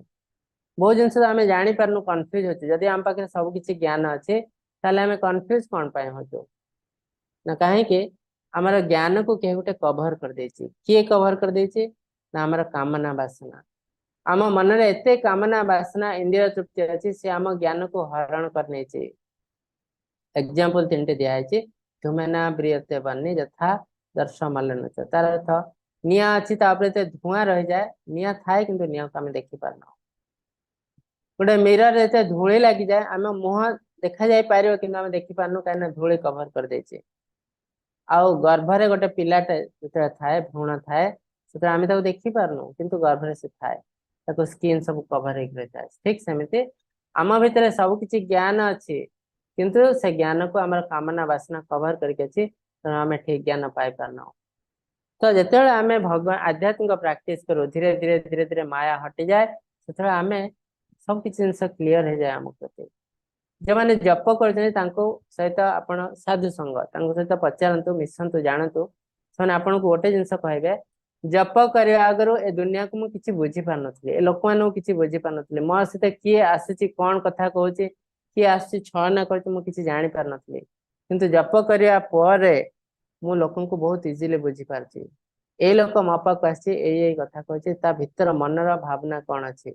[SPEAKER 2] ବହୁତ ଜିନିଷ ତ ଆମେ ଜାଣିପାରୁନୁ, କନଫ୍ୟୁଜ ହଉଛୁ। ଯଦି ଆମ ପାଖରେ ସବୁ କିଛି ଜ୍ଞାନ ଅଛି, ତାହେଲେ ଆମେ କନଫ୍ୟୁଜ କଣ ପାଇଁ ହଉଛୁ? ନା କାହିଁକି ଆମର ଜ୍ଞାନକୁ କେହି ଗୋଟେ କଭର କରିଦେଇଛି। କିଏ କଭର କରିଦେଇଛି? ନା ଆମର କାମନା ବାସନା। ଆମ ମନରେ ଏତେ କାମନା ବାସନା, ଇନ୍ଦ୍ରିୟ ତୃପ୍ତି ଅଛି, ସେ ଆମ ଜ୍ଞାନକୁ ହରଣ କରିନେଇଛି। ଏକ୍ଜାମ୍ପଲ ତିନିଟି ଦିଆହେଇଛି। ଧୂମେନ ବ୍ରିୟତେ ବହ୍ନି ଯଥା ଦର୍ଶମଲେନ ଚ। ତାର ଅର୍ଥ, ନିଆଁ ଅଛି, ତାପରେ ଏତେ ଧୂଆଁ ରହିଯାଏ। ନିଆଁ ଥାଏ କିନ୍ତୁ ନିଆଁକୁ ଆମେ ଦେଖିପାରୁନାହୁଁ। ଗୋଟେ ମିରର ଏତେ ଧୂଳି ଲାଗିଯାଏ, ଆମ ମୁହଁ ଦେଖାଯାଇ ପାରିବ କିନ୍ତୁ ଆମେ ଦେଖିପାରୁନୁ, କାହିଁକିନା ଧୂଳି କଭର କରିଦେଇଛି। ଆଉ ଗର୍ଭରେ ଗୋଟେ ପିଲାଟେ ଯେତେବେଳେ ଥାଏ, ଭ୍ରୂଣ ଥାଏ, ସେତେବେଳେ ଆମେ ତାକୁ ଦେଖିପାରୁନୁ, କିନ୍ତୁ ଗର୍ଭରେ ସେ ଥାଏ, ତାକୁ ସ୍କିନ୍ ସବୁ କଭର ହେଇକି ରହିଥାଏ। ଠିକ ସେମିତି ଆମ ଭିତରେ ସବୁ କିଛି ଜ୍ଞାନ ଅଛି, କିନ୍ତୁ ସେ ଜ୍ଞାନକୁ ଆମର କାମନା ବାସନା କଭର କରିକି ଅଛି, ତେଣୁ ଆମେ ଠିକ ଜ୍ଞାନ ପାଇପାରୁନାହୁଁ। ତ ଯେତେବେଳେ ଆମେ ଭଗବାନ ଆଧ୍ୟାତ୍ମିକ ପ୍ରାକ୍ଟିସ କରୁ, ଧୀରେ ଧୀରେ ଧୀରେ ଧୀରେ ମାୟା ହଟିଯାଏ। ସେତେବେଳେ ଆମେ ସବୁ କିଛି ଜିନିଷ କ୍ଲିୟର ହେଇଯାଏ ଆମ ପ୍ରତି। ଯେଉଁମାନେ ଜପ କରୁଛନ୍ତି, ତାଙ୍କ ସହିତ ଆପଣ ସାଧୁ ସଙ୍ଗ, ତାଙ୍କ ସହିତ ପଚାରନ୍ତୁ, ମିଶନ୍ତୁ, ଜାଣନ୍ତୁ। ସେମାନେ ଆପଣଙ୍କୁ ଗୋଟେ ଜିନିଷ କହିବେ, ଜପ କରିବା ଆଗରୁ ଏ ଦୁନିଆକୁ ମୁଁ କିଛି ବୁଝି ପାରୁନଥିଲି, ଏ ଲୋକମାନଙ୍କୁ କିଛି ବୁଝି ପାରୁନଥିଲି, ମୋ ସହିତ କିଏ ଆସୁଛି, କଣ କଥା କହୁଛି, କିଏ ଆସୁଛି, ଛଳନା କରୁଛି, ମୁଁ କିଛି ଜାଣି ପାରୁନଥିଲି। କିନ୍ତୁ ଜପ କରିବା ପରେ ମୁଁ ଲୋକଙ୍କୁ ବହୁତ ଇଜିଲି ବୁଝିପାରୁଛି। ଏଇ ଲୋକ ମୋ ପାଖକୁ ଆସିଛି, ଏଇ ଏଇ କଥା କହୁଛି, ତା ଭିତର ମନର ଭାବନା କଣ ଅଛି,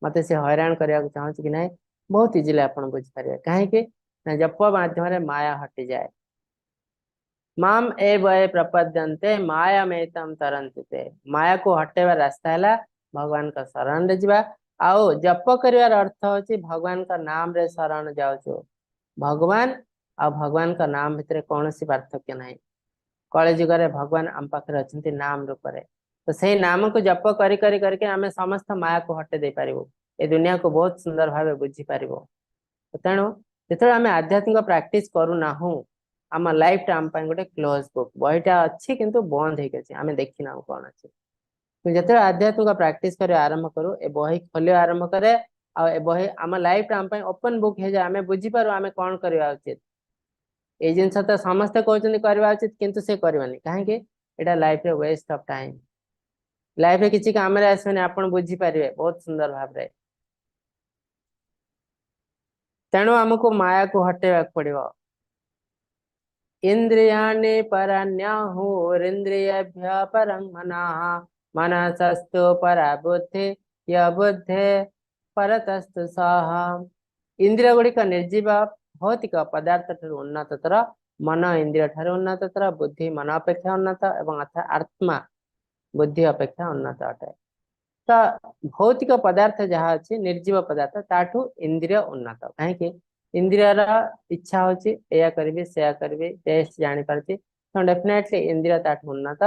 [SPEAKER 2] ମତେ ସେ ହଇରାଣ କରିବାକୁ ଚାହୁଁଛି କି ନାହିଁ, ବହୁତ ଇଜିଲି ଆପଣ ବୁଝିପାରିବେ। କାହିଁକି ନା ଜପ ମାଧ୍ୟମରେ ମାୟା ହଟିଯାଏ। ମାମ ଏବ ଏ ପ୍ରପଦ୍ୟନ୍ତେ ମାୟାମେତମ ତରନ୍ତି ତେ। ମାୟାକୁ ହଟେଇବା ରାସ୍ତା ହେଲା ଭଗବାନଙ୍କ ଶରଣରେ ଯିବା। ଆଉ ଜପ କରିବାର ଅର୍ଥ ହଉଛି ଭଗବାନଙ୍କ ନାମରେ ଶରଣ ଯାଉଛୁ। ଭଗବାନ ଆଉ ଭଗବାନଙ୍କ ନାମ ଭିତରେ କୌଣସି ପାର୍ଥକ୍ୟ ନାହିଁ। କଳି ଯୁଗରେ ଭଗବାନ ଆମ ପାଖରେ ଅଛନ୍ତି ନାମ ରୂପରେ। ତ ସେଇ ନାମକୁ ଜପ କରି କରି କରିକି ଆମେ ସମସ୍ତ ମାୟାକୁ ହଟେଇ ଦେଇ ପାରିବୁ, ଏ ଦୁନିଆକୁ ବହୁତ ସୁନ୍ଦର ଭାବେ ବୁଝିପାରିବୁ। ତେଣୁ ଯେତେବେଳେ ଆମେ ଆଧ୍ୟାତ୍ମିକ ପ୍ରାକ୍ଟିସ କରୁନାହୁଁ, ଆମ ଲାଇଫଟା ଆମ ପାଇଁ ଗୋଟେ କ୍ଲୋଜ ବୁକ୍। ବହିଟା ଅଛି କିନ୍ତୁ ବନ୍ଦ ହେଇକି ଅଛି, ଆମେ ଦେଖିନାହୁଁ କଣ ଅଛି। କିନ୍ତୁ ଯେତେବେଳେ ଆଧ୍ୟାତ୍ମିକ ପ୍ରାକ୍ଟିସ କରିବା ଆରମ୍ଭ କରୁ, ଏ ବହି ଖୋଲିବା ଆରମ୍ଭ କରେ ଆଉ ଏ ବହି ଆମ ଲାଇଫଟା ଆମ ପାଇଁ ଓପନ ବୁକ୍ ହେଇଯାଏ। ଆମେ ବୁଝିପାରୁ ଆମେ କଣ କରିବା ଉଚିତ। ଏଇ ଜିନିଷ ତ ସମସ୍ତେ କହୁଛନ୍ତି କରିବା ଉଚିତ, କିନ୍ତୁ ସେ କରିବାନି। କାହିଁକି? ଏଇଟା ଲାଇଫରେ ୱେଷ୍ଟ ଅଫ ଟାଇମ, ଲାଇଫରେ କିଛି କାମରେ ଆସିବନି। ଆପଣ ବୁଝିପାରିବେ ବହୁତ ସୁନ୍ଦର ଭାବରେ। ତେଣୁ ଆମକୁ ମାୟାକୁ ହଟେଇବାକୁ ପଡିବ। ଇନ୍ଦ୍ରିୟାଣି ପରାଣ୍ୟାହୁରିନ୍ଦ୍ରିୟେଭ୍ୟ ପରଂ ମନଃ ମନସସ୍ତୁ ପରା ବୁଦ୍ଧି ୟ ବୁଦ୍ଧେ ପରତସ୍ତୁ ସହ। ଇନ୍ଦ୍ରିୟ ଗୁଡିକ ନିର୍ଜୀବ ଭୌତିକ ପଦାର୍ଥ ଠାରୁ ଉନ୍ନତତର, ମନ ଇନ୍ଦ୍ରିୟ ଠାରୁ ଉନ୍ନତତର, ବୁଦ୍ଧି ମନ ଅପେକ୍ଷା ଉନ୍ନତ ଏବଂ ଆତ୍ମା ବୁଦ୍ଧି ଅପେକ୍ଷା ଉନ୍ନତ ଅଟେ। ତ ଭୌତିକ ପଦାର୍ଥ ଯାହା ଅଛି, ନିର୍ଜୀବ ପଦାର୍ଥ, ତାଠୁ ଇନ୍ଦ୍ରିୟ ଉନ୍ନତ। କାହିଁକି? ଇନ୍ଦ୍ରିୟର ଇଚ୍ଛା ହଉଛି ଏଇଆ କରିବି, ସେୟା କରିବି, ଟେଷ୍ଟ ଜାଣିପାରୁଛି, ତ ଡେଫିନେଟଲି ଇନ୍ଦ୍ରିୟ ତାଠୁ ଉନ୍ନତ।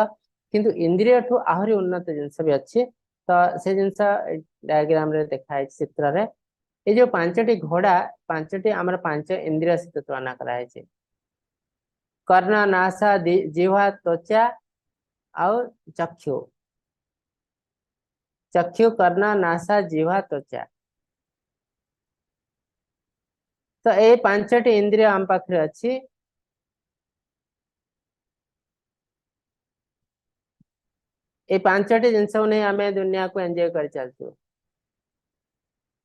[SPEAKER 2] କିନ୍ତୁ ଇନ୍ଦ୍ରିୟଠୁ ଆହୁରି ଉନ୍ନତ ଜିନିଷ ବି ଅଛି। ତ ସେ ଜିନିଷ ଡାଇଗ୍ରାମ ରେ ଦେଖା ହେଇଛି, ଚିତ୍ରରେ। ଏଇ ଯୋଉ ପାଞ୍ଚଟି ଘୋଡା, ପାଞ୍ଚଟି ଆମର ପାଞ୍ଚ ଇନ୍ଦ୍ରିୟ ସହିତ ତୁଳନା କରାଯାଇଛି। କର୍ଣ୍ଣ, ନାସା, ଜିହ୍ୱା, ତ୍ୱଚା ଆଉ ଚକ୍ଷୁ। ଚକ୍ଷୁ, କର୍ଣ୍ଣ, ନାସା, ଜିହ୍ୱା, ତ୍ୱଚା। ତ ଏଇ ପାଞ୍ଚଟି ଇନ୍ଦ୍ରିୟ ଆମ ପାଖରେ ଅଛି। ଏଇ ପାଞ୍ଚଟି ଜିନିଷକୁ ନେଇ ଆମେ ଦୁନିଆକୁ ଏନ୍ଜୟ କରି ଚାଲିଛୁ।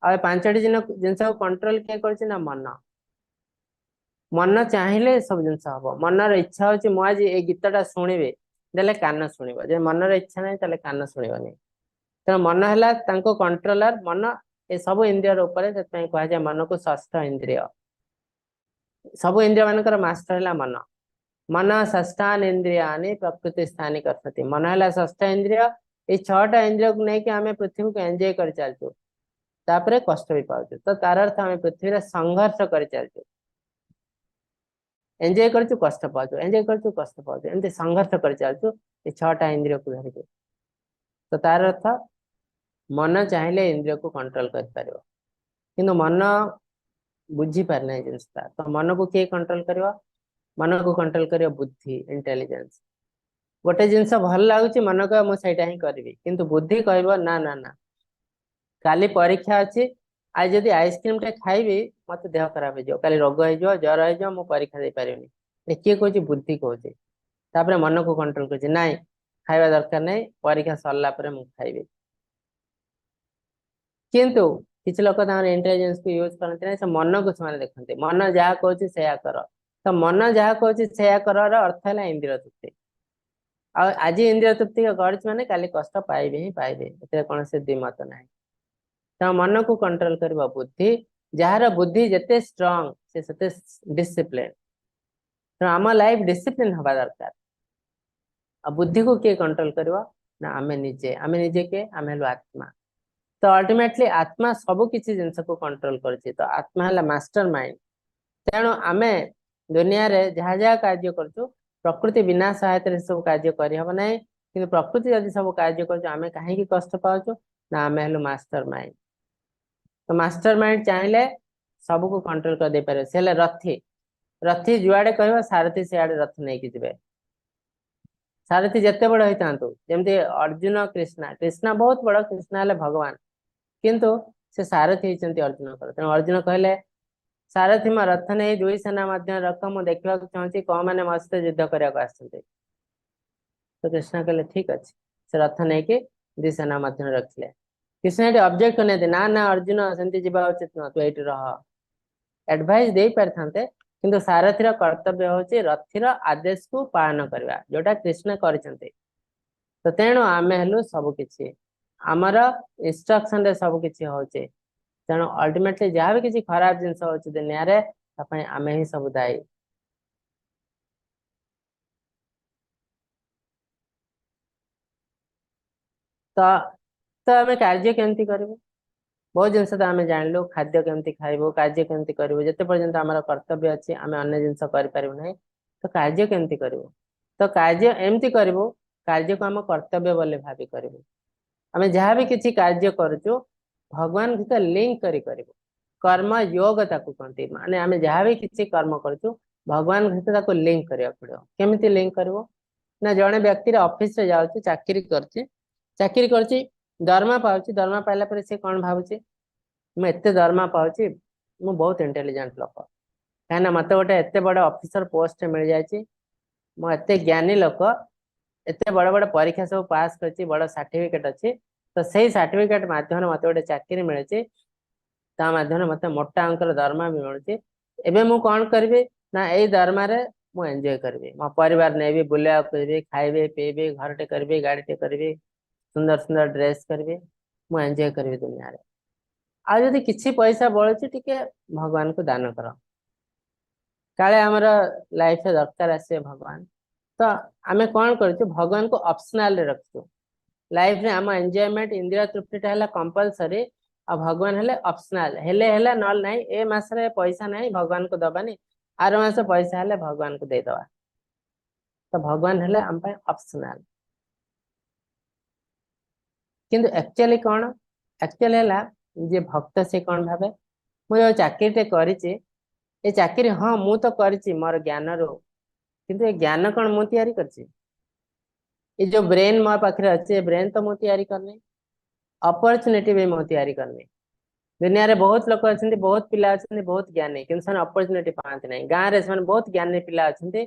[SPEAKER 2] ଆଉ ଏ ପାଞ୍ଚଟି ଜିନିଷକୁ କଣ୍ଟ୍ରୋଲ କିଏ କରୁଛି? ନା ମନ। ମନ ଚାହିଁଲେ ସବୁ ଜିନିଷ ହବ। ମନର ଇଚ୍ଛା ହଉଛି ମୁଁ ଆଜି ଏଇ ଗୀତଟା ଶୁଣିବି, ଦେଲେ କାନ ଶୁଣିବ। ଯଦି ମନର ଇଚ୍ଛା ନାହିଁ, ତାହେଲେ କାନ ଶୁଣିବନି। ତେଣୁ ମନ ହେଲା ତାଙ୍କ କଣ୍ଟ୍ରୋଲର। ମନ ଏ ସବୁ ଇନ୍ଦ୍ରିୟର ଉପରେ, ସେଥିପାଇଁ କୁହାଯାଏ ମନକୁ ଷଷ୍ଠ ଇନ୍ଦ୍ରିୟ। ସବୁ ଇନ୍ଦ୍ରିୟ ମାନଙ୍କର ମାଷ୍ଟର ହେଲା ମନ। ମନ ଷଷ୍ଠାନ ଇନ୍ଦ୍ରିୟାନି ପ୍ରକୃତି ସ୍ଥାନୀ କର୍ଷତି। ମନ ହେଲା ଷଷ୍ଠ ଇନ୍ଦ୍ରିୟ। ଏଇ ଛଅଟା ଇନ୍ଦ୍ରିୟକୁ ନେଇକି ଆମେ ପୃଥିବୀକୁ ଏନ୍ଜୟ କରି ଚାଲିଛୁ, ତାପରେ କଷ୍ଟ ବି ପାଉଛୁ। ତ ତାର ଅର୍ଥ ଆମେ ପୃଥିବୀରେ ସଂଘର୍ଷ କରି ଚାଲିଛୁ। ଏନ୍ଜୟ କରୁଛୁ, କଷ୍ଟ ପାଉଛୁ, ଏନ୍ଜୟ କରୁଛୁ, କଷ୍ଟ ପାଉଛୁ, ଏମିତି ସଂଘର୍ଷ କରି ଚାଲିଛୁ ଏଇ ଛଅଟା ଇନ୍ଦ୍ରିୟକୁ ଧରିକି। ତ ତାର ଅର୍ଥ ମନ ଚାହିଁଲେ ଇନ୍ଦ୍ରିୟକୁ କଣ୍ଟ୍ରୋଲ କରିପାରିବ, କିନ୍ତୁ ମନ ବୁଝିପାରେ ନାହିଁ ଜିନିଷଟା। ତ ମନକୁ କିଏ କଣ୍ଟ୍ରୋଲ କରିବ? ମନକୁ କଣ୍ଟ୍ରୋଲ କରିବ ବୁଦ୍ଧି, ଇଣ୍ଟେଲିଜେନ୍ସ। ଗୋଟେ ଜିନିଷ ଭଲ ଲାଗୁଛି, ମନ କହିବ ମୁଁ ସେଇଟା ହିଁ କରିବି, କିନ୍ତୁ ବୁଦ୍ଧି କହିବ ନା ନା ନା, କାଲି ପରୀକ୍ଷା ଅଛି, ଆଜି ଯଦି ଆଇସ୍କ୍ରିମ ଟା ଖାଇବି ମତେ ଦେହ ଖରାପ ହେଇଯିବ, କାଲି ରୋଗ ହେଇଯିବ, ଜର ହେଇଯିବ, ମୁଁ ପରୀକ୍ଷା ଦେଇପାରିବିନି। କିଏ କହୁଛି? ବୁଦ୍ଧି କହୁଛି। ତାପରେ ମନକୁ କଣ୍ଟ୍ରୋଲ କରୁଛି, ନାଇଁ ଖାଇବା ଦରକାର ନାହିଁ, ପରୀକ୍ଷା ସରିଲା ପରେ ମୁଁ ଖାଇବି। କିନ୍ତୁ କିଛି ଲୋକ ତାଙ୍କର ଇଣ୍ଟେଲିଜେନ୍ସକୁ ୟୁଜ କରନ୍ତି ନାହିଁ, ସେ ମନକୁ ସେମାନେ ଦେଖନ୍ତି, ମନ ଯାହା କହୁଛି ସେୟା କର। ତ ମନ ଯାହା କହୁଛି ସେୟା କରର ଅର୍ଥ ହେଲା ଇନ୍ଦ୍ରିୟ ତୃପ୍ତି। ଆଉ ଆଜି ଇନ୍ଦ୍ରିୟ ତୃପ୍ତି କରିଛି ମାନେ କାଲି କଷ୍ଟ ପାଇବେ ହିଁ ପାଇବେ, ଏଥିରେ କୌଣସି ଦ୍ୱିମତ ନାହିଁ। ତ ମନକୁ କଣ୍ଟ୍ରୋଲ କରିବ ବୁଦ୍ଧି। ଯାହାର ବୁଦ୍ଧି ଯେତେ ଷ୍ଟ୍ରଙ୍ଗ ସେ ସେତେ ଡିସିପ୍ଲିନ। ତେଣୁ ଆମ ଲାଇଫ ଡିସିପ୍ଲିନ ହବା ଦରକାର। ଆଉ ବୁଦ୍ଧିକୁ କିଏ କଣ୍ଟ୍ରୋଲ କରିବ? ନା ଆମେ ନିଜେ। ଆମେ ନିଜେ କିଏ? ଆମେ ହେଲୁ ଆତ୍ମା। ତ ଅଲ୍ଟିମେଟଲି ଆତ୍ମା ସବୁ କିଛି ଜିନିଷକୁ କଣ୍ଟ୍ରୋଲ କରୁଛି। ତ ଆତ୍ମା ହେଲା ମାଷ୍ଟର ମାଇଣ୍ଡ। ତେଣୁ ଆମେ ଦୁନିଆରେ ଯାହା ଯାହା କାର୍ଯ୍ୟ କରୁଛୁ, ପ୍ରକୃତି ବିନା ସହାୟତାରେ ସବୁ କାର୍ଯ୍ୟ କରିହବ ନାହିଁ। କିନ୍ତୁ ପ୍ରକୃତି ଯଦି ସବୁ କାର୍ଯ୍ୟ କରୁଛୁ, ଆମେ କାହିଁକି କଷ୍ଟ ପାଉଛୁ? ନା ଆମେ ହେଲୁ ମାଷ୍ଟର ମାଇଣ୍ଡ। ତ ମାଷ୍ଟର ମାଇଣ୍ଡ ଚାହିଁଲେ ସବୁକୁ କଣ୍ଟ୍ରୋଲ କରିଦେଇ ପାରିବ। ସେ ହେଲେ ରଥି। ରଥି ଯୁଆଡେ କହିବ ସାରଥି ସିଆଡେ ରଥ ନେଇକି ଯିବେ। ସାରଥି ଯେତେ ବଡ ହେଇଥାନ୍ତୁ, ଯେମିତି ଅର୍ଜୁନ କୃଷ୍ଣା, କୃଷ୍ଣା ବହୁତ ବଡ, କୃଷ୍ଣା ହେଲେ ଭଗବାନ, କିନ୍ତୁ ସେ ସାରଥି ହେଇଛନ୍ତି ଅର୍ଜୁନଙ୍କର। ତେଣୁ ଅର୍ଜୁନ କହିଲେ, ସାରଥି ମୋ ରଥ ନେଇ ଦୁଇ ସେନା ମଧ୍ୟ ରଖ, ମୁଁ ଦେଖିବାକୁ ଚାହୁଁଛି କଣ ମାନେ ମୋ ସହିତ ଯୁଦ୍ଧ କରିବାକୁ ଆସିଛନ୍ତି। ତ କୃଷ୍ଣ କହିଲେ ଠିକ ଅଛି। ସେ ରଥ ନେଇକି ଦୁଇ ସେନା ମଧ୍ୟରେ ରଖିଲେ। କୃଷ୍ଣ ଏଠି ଅବଜେକ୍ଟ କରିନାହାନ୍ତି, ନା ନା ଅର୍ଜୁନ ସେମିତି ଯିବା ଉଚିତ ନୁହଁ, ତୁ ଏଇଠି ରହ। ଆଡଭାଇସ ଦେଇ ପାରିଥାନ୍ତେ, କିନ୍ତୁ ସାରଥିର କର୍ତ୍ତବ୍ୟ ହଉଛି ରଥିର ଆଦେଶକୁ ପାଳନ କରିବା, ଯୋଉଟା କୃଷ୍ଣ କରିଛନ୍ତି। ତ ତେଣୁ ଆମେ ହେଲୁ ସବୁ କିଛି, ଆମର ଇନଷ୍ଟ୍ରକ୍ସନ ରେ ସବୁ କିଛି ହଉଛି। ତେଣୁ ଅଲ୍ଟିମେଟଲି ଯାହା ବି କିଛି ଖରାପ ଜିନିଷ ହଉଛି ଦୁନିଆରେ, ତା ପାଇଁ ଆମେ ହିଁ ସବୁ ଦାୟୀ। ତ ତ ଆମେ କାର୍ଯ୍ୟ କେମିତି କରିବୁ? ବହୁତ ଜିନିଷ ତ ଆମେ ଜାଣିଲୁ, ଖାଦ୍ୟ କେମିତି ଖାଇବୁ, କାର୍ଯ୍ୟ କେମିତି କରିବୁ। ଯେତେ ପର୍ଯ୍ୟନ୍ତ ଆମର କର୍ତ୍ତବ୍ୟ ଅଛି ଆମେ ଅନ୍ୟ ଜିନିଷ କରିପାରିବୁ ନାହିଁ। ତ କାର୍ଯ୍ୟ କେମିତି କରିବୁ? ତ କାର୍ଯ୍ୟ ଏମିତି କରିବୁ, କାର୍ଯ୍ୟକୁ ଆମ କର୍ତ୍ତବ୍ୟ ବୋଲି ଭାବି କରିବୁ। ଆମେ ଯାହା ବି କିଛି କାର୍ଯ୍ୟ କରୁଛୁ ଭଗବାନଙ୍କ ସହିତ ଲିଙ୍କ କରି କରିବୁ। କର୍ମ ଯୋଗ ତାକୁ କହନ୍ତି। ମାନେ ଆମେ ଯାହା ବି କିଛି କର୍ମ କରୁଛୁ ଭଗବାନଙ୍କ ସହିତ ତାକୁ ଲିଙ୍କ କରିବାକୁ ପଡିବ। କେମିତି ଲିଙ୍କ କରିବୁ? ନା ଜଣେ ବ୍ୟକ୍ତିର ଅଫିସରେ ଯାଉଛି, ଚାକିରି କରୁଛି, ଚାକିରି କରୁଛି, ଦରମା ପାଉଛି। ଦରମା ପାଇଲା ପରେ ସେ କଣ ଭାବୁଛି? ମୁଁ ଏତେ ଦରମା ପାଉଛି, ମୁଁ ବହୁତ ଇଣ୍ଟେଲିଜେଣ୍ଟ ଲୋକ, କାହିଁକିନା ମତେ ଗୋଟେ ଏତେ ବଡ ଅଫିସର ପୋଷ୍ଟ ମିଳିଯାଇଛି, ମୁଁ ଏତେ ଜ୍ଞାନୀ ଲୋକ, ଏତେ ବଡ ବଡ ପରୀକ୍ଷା ସବୁ ପାସ୍ କରିଛି, ବଡ ସାର୍ଟିଫିକେଟ ଅଛି। ତ ସେଇ ସାର୍ଟିଫିକେଟ ମାଧ୍ୟମରେ ମତେ ଗୋଟେ ଚାକିରି ମିଳିଛି, ତା ମାଧ୍ୟମରେ ମତେ ମୋଟା ଅଙ୍କର ଦରମା ବି ମିଳୁଛି। ଏବେ ମୁଁ କଣ କରିବି? ନା ଏଇ ଦରମାରେ ମୁଁ ଏନ୍ଜୟ କରିବି, ମୋ ପରିବାର ନେବି, ବୁଲିବାକୁ ଯିବି, ଖାଇବି ପିଇବି, ଘରଟେ କରିବି, ଗାଡିଟେ କରିବି, ସୁନ୍ଦର ସୁନ୍ଦର ଡ୍ରେସ୍ କରିବି, ମୁଁ ଏନ୍ଜୟ କରିବି ଦୁନିଆରେ। ଆଉ ଯଦି କିଛି ପଇସା ବଳୁଛି ଟିକେ ଭଗବାନଙ୍କୁ ଦାନ କର, କାଳେ ଆମର ଲାଇଫରେ ଦରକାର ଆସିବେ ଭଗବାନ। ତ ଆମେ କଣ କରୁଛୁ? ଭଗବାନଙ୍କୁ ଅପସନାଲରେ ରଖିଛୁ। ଲାଇଫରେ ଆମ ଏନ୍ଜୟମେଣ୍ଟ ଇନ୍ଦ୍ରିୟ ତୃପ୍ତିଟା ହେଲା କମ୍ପଲସରି, ଆଉ ଭଗବାନ ହେଲେ ଅପସନାଲ। ହେଲେ ହେଲା ନହେଲେ ନାହିଁ। ଏ ମାସରେ ପଇସା ନାହିଁ ଭଗବାନଙ୍କୁ ଦବାନି, ଆର ମାସ ପଇସା ହେଲେ ଭଗବାନଙ୍କୁ ଦେଇଦବା। ତ ଭଗବାନ ହେଲେ ଆମ ପାଇଁ ଅପସନାଲ। କିନ୍ତୁ ଆକ୍ଚୁଆଲି କଣ? ଆକ୍ଚୁଆଲି ହେଲା ଯେ ଭକ୍ତ ସେ କଣ ଭାବେ? ମୁଁ ଯୋଉ ଚାକିରିଟେ କରିଛି, ଏ ଚାକିରି ହଁ ମୁଁ ତ କରିଛି ମୋର ଜ୍ଞାନରୁ, କିନ୍ତୁ ଏ ଜ୍ଞାନ କଣ ମୁଁ ତିଆରି କରିଛି? ଏ ଯୋଉ ବ୍ରେନ ମୋ ପାଖରେ ଅଛି, ଏ ବ୍ରେନ ତ ମୁଁ ତିଆରି କରିନି, ଅପରଚୁନିଟି ବି ମୁଁ ତିଆରି କରିନି। ଦୁନିଆରେ ବହୁତ ଲୋକ ଅଛନ୍ତି, ବହୁତ ପିଲା ଅଛନ୍ତି, ବହୁତ ଜ୍ଞାନୀ, କିନ୍ତୁ ସେମାନେ ଅପରଚୁନିଟି ପାଆନ୍ତି ନାହିଁ। ଗାଁରେ ସେମାନେ ବହୁତ ଜ୍ଞାନୀ ପିଲା ଅଛନ୍ତି,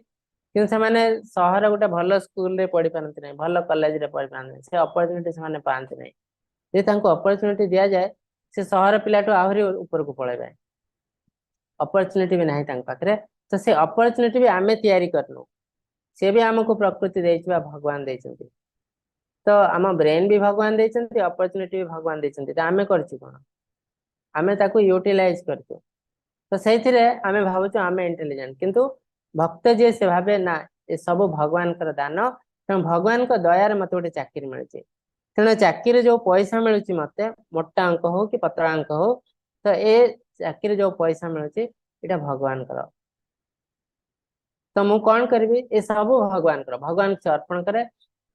[SPEAKER 2] କିନ୍ତୁ ସେମାନେ ସହର ଗୋଟେ ଭଲ ସ୍କୁଲରେ ପଢି ପାରନ୍ତି ନାହିଁ, ଭଲ କଲେଜରେ ପଢି ପାରନ୍ତି ନାହିଁ, ସେ ଅପରଚୁନିଟି ସେମାନେ ପାଆନ୍ତି ନାହିଁ। ଯଦି ତାଙ୍କୁ ଅପରଚୁନିଟି ଦିଆଯାଏ, ସେ ସହର ପିଲାଠୁ ଆହୁରି ଉପରକୁ ପଳେଇବେ। ଅପରଚୁନିଟି ବି ନାହିଁ ତାଙ୍କ ପାଖରେ। ତ ସେ ଅପରଚୁନିଟି ବି ଆମେ ତିଆରି କରିନୁ, ସେ ବି ଆମକୁ ପ୍ରକୃତି ଦେଇଛି ବା ଭଗବାନ ଦେଇଛନ୍ତି। ତ ଆମ ବ୍ରେନ ବି ଭଗବାନ ଦେଇଛନ୍ତି, ଅପରଚୁନିଟି ବି ଭଗବାନ ଦେଇଛନ୍ତି। ତ ଆମେ କରିଛୁ କଣ? ଆମେ ତାକୁ ୟୁଟିଲାଇଜ କରିଛୁ। ତ ସେଇଥିରେ ଆମେ ଭାବୁଛୁ ଆମେ ଇଣ୍ଟେଲିଜେଣ୍ଟ, କିନ୍ତୁ ଭକ୍ତ ଯିଏ ସେ ଭାବେ ନା ଏ ସବୁ ଭଗବାନଙ୍କର ଦାନ, ତେଣୁ ଭଗବାନଙ୍କ ଦୟାରେ ମତେ ଗୋଟେ ଚାକିରି ମିଳିଛି। ତେଣୁ ଚାକିରି ଯୋଉ ପଇସା ମିଳୁଛି ମତେ, ମୋଟା ଅଙ୍କ ହଉ କି ପତଳା ଅଙ୍କ ହଉ, ତ ଏ ଚାକିରି ଯୋଉ ପଇସା ମିଳୁଛି ଏଇଟା ଭଗବାନଙ୍କର। ତ ମୁଁ କଣ କରିବି? ଏ ସବୁ ଭଗବାନଙ୍କର, ଭଗବାନଙ୍କୁ ସେ ଅର୍ପଣ କରେ।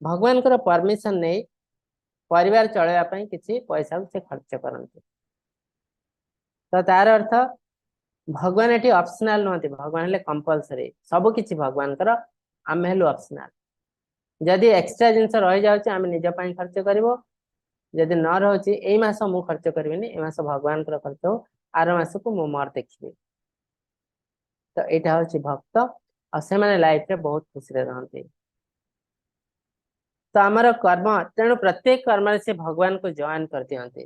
[SPEAKER 2] ଭଗବାନଙ୍କର ପରମିଶନ ନେଇ ପରିବାର ଚଳେଇବା ପାଇଁ କିଛି ପଇସାକୁ ସେ ଖର୍ଚ୍ଚ କରନ୍ତି। ତ ତାର ଅର୍ଥ ଭଗବାନ ଏଠି ଅପସନାଲ ନୁହନ୍ତି, ଭଗବାନ ହେଲେ କମ୍ପଲସରି। ସବୁ କିଛି ଭଗବାନଙ୍କର, ଆମେ ହେଲୁ ଅପସନାଲ। ଯଦି ଏକ୍ସଟ୍ରା ଜିନିଷ ରହିଯାଉଛି ଆମେ ନିଜ ପାଇଁ ଖର୍ଚ୍ଚ କରିବୁ, ଯଦି ନ ରହୁଛି ଏଇ ମାସ ମୁଁ ଖର୍ଚ୍ଚ କରିବିନି, ଏ ମାସ ଭଗବାନଙ୍କର ଖର୍ଚ୍ଚ ହଉ, ଆର ମାସକୁ ମୁଁ ମୋର ଦେଖିବି। ତ ଏଇଟା ହଉଛି ଭକ୍ତ, ଆଉ ସେମାନେ ଲାଇଫରେ ବହୁତ ଖୁସିରେ ରହନ୍ତି। ତ ଆମର କର୍ମ, ତେଣୁ ପ୍ରତ୍ୟେକ କର୍ମରେ ସେ ଭଗବାନଙ୍କୁ ଜଏନ କରିଦିଅନ୍ତି।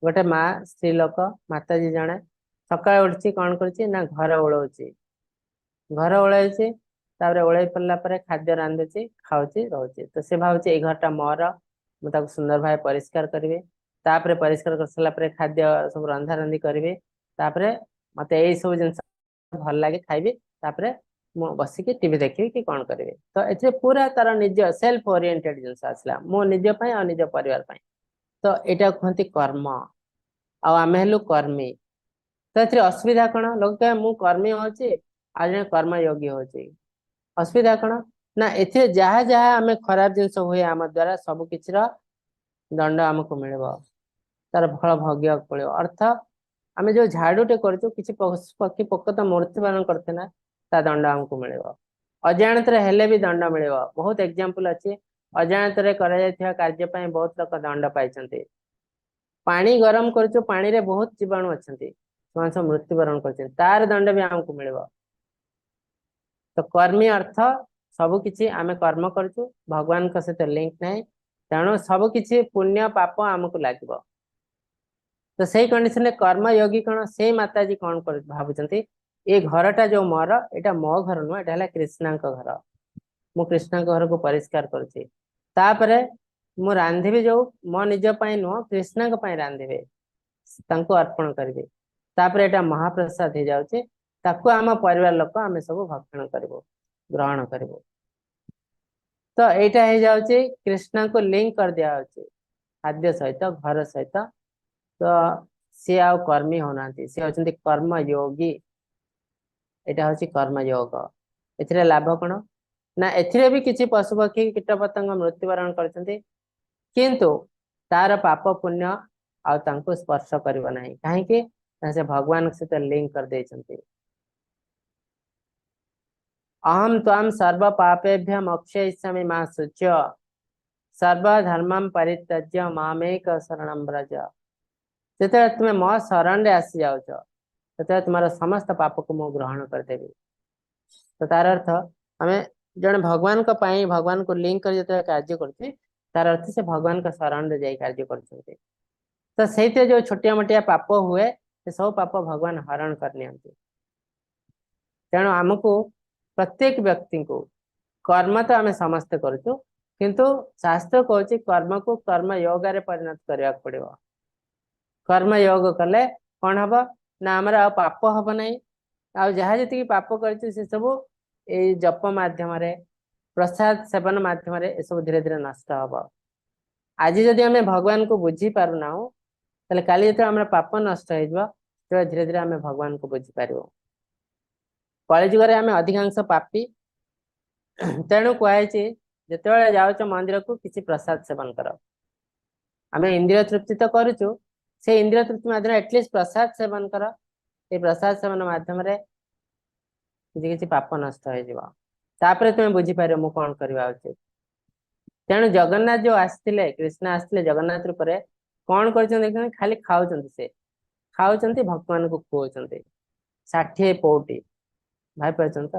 [SPEAKER 2] ଗୋଟେ ମା, ସ୍ତ୍ରୀ ଲୋକ, ମାତାଜୀ ଜଣେ ସକାଳେ ଉଠୁଛି, କଣ କରୁଛି ନା ଘର ଓଳଉଛି। ଘର ଓଳେଇଛି, ତାପରେ ଓଳେଇ ପଡିଲା ପରେ ଖାଦ୍ୟ ରାନ୍ଧୁଛି, ଖାଉଛି, ରହୁଛି। ତ ସେ ଭାବୁଛି ଏଇ ଘରଟା ମୋର, ମୁଁ ତାକୁ ସୁନ୍ଦର ଭାବେ ପରିଷ୍କାର କରିବି। ତାପରେ ପରିଷ୍କାର କରିସାରିଲା ପରେ ଖାଦ୍ୟ ସବୁ ରନ୍ଧା ରନ୍ଧି କରିବି। ତାପରେ ମତେ ଏଇ ସବୁ ଜିନିଷ ଭଲ ଲାଗେ, ଖାଇବି। ତାପରେ ମୁଁ ବସିକି ଟିଭି ଦେଖିବି କି କଣ କରିବି। ତ ଏଥିରେ ପୁରା ତାର ନିଜ ସେଲ୍ଫ ଓରିଏଣ୍ଟେଡ ଜିନିଷ ଆସିଲା, ମୋ ନିଜ ପାଇଁ ଆଉ ନିଜ ପରିବାର ପାଇଁ। ତ ଏଇଟା କୁହନ୍ତି କର୍ମ, ଆଉ ଆମେ ହେଲୁ କର୍ମୀ। ତ ଏଥିରେ ଅସୁବିଧା କଣ? ଲୋକ କହିବେ ମୁଁ କର୍ମୀ ହଉଛି ଆଉ ଜଣେ କର୍ମଯୋଗୀ ହଉଛି। ଅସୁବିଧା କଣ ନା ଏଥିରେ ଯାହା ଯାହା ଆମେ ଖରାପ ଜିନିଷ ହୁଏ ଆମ ଦ୍ଵାରା, ସବୁ କିଛିର ଦଣ୍ଡ ଆମକୁ ମିଳିବ, ତାର ଫଳ ଭୋଗିବାକୁ ପଡିବ। ଅର୍ଥ ଆମେ ଯୋଉ ଝାଡୁଟେ କରୁଛୁ, କିଛି ପଶୁ ପକ୍ଷୀ ପୋକ ତ ମୃତ୍ୟୁବରଣ କରିଥିଲେ ନା, ତା ଦଣ୍ଡ ଆମକୁ ମିଳିବ। ଅଜାଣତରେ ହେଲେ ବି ଦଣ୍ଡ ମିଳିବ। ବହୁତ ଏକ୍ଜାମ୍ପଲ ଅଛି, ଅଜାଣତରେ କରାଯାଇଥିବା କାର୍ଯ୍ୟ ପାଇଁ ବହୁତ ଲୋକ ଦଣ୍ଡ ପାଇଛନ୍ତି। ପାଣି ଗରମ କରୁଛୁ, ପାଣିରେ ବହୁତ ଜୀବାଣୁ ଅଛନ୍ତି, ସେମାନେ ସବୁ ମୃତ୍ୟୁବରଣ କରୁଛନ୍ତି, ତାର ଦଣ୍ଡ ବି ଆମକୁ ମିଳିବ। ତ କର୍ମୀ ଅର୍ଥ ସବୁ କିଛି ଆମେ କର୍ମ କରୁଛୁ, ଭଗବାନଙ୍କ ସହିତ ଲିଙ୍କ ନାହିଁ, ତେଣୁ ସବୁ କିଛି ପୁଣ୍ୟ ପାପ ଆମକୁ ଲାଗିବ। ତ ସେଇ କଣ୍ଡିସନରେ କର୍ମଯୋଗୀ କଣ, ସେଇ ମାତାଜୀ କଣ ଭାବୁଛନ୍ତି, ଏ ଘରଟା ଯୋଉ ମୋର, ଏଇଟା ମୋ ଘର ନୁହଁ, ଏଇଟା ହେଲା କୃଷ୍ଣଙ୍କ ଘର, ମୁଁ କୃଷ୍ଣଙ୍କ ଘରକୁ ପରିଷ୍କାର କରୁଛି। ତାପରେ ମୁଁ ରାନ୍ଧିବି ଯୋଉ ମୋ ନିଜ ପାଇଁ ନୁହଁ, କୃଷ୍ଣଙ୍କ ପାଇଁ ରାନ୍ଧିବି, ତାଙ୍କୁ ଅର୍ପଣ କରିବି। ତାପରେ ଏଇଟା ମହାପ୍ରସାଦ ହେଇଯାଉଛି, ତାକୁ ଆମ ପରିବାର ଲୋକ ଆମେ ସବୁ ଭକ୍ଷଣ କରିବୁ, ଗ୍ରହଣ କରିବୁ। ତ ଏଇଟା ହେଇଯାଉଛି କୃଷ୍ଣଙ୍କୁ ଲିଙ୍କ କରିଦିଆଯାଉଛି ଖାଦ୍ୟ ସହିତ, ଘର ସହିତ। ତ ସିଏ ଆଉ କର୍ମୀ ହଉନାହାନ୍ତି, ସିଏ ହଉଛନ୍ତି କର୍ମଯୋଗୀ। ଏଇଟା ହଉଛି କର୍ମଯୋଗ। ଏଥିରେ ଲାଭ କଣ ନା ଏଥିରେ ବି କିଛି ପଶୁପକ୍ଷୀ କୀଟ ପତଙ୍ଗ ମୃତ୍ୟୁବରଣ କରିଛନ୍ତି, କିନ୍ତୁ ତାର ପାପ ପୁଣ୍ୟ ଆଉ ତାଙ୍କୁ ସ୍ପର୍ଶ କରିବ ନାହିଁ। କାହିଁକି ନା ସେ ଭଗବାନଙ୍କ ସହିତ ଲିଙ୍କ କରିଦେଇଛନ୍ତି। ଅହಂ ତ୍ୱାಂ ସର୍ବ ପାପେଭ୍ୟ ମୋକ୍ଷୟିଷ୍ୟାମି ମା ଶୁଚ ସର୍ବ ଧର୍ମಂ ପରିତ୍ୟଜ୍ୟ ମାମେକ ଶରଣଂ ବ୍ରଜ। ଯେତେବେଳେ ତୁମେ ମୋ ଶରଣରେ ଆସି ଯାଉଛ, ସେତେବେଳେ ତୁମର ସମସ୍ତ ପାପକୁ ମୁଁ ଗ୍ରହଣ କରିଦେବି। ତ ତାର ଅର୍ଥ ଆମେ ଜଣେ ଭଗବାନଙ୍କ ପାଇଁ ଭଗବାନଙ୍କୁ ଲିଙ୍କ କରି ଯେତେବେଳେ କାର୍ଯ୍ୟ କରୁଛେ, ତାର ଅର୍ଥ ସେ ଭଗବାନଙ୍କ ଶରଣରେ ଯାଇ କାର୍ଯ୍ୟ କରୁଛନ୍ତି। ତ ସେଇଥିରେ ଯୋଉ ଛୋଟିଆ ମୋଟିଆ ପାପ ହୁଏ, ସେ ସବୁ ପାପ ଭଗବାନ ହରଣ କରିନିଅନ୍ତି। ତେଣୁ ଆମକୁ ପ୍ରତ୍ୟେକ ବ୍ୟକ୍ତିଙ୍କୁ କର୍ମ ତ ଆମେ ସମସ୍ତେ କରୁଛୁ, କିନ୍ତୁ ଶାସ୍ତ୍ର କହୁଛି କର୍ମକୁ କର୍ମ ୟୋଗରେ ପରିଣତ କରିବାକୁ ପଡିବ। କର୍ମ ୟୋଗ କଲେ କଣ ହବ ନା ଆମର ଆଉ ପାପ ହବ ନାହିଁ, ଆଉ ଯାହା ଯେତିକି ପାପ କରିଛୁ ସେ ସବୁ ଏଇ ଜପ ମାଧ୍ୟମରେ, ପ୍ରସାଦ ସେବନ ମାଧ୍ୟମରେ ଏସବୁ ଧୀରେ ଧୀରେ ନଷ୍ଟ ହବ। ଆଜି ଯଦି ଆମେ ଭଗବାନଙ୍କୁ ବୁଝି ପାରୁନାହୁଁ, ତାହେଲେ କାଲି ଯେତେବେଳେ ଆମର ପାପ ନଷ୍ଟ ହେଇଯିବ, ସେତେବେଳେ ଧୀରେ ଧୀରେ ଆମେ ଭଗବାନଙ୍କୁ ବୁଝିପାରିବୁ। କଳିଯୁଗରେ ଆମେ ଅଧିକାଂଶ ପାପୀ, ତେଣୁ କୁହାଯାଇଛି ଯେତେବେଳେ ଯାଉଛ ମନ୍ଦିରକୁ କିଛି ପ୍ରସାଦ ସେବନ କର। ଆମେ ଇନ୍ଦ୍ରିୟ ତୃପ୍ତି ତ କରୁଛୁ, ସେ ଇନ୍ଦ୍ରିୟ ତୃପ୍ତି ମାଧ୍ୟମରେ ଆଟଲିଷ୍ଟ ପ୍ରସାଦ ସେବନ କର। ଏଇ ପ୍ରସାଦ ସେବନ ମାଧ୍ୟମରେ କିଛି କିଛି ପାପ ନଷ୍ଟ ହେଇଯିବ। ତାପରେ ତୁମେ ବୁଝିପାରିବ ମୁଁ କଣ କରିବା ଉଚିତ। ତେଣୁ ଜଗନ୍ନାଥ ଯୋଉ ଆସିଥିଲେ, କୃଷ୍ଣ ଆସିଥିଲେ ଜଗନ୍ନାଥ ରୂପରେ, କଣ କରିଛନ୍ତି ଦେଖୁଛନ୍ତି, ଖାଲି ଖାଉଛନ୍ତି, ସେ ଖାଉଛନ୍ତି, ଭଗବାନଙ୍କୁ ଖୁଅଉଛନ୍ତି 60 ପଉଟି। ଭାବିପାରୁଛନ୍ତି ତ?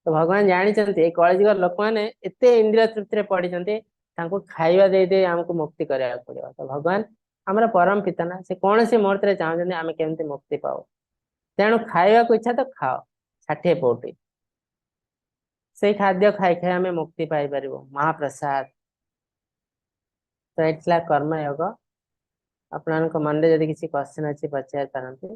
[SPEAKER 2] ତ ଭଗବାନ ଜାଣିଛନ୍ତି ଏଇ କଳିଯୁଗର ଲୋକମାନେ ଏତେ ଇନ୍ଦ୍ରିୟ ତୃପ୍ତିରେ ପଡିଛନ୍ତି, ତାଙ୍କୁ ଖାଇବା ଦେଇ ଦେଇ ଆମକୁ ମୁକ୍ତି କରିବାକୁ ପଡିବ। ତ ଭଗବାନ ଆମର ପରମ ପିତା ନା, ସେ କୌଣସି ମୁହୂର୍ତ୍ତରେ ଚାହୁଁଛନ୍ତି ଆମେ କେମିତି ମୁକ୍ତି ପାଉ। ତେଣୁ ଖାଇବାକୁ ଇଚ୍ଛା ତ ଖାଅ 60 ପଉଟି, ସେଇ ଖାଦ୍ୟ ଖାଇ ଖାଇ ଆମେ ମୁକ୍ତି ପାଇପାରିବୁ, ମହାପ୍ରସାଦ। ତ ଏଇଠି ଥିଲା କର୍ମଯୋଗ। ଆପଣଙ୍କ ମନରେ ଯଦି କିଛି କ୍ୱେଶ୍ଚନ ଅଛି ପଚାରି ପାରନ୍ତି।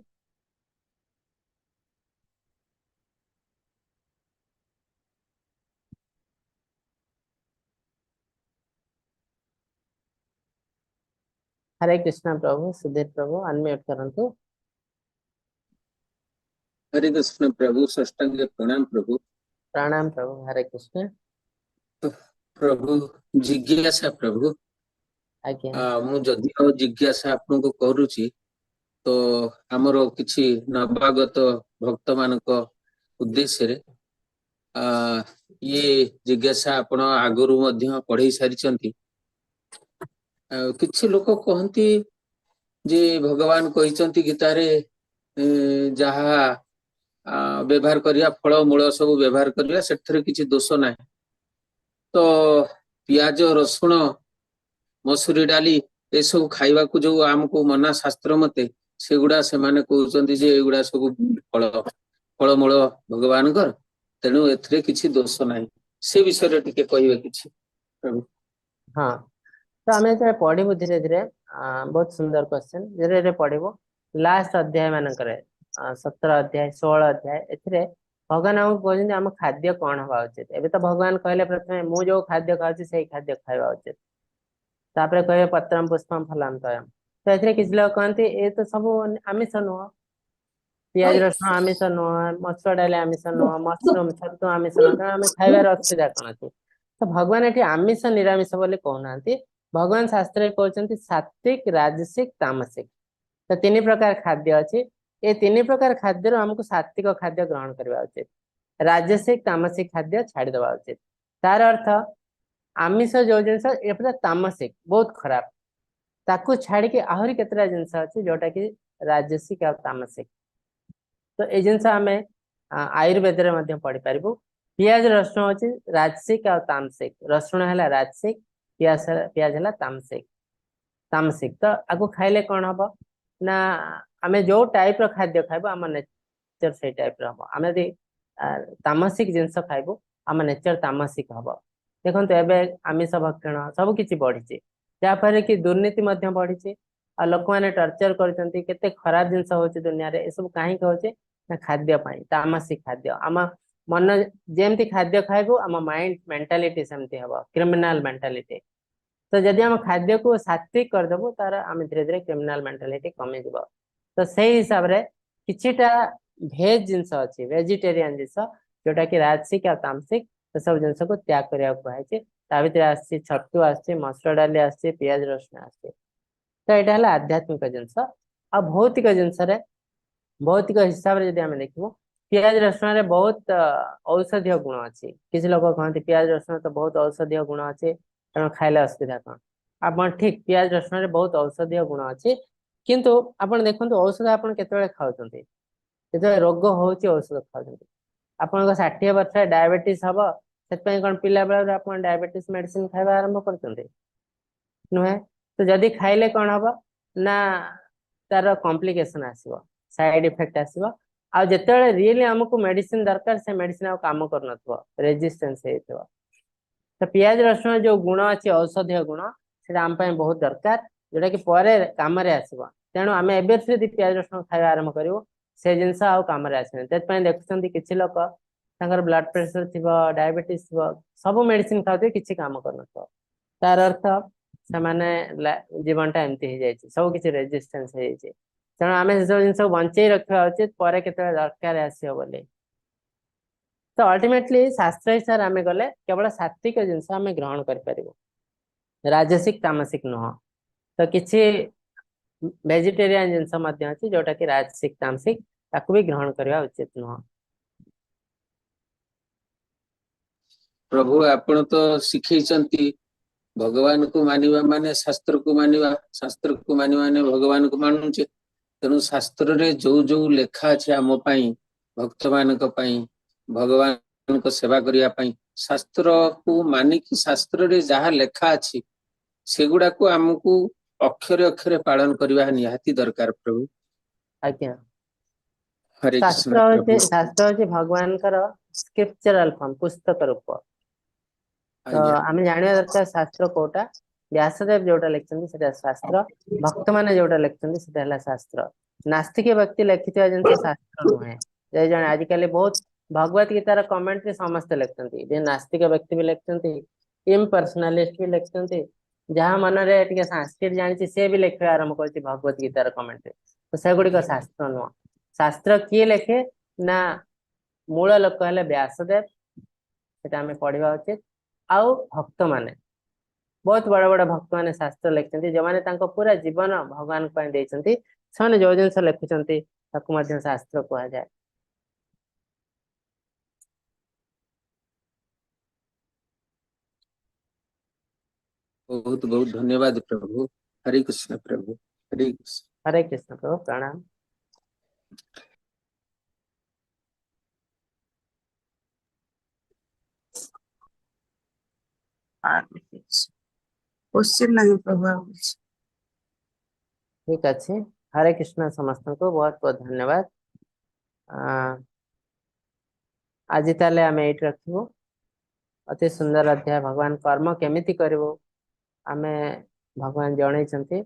[SPEAKER 2] ହରେ କୃଷ୍ଣ ପ୍ରଭୁ, ସୁଧୀର ପ୍ରଭୁ ଅନମ୍ୟୁଟ କରନ୍ତୁ।
[SPEAKER 4] ହରେ କୃଷ୍ଣ ପ୍ରଭୁ, ଷଷ୍ଠାଙ୍ଗ ପ୍ରଣାମ ପ୍ରଭୁ।
[SPEAKER 2] ପ୍ରଣାମ ପ୍ରଭୁ, ହରେ କୃଷ୍ଣ।
[SPEAKER 4] ପ୍ରଭୁ ଜିଜ୍ଞାସା ପ୍ରଭୁ।
[SPEAKER 2] ଆଜ୍ଞା।
[SPEAKER 4] ମୁଁ ଯଦିଓ ଜିଜ୍ଞାସା ଆପଣଙ୍କୁ କରୁଛି, ତ ଆମର କିଛି ନବାଗତ ଭକ୍ତ ମାନଙ୍କ ଉଦ୍ଦେଶ୍ୟରେ ଇଏ ଜିଜ୍ଞାସା ଆପଣ ଆଗରୁ ମଧ୍ୟ ପଢେଇ ସାରିଛନ୍ତି। କିଛି ଲୋକ କହନ୍ତି ଯେ ଭଗବାନ କହିଛନ୍ତି ଗୀତାରେ ଯାହା ବ୍ୟବହାର କରିବା, ଫଳ ମୂଳ ସବୁ ବ୍ୟବହାର କରିବା, ସେଥିରେ କିଛି ଦୋଷ ନାହିଁ। ତ ପିଆଜ, ରସୁଣ, ମସୁରୀ ଡାଲି ଏସବୁ ଖାଇବାକୁ ଯୋଉ ଆମକୁ ମନା ଶାସ୍ତ୍ର ମତେ, ସେଗୁଡା ସେମାନେ କହୁଛନ୍ତି ଯେ ଏଗୁଡା ସବୁ ଫଳ, ଫଳମୂଳ ଭଗବାନଙ୍କର, ତେଣୁ ଏଥିରେ କିଛି ଦୋଷ ନାହିଁ। ସେ ବିଷୟରେ ଟିକେ କହିବେ କିଛି ପ୍ରଭୁ?
[SPEAKER 2] ହଁ, ତ ଆମେ ଯେତେବେଳେ ପଢିବୁ ଧୀରେ ଧୀରେ, ବହୁତ ସୁନ୍ଦର କ୍ୱେଶ୍ଚନ, ଧୀରେ ଧୀରେ ପଢିବୁ ଲାଷ୍ଟ ଅଧ୍ୟାୟ ମାନଙ୍କରେ, 17 ଅଧ୍ୟାୟ, 16 ଅଧ୍ୟାୟ, ଏଥିରେ ଭଗବାନ ଆମକୁ କହୁଛନ୍ତି ଆମ ଖାଦ୍ୟ କଣ ହବା ଉଚିତ। ଏବେ ତ ଭଗବାନ କହିଲେ ପ୍ରଥମେ ମୁଁ ଯୋଉ ଖାଦ୍ୟ ଖାଉଛି ସେଇ ଖାଦ୍ୟ ଖାଇବା ଉଚିତ, ତାପରେ କହିବେ ପତ୍ରମ ପୁଷ୍ପମ ଫଲମ ତୟମ। ତ ଏଥିରେ କିଛି ଲୋକ କହନ୍ତି ଏ ତ ସବୁ ଆମିଷ ନୁହଁ, ପିଆଜ ରସୁଣ ଆମିଷ ନୁହଁ, ମସୁର ଡାଲି ଆମିଷ ନୁହଁ, ମସରୁମ ଛତୁ ଆମିଷ ନୁହଁ, ତେଣୁ ଆମେ ଖାଇବାର ଅସୁବିଧା କଣ ଅଛି? ତ ଭଗବାନ ଏଠି ଆମିଷ ନିରାମିଷ ବୋଲି କହୁନାହାନ୍ତି। ଭଗବାନ ଶାସ୍ତ୍ରରେ କହୁଛନ୍ତି ସାତ୍ବିକ, ରାଜସିକ, ତାମସିକ। ତ 3 ପ୍ରକାର ଖାଦ୍ୟ ଅଛି। ଏ 3 ପ୍ରକାର ଖାଦ୍ୟରୁ ଆମକୁ ସାତ୍ବିକ ଖାଦ୍ୟ ଗ୍ରହଣ କରିବା ଉଚିତ, ରାଜସିକ ତାମସିକ ଖାଦ୍ୟ ଛାଡ଼ିଦବା ଉଚିତ। ତାର ଅର୍ଥ ଆମିଷ ଯୋଉ ଜିନିଷ ଏ ପୁରା ତାମସିକ, ବହୁତ ଖରାପ, ତାକୁ ଛାଡିକି ଆହୁରି କେତେଟା ଜିନିଷ ଅଛି ଯୋଉଟା କି ରାଜସିକ ଆଉ ତାମସିକ। ତ ଏଇ ଜିନିଷ ଆମେ ଆୟୁର୍ବେଦରେ ମଧ୍ୟ ପଢିପାରିବୁ। ପିଆଜ ରସୁଣ ହଉଛି ରାଜସିକ ଆଉ ତାମସିକ। ରସୁଣ ହେଲା ରାଜସିକ, ପିଆଜ ହେଲା ତାମସିକ। ତାମସିକ ତ ଆକୁ ଖାଇଲେ କଣ ହବ ନା ଆମେ ଯୋଉ ଟାଇପ ର ଖାଦ୍ୟ ଖାଇବୁ ଆମ ନେଚର ସେଇ ଟାଇପ ର ହବ। ଆମେ ଯଦି ତାମସିକ ଜିନିଷ ଖାଇବୁ ଆମ ନେଚର ତାମସିକ ହବ। ଦେଖନ୍ତୁ ଏବେ ଆମିଷ ଭକ୍ଷଣ ସବୁ କିଛି ବଢିଛି, ଯାହାଫଳରେ କି ଦୁର୍ନୀତି ମଧ୍ୟ ବଢିଛି, ଆଉ ଲୋକମାନେ ଟର୍ଚର କରୁଛନ୍ତି, କେତେ ଖରାପ ଜିନିଷ ହଉଛି ଦୁନିଆରେ। ଏସବୁ କାହିଁକି ହଉଛି ନା ଖାଦ୍ୟ ପାଇଁ, ତାମସିକ ଖାଦ୍ୟ। ଆମ ମନ ଯେମିତି ଖାଦ୍ୟ ଖାଇବୁ ଆମ ମାଇଣ୍ଡ ମେଣ୍ଟାଲିଟି ସେମିତି ହବ, କ୍ରିମିନାଲ ମେଣ୍ଟାଲିଟି। ତ ଯଦି ଆମ ଖାଦ୍ୟକୁ ସାତ୍ବିକ କରିଦେବୁ ତାର ଆମେ ଧୀରେ ଧୀରେ କ୍ରିମିନାଲ ମେଣ୍ଟାଲିଟି କମିଯିବ। ତ ସେଇ ହିସାବରେ କିଛିଟା ଭେଜ ଜିନିଷ ଅଛି, ଭେଜିଟେରିଆନ ଜିନିଷ, ଯୋଉଟା କି ରାଜସିକ ଆଉ ତାମସିକ, ସେସବୁ ଜିନିଷକୁ ତ୍ୟାଗ କରିବାକୁ କୁହାଯାଇଛି। ତା ଭିତରେ ଆସିଛି ଛତୁ, ଆସିଛି ମସୁର ଡାଲି, ଆସିଛି ପିଆଜ ରସୁଣ ଆସିଛି। ତ ଏଇଟା ହେଲା ଆଧ୍ୟାତ୍ମିକ ଜିନିଷ। ଆଉ ଭୌତିକ ଜିନିଷରେ, ଭୌତିକ ହିସାବରେ ଯଦି ଆମେ ଦେଖିବୁ ପିଆଜ ରସୁଣରେ ବହୁତ ଔଷଧୀୟ ଗୁଣ ଅଛି। କିଛି ଲୋକ କହନ୍ତି ପିଆଜ ରସୁଣ ତ ବହୁତ ଔଷଧୀୟ ଗୁଣ ଅଛି, ତେଣୁ ଖାଇଲେ ଅସୁବିଧା କଣ? ଆପଣ ଠିକ, ପିଆଜ ରସୁଣରେ ବହୁତ ଔଷଧୀୟ ଗୁଣ ଅଛି, କିନ୍ତୁ ଆପଣ ଦେଖନ୍ତୁ ଔଷଧ ଆପଣ କେତେବେଳେ ଖାଉଛନ୍ତି? ଯେତେବେଳେ ରୋଗ ହଉଛି ଔଷଧ ଖାଉଛନ୍ତି। ଆପଣଙ୍କ 60 ବର୍ଷରେ ଡାଇବେଟିସ୍ ହବ, ସେଥିପାଇଁ କଣ ପିଲା ବେଳରୁ ଆପଣ ଡାଇବେଟିସ୍ ମେଡିସିନ ଖାଇବା ଆରମ୍ଭ କରୁଛନ୍ତି? ନୁହେଁ। ତ ଯଦି ଖାଇଲେ କଣ ହବ ନା ତାର କମ୍ପ୍ଲିକେସନ ଆସିବ, ସାଇଡ ଇଫେକ୍ଟ ଆସିବ। ଆଉ ଯେତେବେଳେ ରିଏଲି ଆମକୁ ମେଡିସିନ ଦରକାର ସେ ମେଡିସିନ ଆଉ କାମ କରୁନଥିବ, ରେଜିଷ୍ଟାନ୍ସ ହେଇଥିବ। ତ ପିଆଜ ରସୁଣ ଯୋଉ ଗୁଣ ଅଛି ଔଷଧୀୟ ଗୁଣ, ସେଟା ଆମ ପାଇଁ ବହୁତ ଦରକାର, ଯୋଉଟା କି ପରେ କାମରେ ଆସିବ। ତେଣୁ ଆମେ ଏବେ ଯଦି ପିଆଜ ରସୁଣ ଖାଇବା ଆରମ୍ଭ କରିବୁ ସେ ଜିନିଷ ଆଉ କାମରେ ଆସିବନି। ସେଥିପାଇଁ ଦେଖୁଛନ୍ତି କିଛି ଲୋକ ତାଙ୍କର ବ୍ଲଡ ପ୍ରେସର ଥିବ, ଡାଇବେଟିସ୍ ଥିବ, ସବୁ ମେଡିସିନ ଖାଉଥିବେ, କିଛି କାମ କରୁନଥିବ। ତାର ଅର୍ଥ ସେମାନେ ଜୀବନଟା ଏମିତି ହେଇଯାଇଛି, ସବୁ କିଛି ରେଜିଷ୍ଟାନ୍ସ ହେଇଯାଇଛି। ତେଣୁ ଆମେ ସେସବୁ ଜିନିଷକୁ ବଞ୍ଚେଇ ରଖିବା ଉଚିତ, ପରେ କେତେବେଳେ ଦରକାର ଆସିବ ବୋଲି। ତ ଅଲ୍ଟିମେଟଲି ଶାସ୍ତ୍ର ହିସାବରେ ଆମେ ଗଲେ କେବଳ ସାତ୍ବିକ ଜିନିଷ ଆମେ ଗ୍ରହଣ କରିପାରିବୁ, ରାଜସିକ ତାମସିକ ନୁହଁ। ତ କିଛି ଭେଜିଟେରିଆନ ଜିନିଷ ମଧ୍ୟ ଅଛି ଯୋଉଟା କି ରାଜସିକ ତାମସିକ, ତାକୁ ବି ଗ୍ରହଣ କରିବା ଉଚିତ ନୁହଁ।
[SPEAKER 4] ପ୍ରଭୁ ଆପଣ ତ ଶିଖେଇଛନ୍ତି ଭଗବାନକୁ ମାନିବା ମାନେ ଶାସ୍ତ୍ରକୁ ମାନିବା, ଶାସ୍ତ୍ରକୁ ମାନିବା ମାନେ ଭଗବାନକୁ ମାନୁଛେ। ତେଣୁ ଶାସ୍ତ୍ରରେ ଯୋଉ ଯୋଉ ଲେଖା ଅଛି ଆମ ପାଇଁ, ଭକ୍ତମାନଙ୍କ ପାଇଁ, ଭଗବାନଙ୍କ ସେବା କରିବା ପାଇଁ, ଶାସ୍ତ୍ରକୁ ମାନିକି ଶାସ୍ତ୍ରରେ ଯାହା ଲେଖା ଅଛି ସେଗୁଡାକୁ ଆମକୁ ଅକ୍ଷରେ ଅକ୍ଷରେ ପାଳନ କରିବା ନିହାତି ଦରକାର ପ୍ରଭୁ।
[SPEAKER 2] ଆଜ୍ଞା।
[SPEAKER 4] ହରେ କୃଷ୍ଣ
[SPEAKER 2] ଶାସ୍ତ୍ର ହଉଛି,
[SPEAKER 4] ପ୍ରଭୁ।
[SPEAKER 2] ଶାସ୍ତ୍ର ହଉଛି ଭଗବାନଙ୍କର ସ୍କ୍ରିପ୍ଚରାଲ ଫର୍ମ, ପୁସ୍ତକ ରୂପ। ତ ଆମେ ଜାଣିବା ଦରକାର ଶାସ୍ତ୍ର କୋଉଟା। ବ୍ୟାସଦେବ ଯୋଉଟା ଲେଖିଛନ୍ତି ସେଟା ଶାସ୍ତ୍ର, ଭକ୍ତମାନେ ଯୋଉଟା ଲେଖିଛନ୍ତି ସେଟା ହେଲା ଶାସ୍ତ୍ର। ନାସ୍ତିକ ବ୍ୟକ୍ତି ଲେଖିଥିବା ଜିନିଷ ଶାସ୍ତ୍ର ନୁହେଁ। ଯେ ଜଣେ ଆଜିକାଲି ବହୁତ ଭଗବତ ଗୀତାର କମେଣ୍ଟ୍ରି ସମସ୍ତେ ଲେଖୁଛନ୍ତି, ଯେ ନାସ୍ତିକ ବ୍ୟକ୍ତି ବି ଲେଖୁଛନ୍ତି, ଇମ୍ପର୍ସନାଲିଷ୍ଟ ବି ଲେଖୁଛନ୍ତି, ଯାହା ମନରେ ଟିକେ ସାଂସ୍କ୍ରିଟ ଜାଣିଛି ସେ ବି ଲେଖିବା ଆରମ୍ଭ କରୁଛି ଭଗବତ ଗୀତାର କମେଣ୍ଟ୍ରି। ତ ସେଗୁଡିକ ଶାସ୍ତ୍ର ନୁହଁ। ଶାସ୍ତ୍ର କିଏ ଲେଖେ ନା ମୂଳ ଲୋକ ହେଲେ ବ୍ୟାସଦେବ, ସେଟା ଆମେ ପଢିବା ଉଚିତ। ଆଉ ଭକ୍ତମାନେ, ବହୁତ ବଡ ବଡ ଭକ୍ତମାନେ ଶାସ୍ତ୍ର ଲେଖିଛନ୍ତି, ଯୋଉମାନେ ତାଙ୍କ ପୁରା ଜୀବନ ଭଗବାନଙ୍କ ପାଇଁ ଦେଇଛନ୍ତି, ସେମାନେ ଯୋଉ ଜିନିଷ ଲେଖୁଛନ୍ତି ତାକୁ ମଧ୍ୟ ଶାସ୍ତ୍ର କୁହାଯାଏ।
[SPEAKER 4] ବହୁତ ବହୁତ ଧନ୍ୟବାଦ ପ୍ରଭୁ। ହରେ କୃଷ୍ଣ ପ୍ରଭୁ। ହରେ କୃଷ୍ଣ।
[SPEAKER 2] ହରେ କୃଷ୍ଣ ପ୍ରଭୁ, ପ୍ରଣାମ।
[SPEAKER 1] କ୍ୱେଶ୍ଚିନ୍ ନାହିଁ ପ୍ରଭୁ ଆଉ କିଛି।
[SPEAKER 2] ଠିକ ଅଛି, ହରେ କୃଷ୍ଣ। ସମସ୍ତଙ୍କୁ ବହୁତ ବହୁତ ଧନ୍ୟବାଦ। ଆଜି ତାହେଲେ ଆମେ ଏଇଠି ରଖିବୁ। ଅତି ସୁନ୍ଦର ଅଧ୍ୟାୟ। ଭଗବାନ କର୍ମ କେମିତି କରିବୁ ଆମେ ଭଗବାନ ଜଣେଇଛନ୍ତି।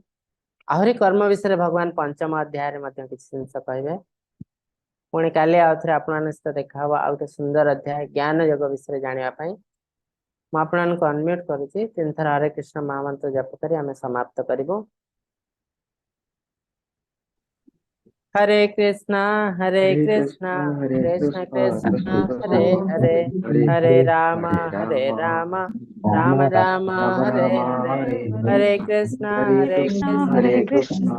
[SPEAKER 2] ଆହୁରି କର୍ମ ବିଷୟରେ ଭଗବାନ ପଞ୍ଚମ ଅଧ୍ୟାୟରେ ମଧ୍ୟ କିଛି ଜିନିଷ କହିବେ। ପୁଣି କାଲି ଆଉ ଥରେ ଆପଣମାନଙ୍କ ସହିତ ଦେଖା ହବ ଆଉ ଗୋଟେ ସୁନ୍ଦର ଅଧ୍ୟାୟ ଜ୍ଞାନ ଯୋଗ ବିଷୟରେ ଜାଣିବା ପାଇଁ। ମୁଁ ଆପଣମାନଙ୍କୁ ଅନମ୍ୟୁଟ କରୁଛି। ତିନିଥର ହରେ କୃଷ୍ଣ ମହାମନ୍ତ୍ର ଜପ କରି ଆମେ ସମାପ୍ତ କରିବୁ। Hare Krishna Hare
[SPEAKER 3] Hare
[SPEAKER 2] Krishna
[SPEAKER 3] Krishna Hare
[SPEAKER 2] Krishna
[SPEAKER 3] Krishna
[SPEAKER 2] Krishna
[SPEAKER 3] Krishna
[SPEAKER 2] Hare
[SPEAKER 3] Krishna
[SPEAKER 2] Hare
[SPEAKER 3] Hare
[SPEAKER 2] Hare
[SPEAKER 3] Hare
[SPEAKER 2] Ram
[SPEAKER 3] Hare
[SPEAKER 2] Hare
[SPEAKER 3] Ram
[SPEAKER 2] Ram Ram Ram
[SPEAKER 3] Ram
[SPEAKER 2] Hare
[SPEAKER 3] Ram
[SPEAKER 2] Hare
[SPEAKER 3] Hare
[SPEAKER 2] Hare
[SPEAKER 3] Hare
[SPEAKER 2] Krishna
[SPEAKER 3] Hare
[SPEAKER 2] Hare
[SPEAKER 3] Krishna
[SPEAKER 2] Krishna
[SPEAKER 3] Hare
[SPEAKER 5] Krishna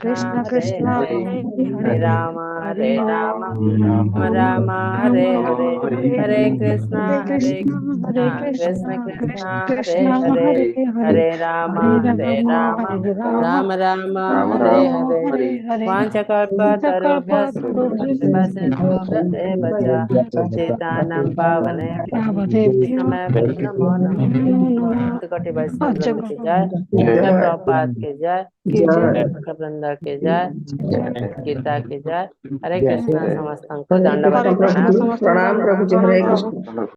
[SPEAKER 3] Krishna
[SPEAKER 2] Krishna
[SPEAKER 5] Krishna
[SPEAKER 2] Hare
[SPEAKER 5] Krishna
[SPEAKER 2] Hare
[SPEAKER 3] Hare
[SPEAKER 5] Hare
[SPEAKER 2] Hare
[SPEAKER 5] Hare
[SPEAKER 2] Ram
[SPEAKER 5] Hare
[SPEAKER 2] Hare Ram
[SPEAKER 3] Ram
[SPEAKER 2] Ram Ram Hare
[SPEAKER 3] Ram
[SPEAKER 2] Hare
[SPEAKER 3] Hare
[SPEAKER 2] Hare
[SPEAKER 3] Hare
[SPEAKER 2] Krishna
[SPEAKER 5] Hare
[SPEAKER 2] Hare
[SPEAKER 5] Krishna Hare
[SPEAKER 2] Krishna
[SPEAKER 5] Krishna
[SPEAKER 2] Krishna
[SPEAKER 5] Krishna
[SPEAKER 2] Hare
[SPEAKER 5] Krishna
[SPEAKER 2] Hare
[SPEAKER 5] Hare Hare
[SPEAKER 2] Hare Ram
[SPEAKER 5] Hare
[SPEAKER 2] Hare
[SPEAKER 5] Ram
[SPEAKER 2] Ram
[SPEAKER 5] Hare Ram
[SPEAKER 2] Ram Ram
[SPEAKER 3] Ram
[SPEAKER 2] Hare
[SPEAKER 3] Ram
[SPEAKER 2] Hare
[SPEAKER 3] Hare
[SPEAKER 5] Hare Hare
[SPEAKER 2] वाञ्छाकल्पतरुभ्यश्च कृपा सिन्धुभ्य एव च पतितानां पावनेभ्यो
[SPEAKER 5] पावनेभ्यो
[SPEAKER 2] वैष्णवेभ्यो नमो नमः।
[SPEAKER 5] नमो नमः।
[SPEAKER 2] कोटि वैष्णव वृंद की जय।
[SPEAKER 3] जय।
[SPEAKER 2] श्रील प्रभुपाद की जय।
[SPEAKER 5] की जय।
[SPEAKER 2] वृंद की जय। गीता की जय। हरे
[SPEAKER 6] जय।
[SPEAKER 2] कृष्णा।
[SPEAKER 3] जय।
[SPEAKER 2] समस्त दंडवत
[SPEAKER 5] हरे कृष्ण
[SPEAKER 2] प्रणाम।
[SPEAKER 5] समस्त
[SPEAKER 1] प्रणाम प्रभु जी,
[SPEAKER 5] प्रणाम
[SPEAKER 1] हरे
[SPEAKER 5] प्रभु।
[SPEAKER 1] कृष्ण।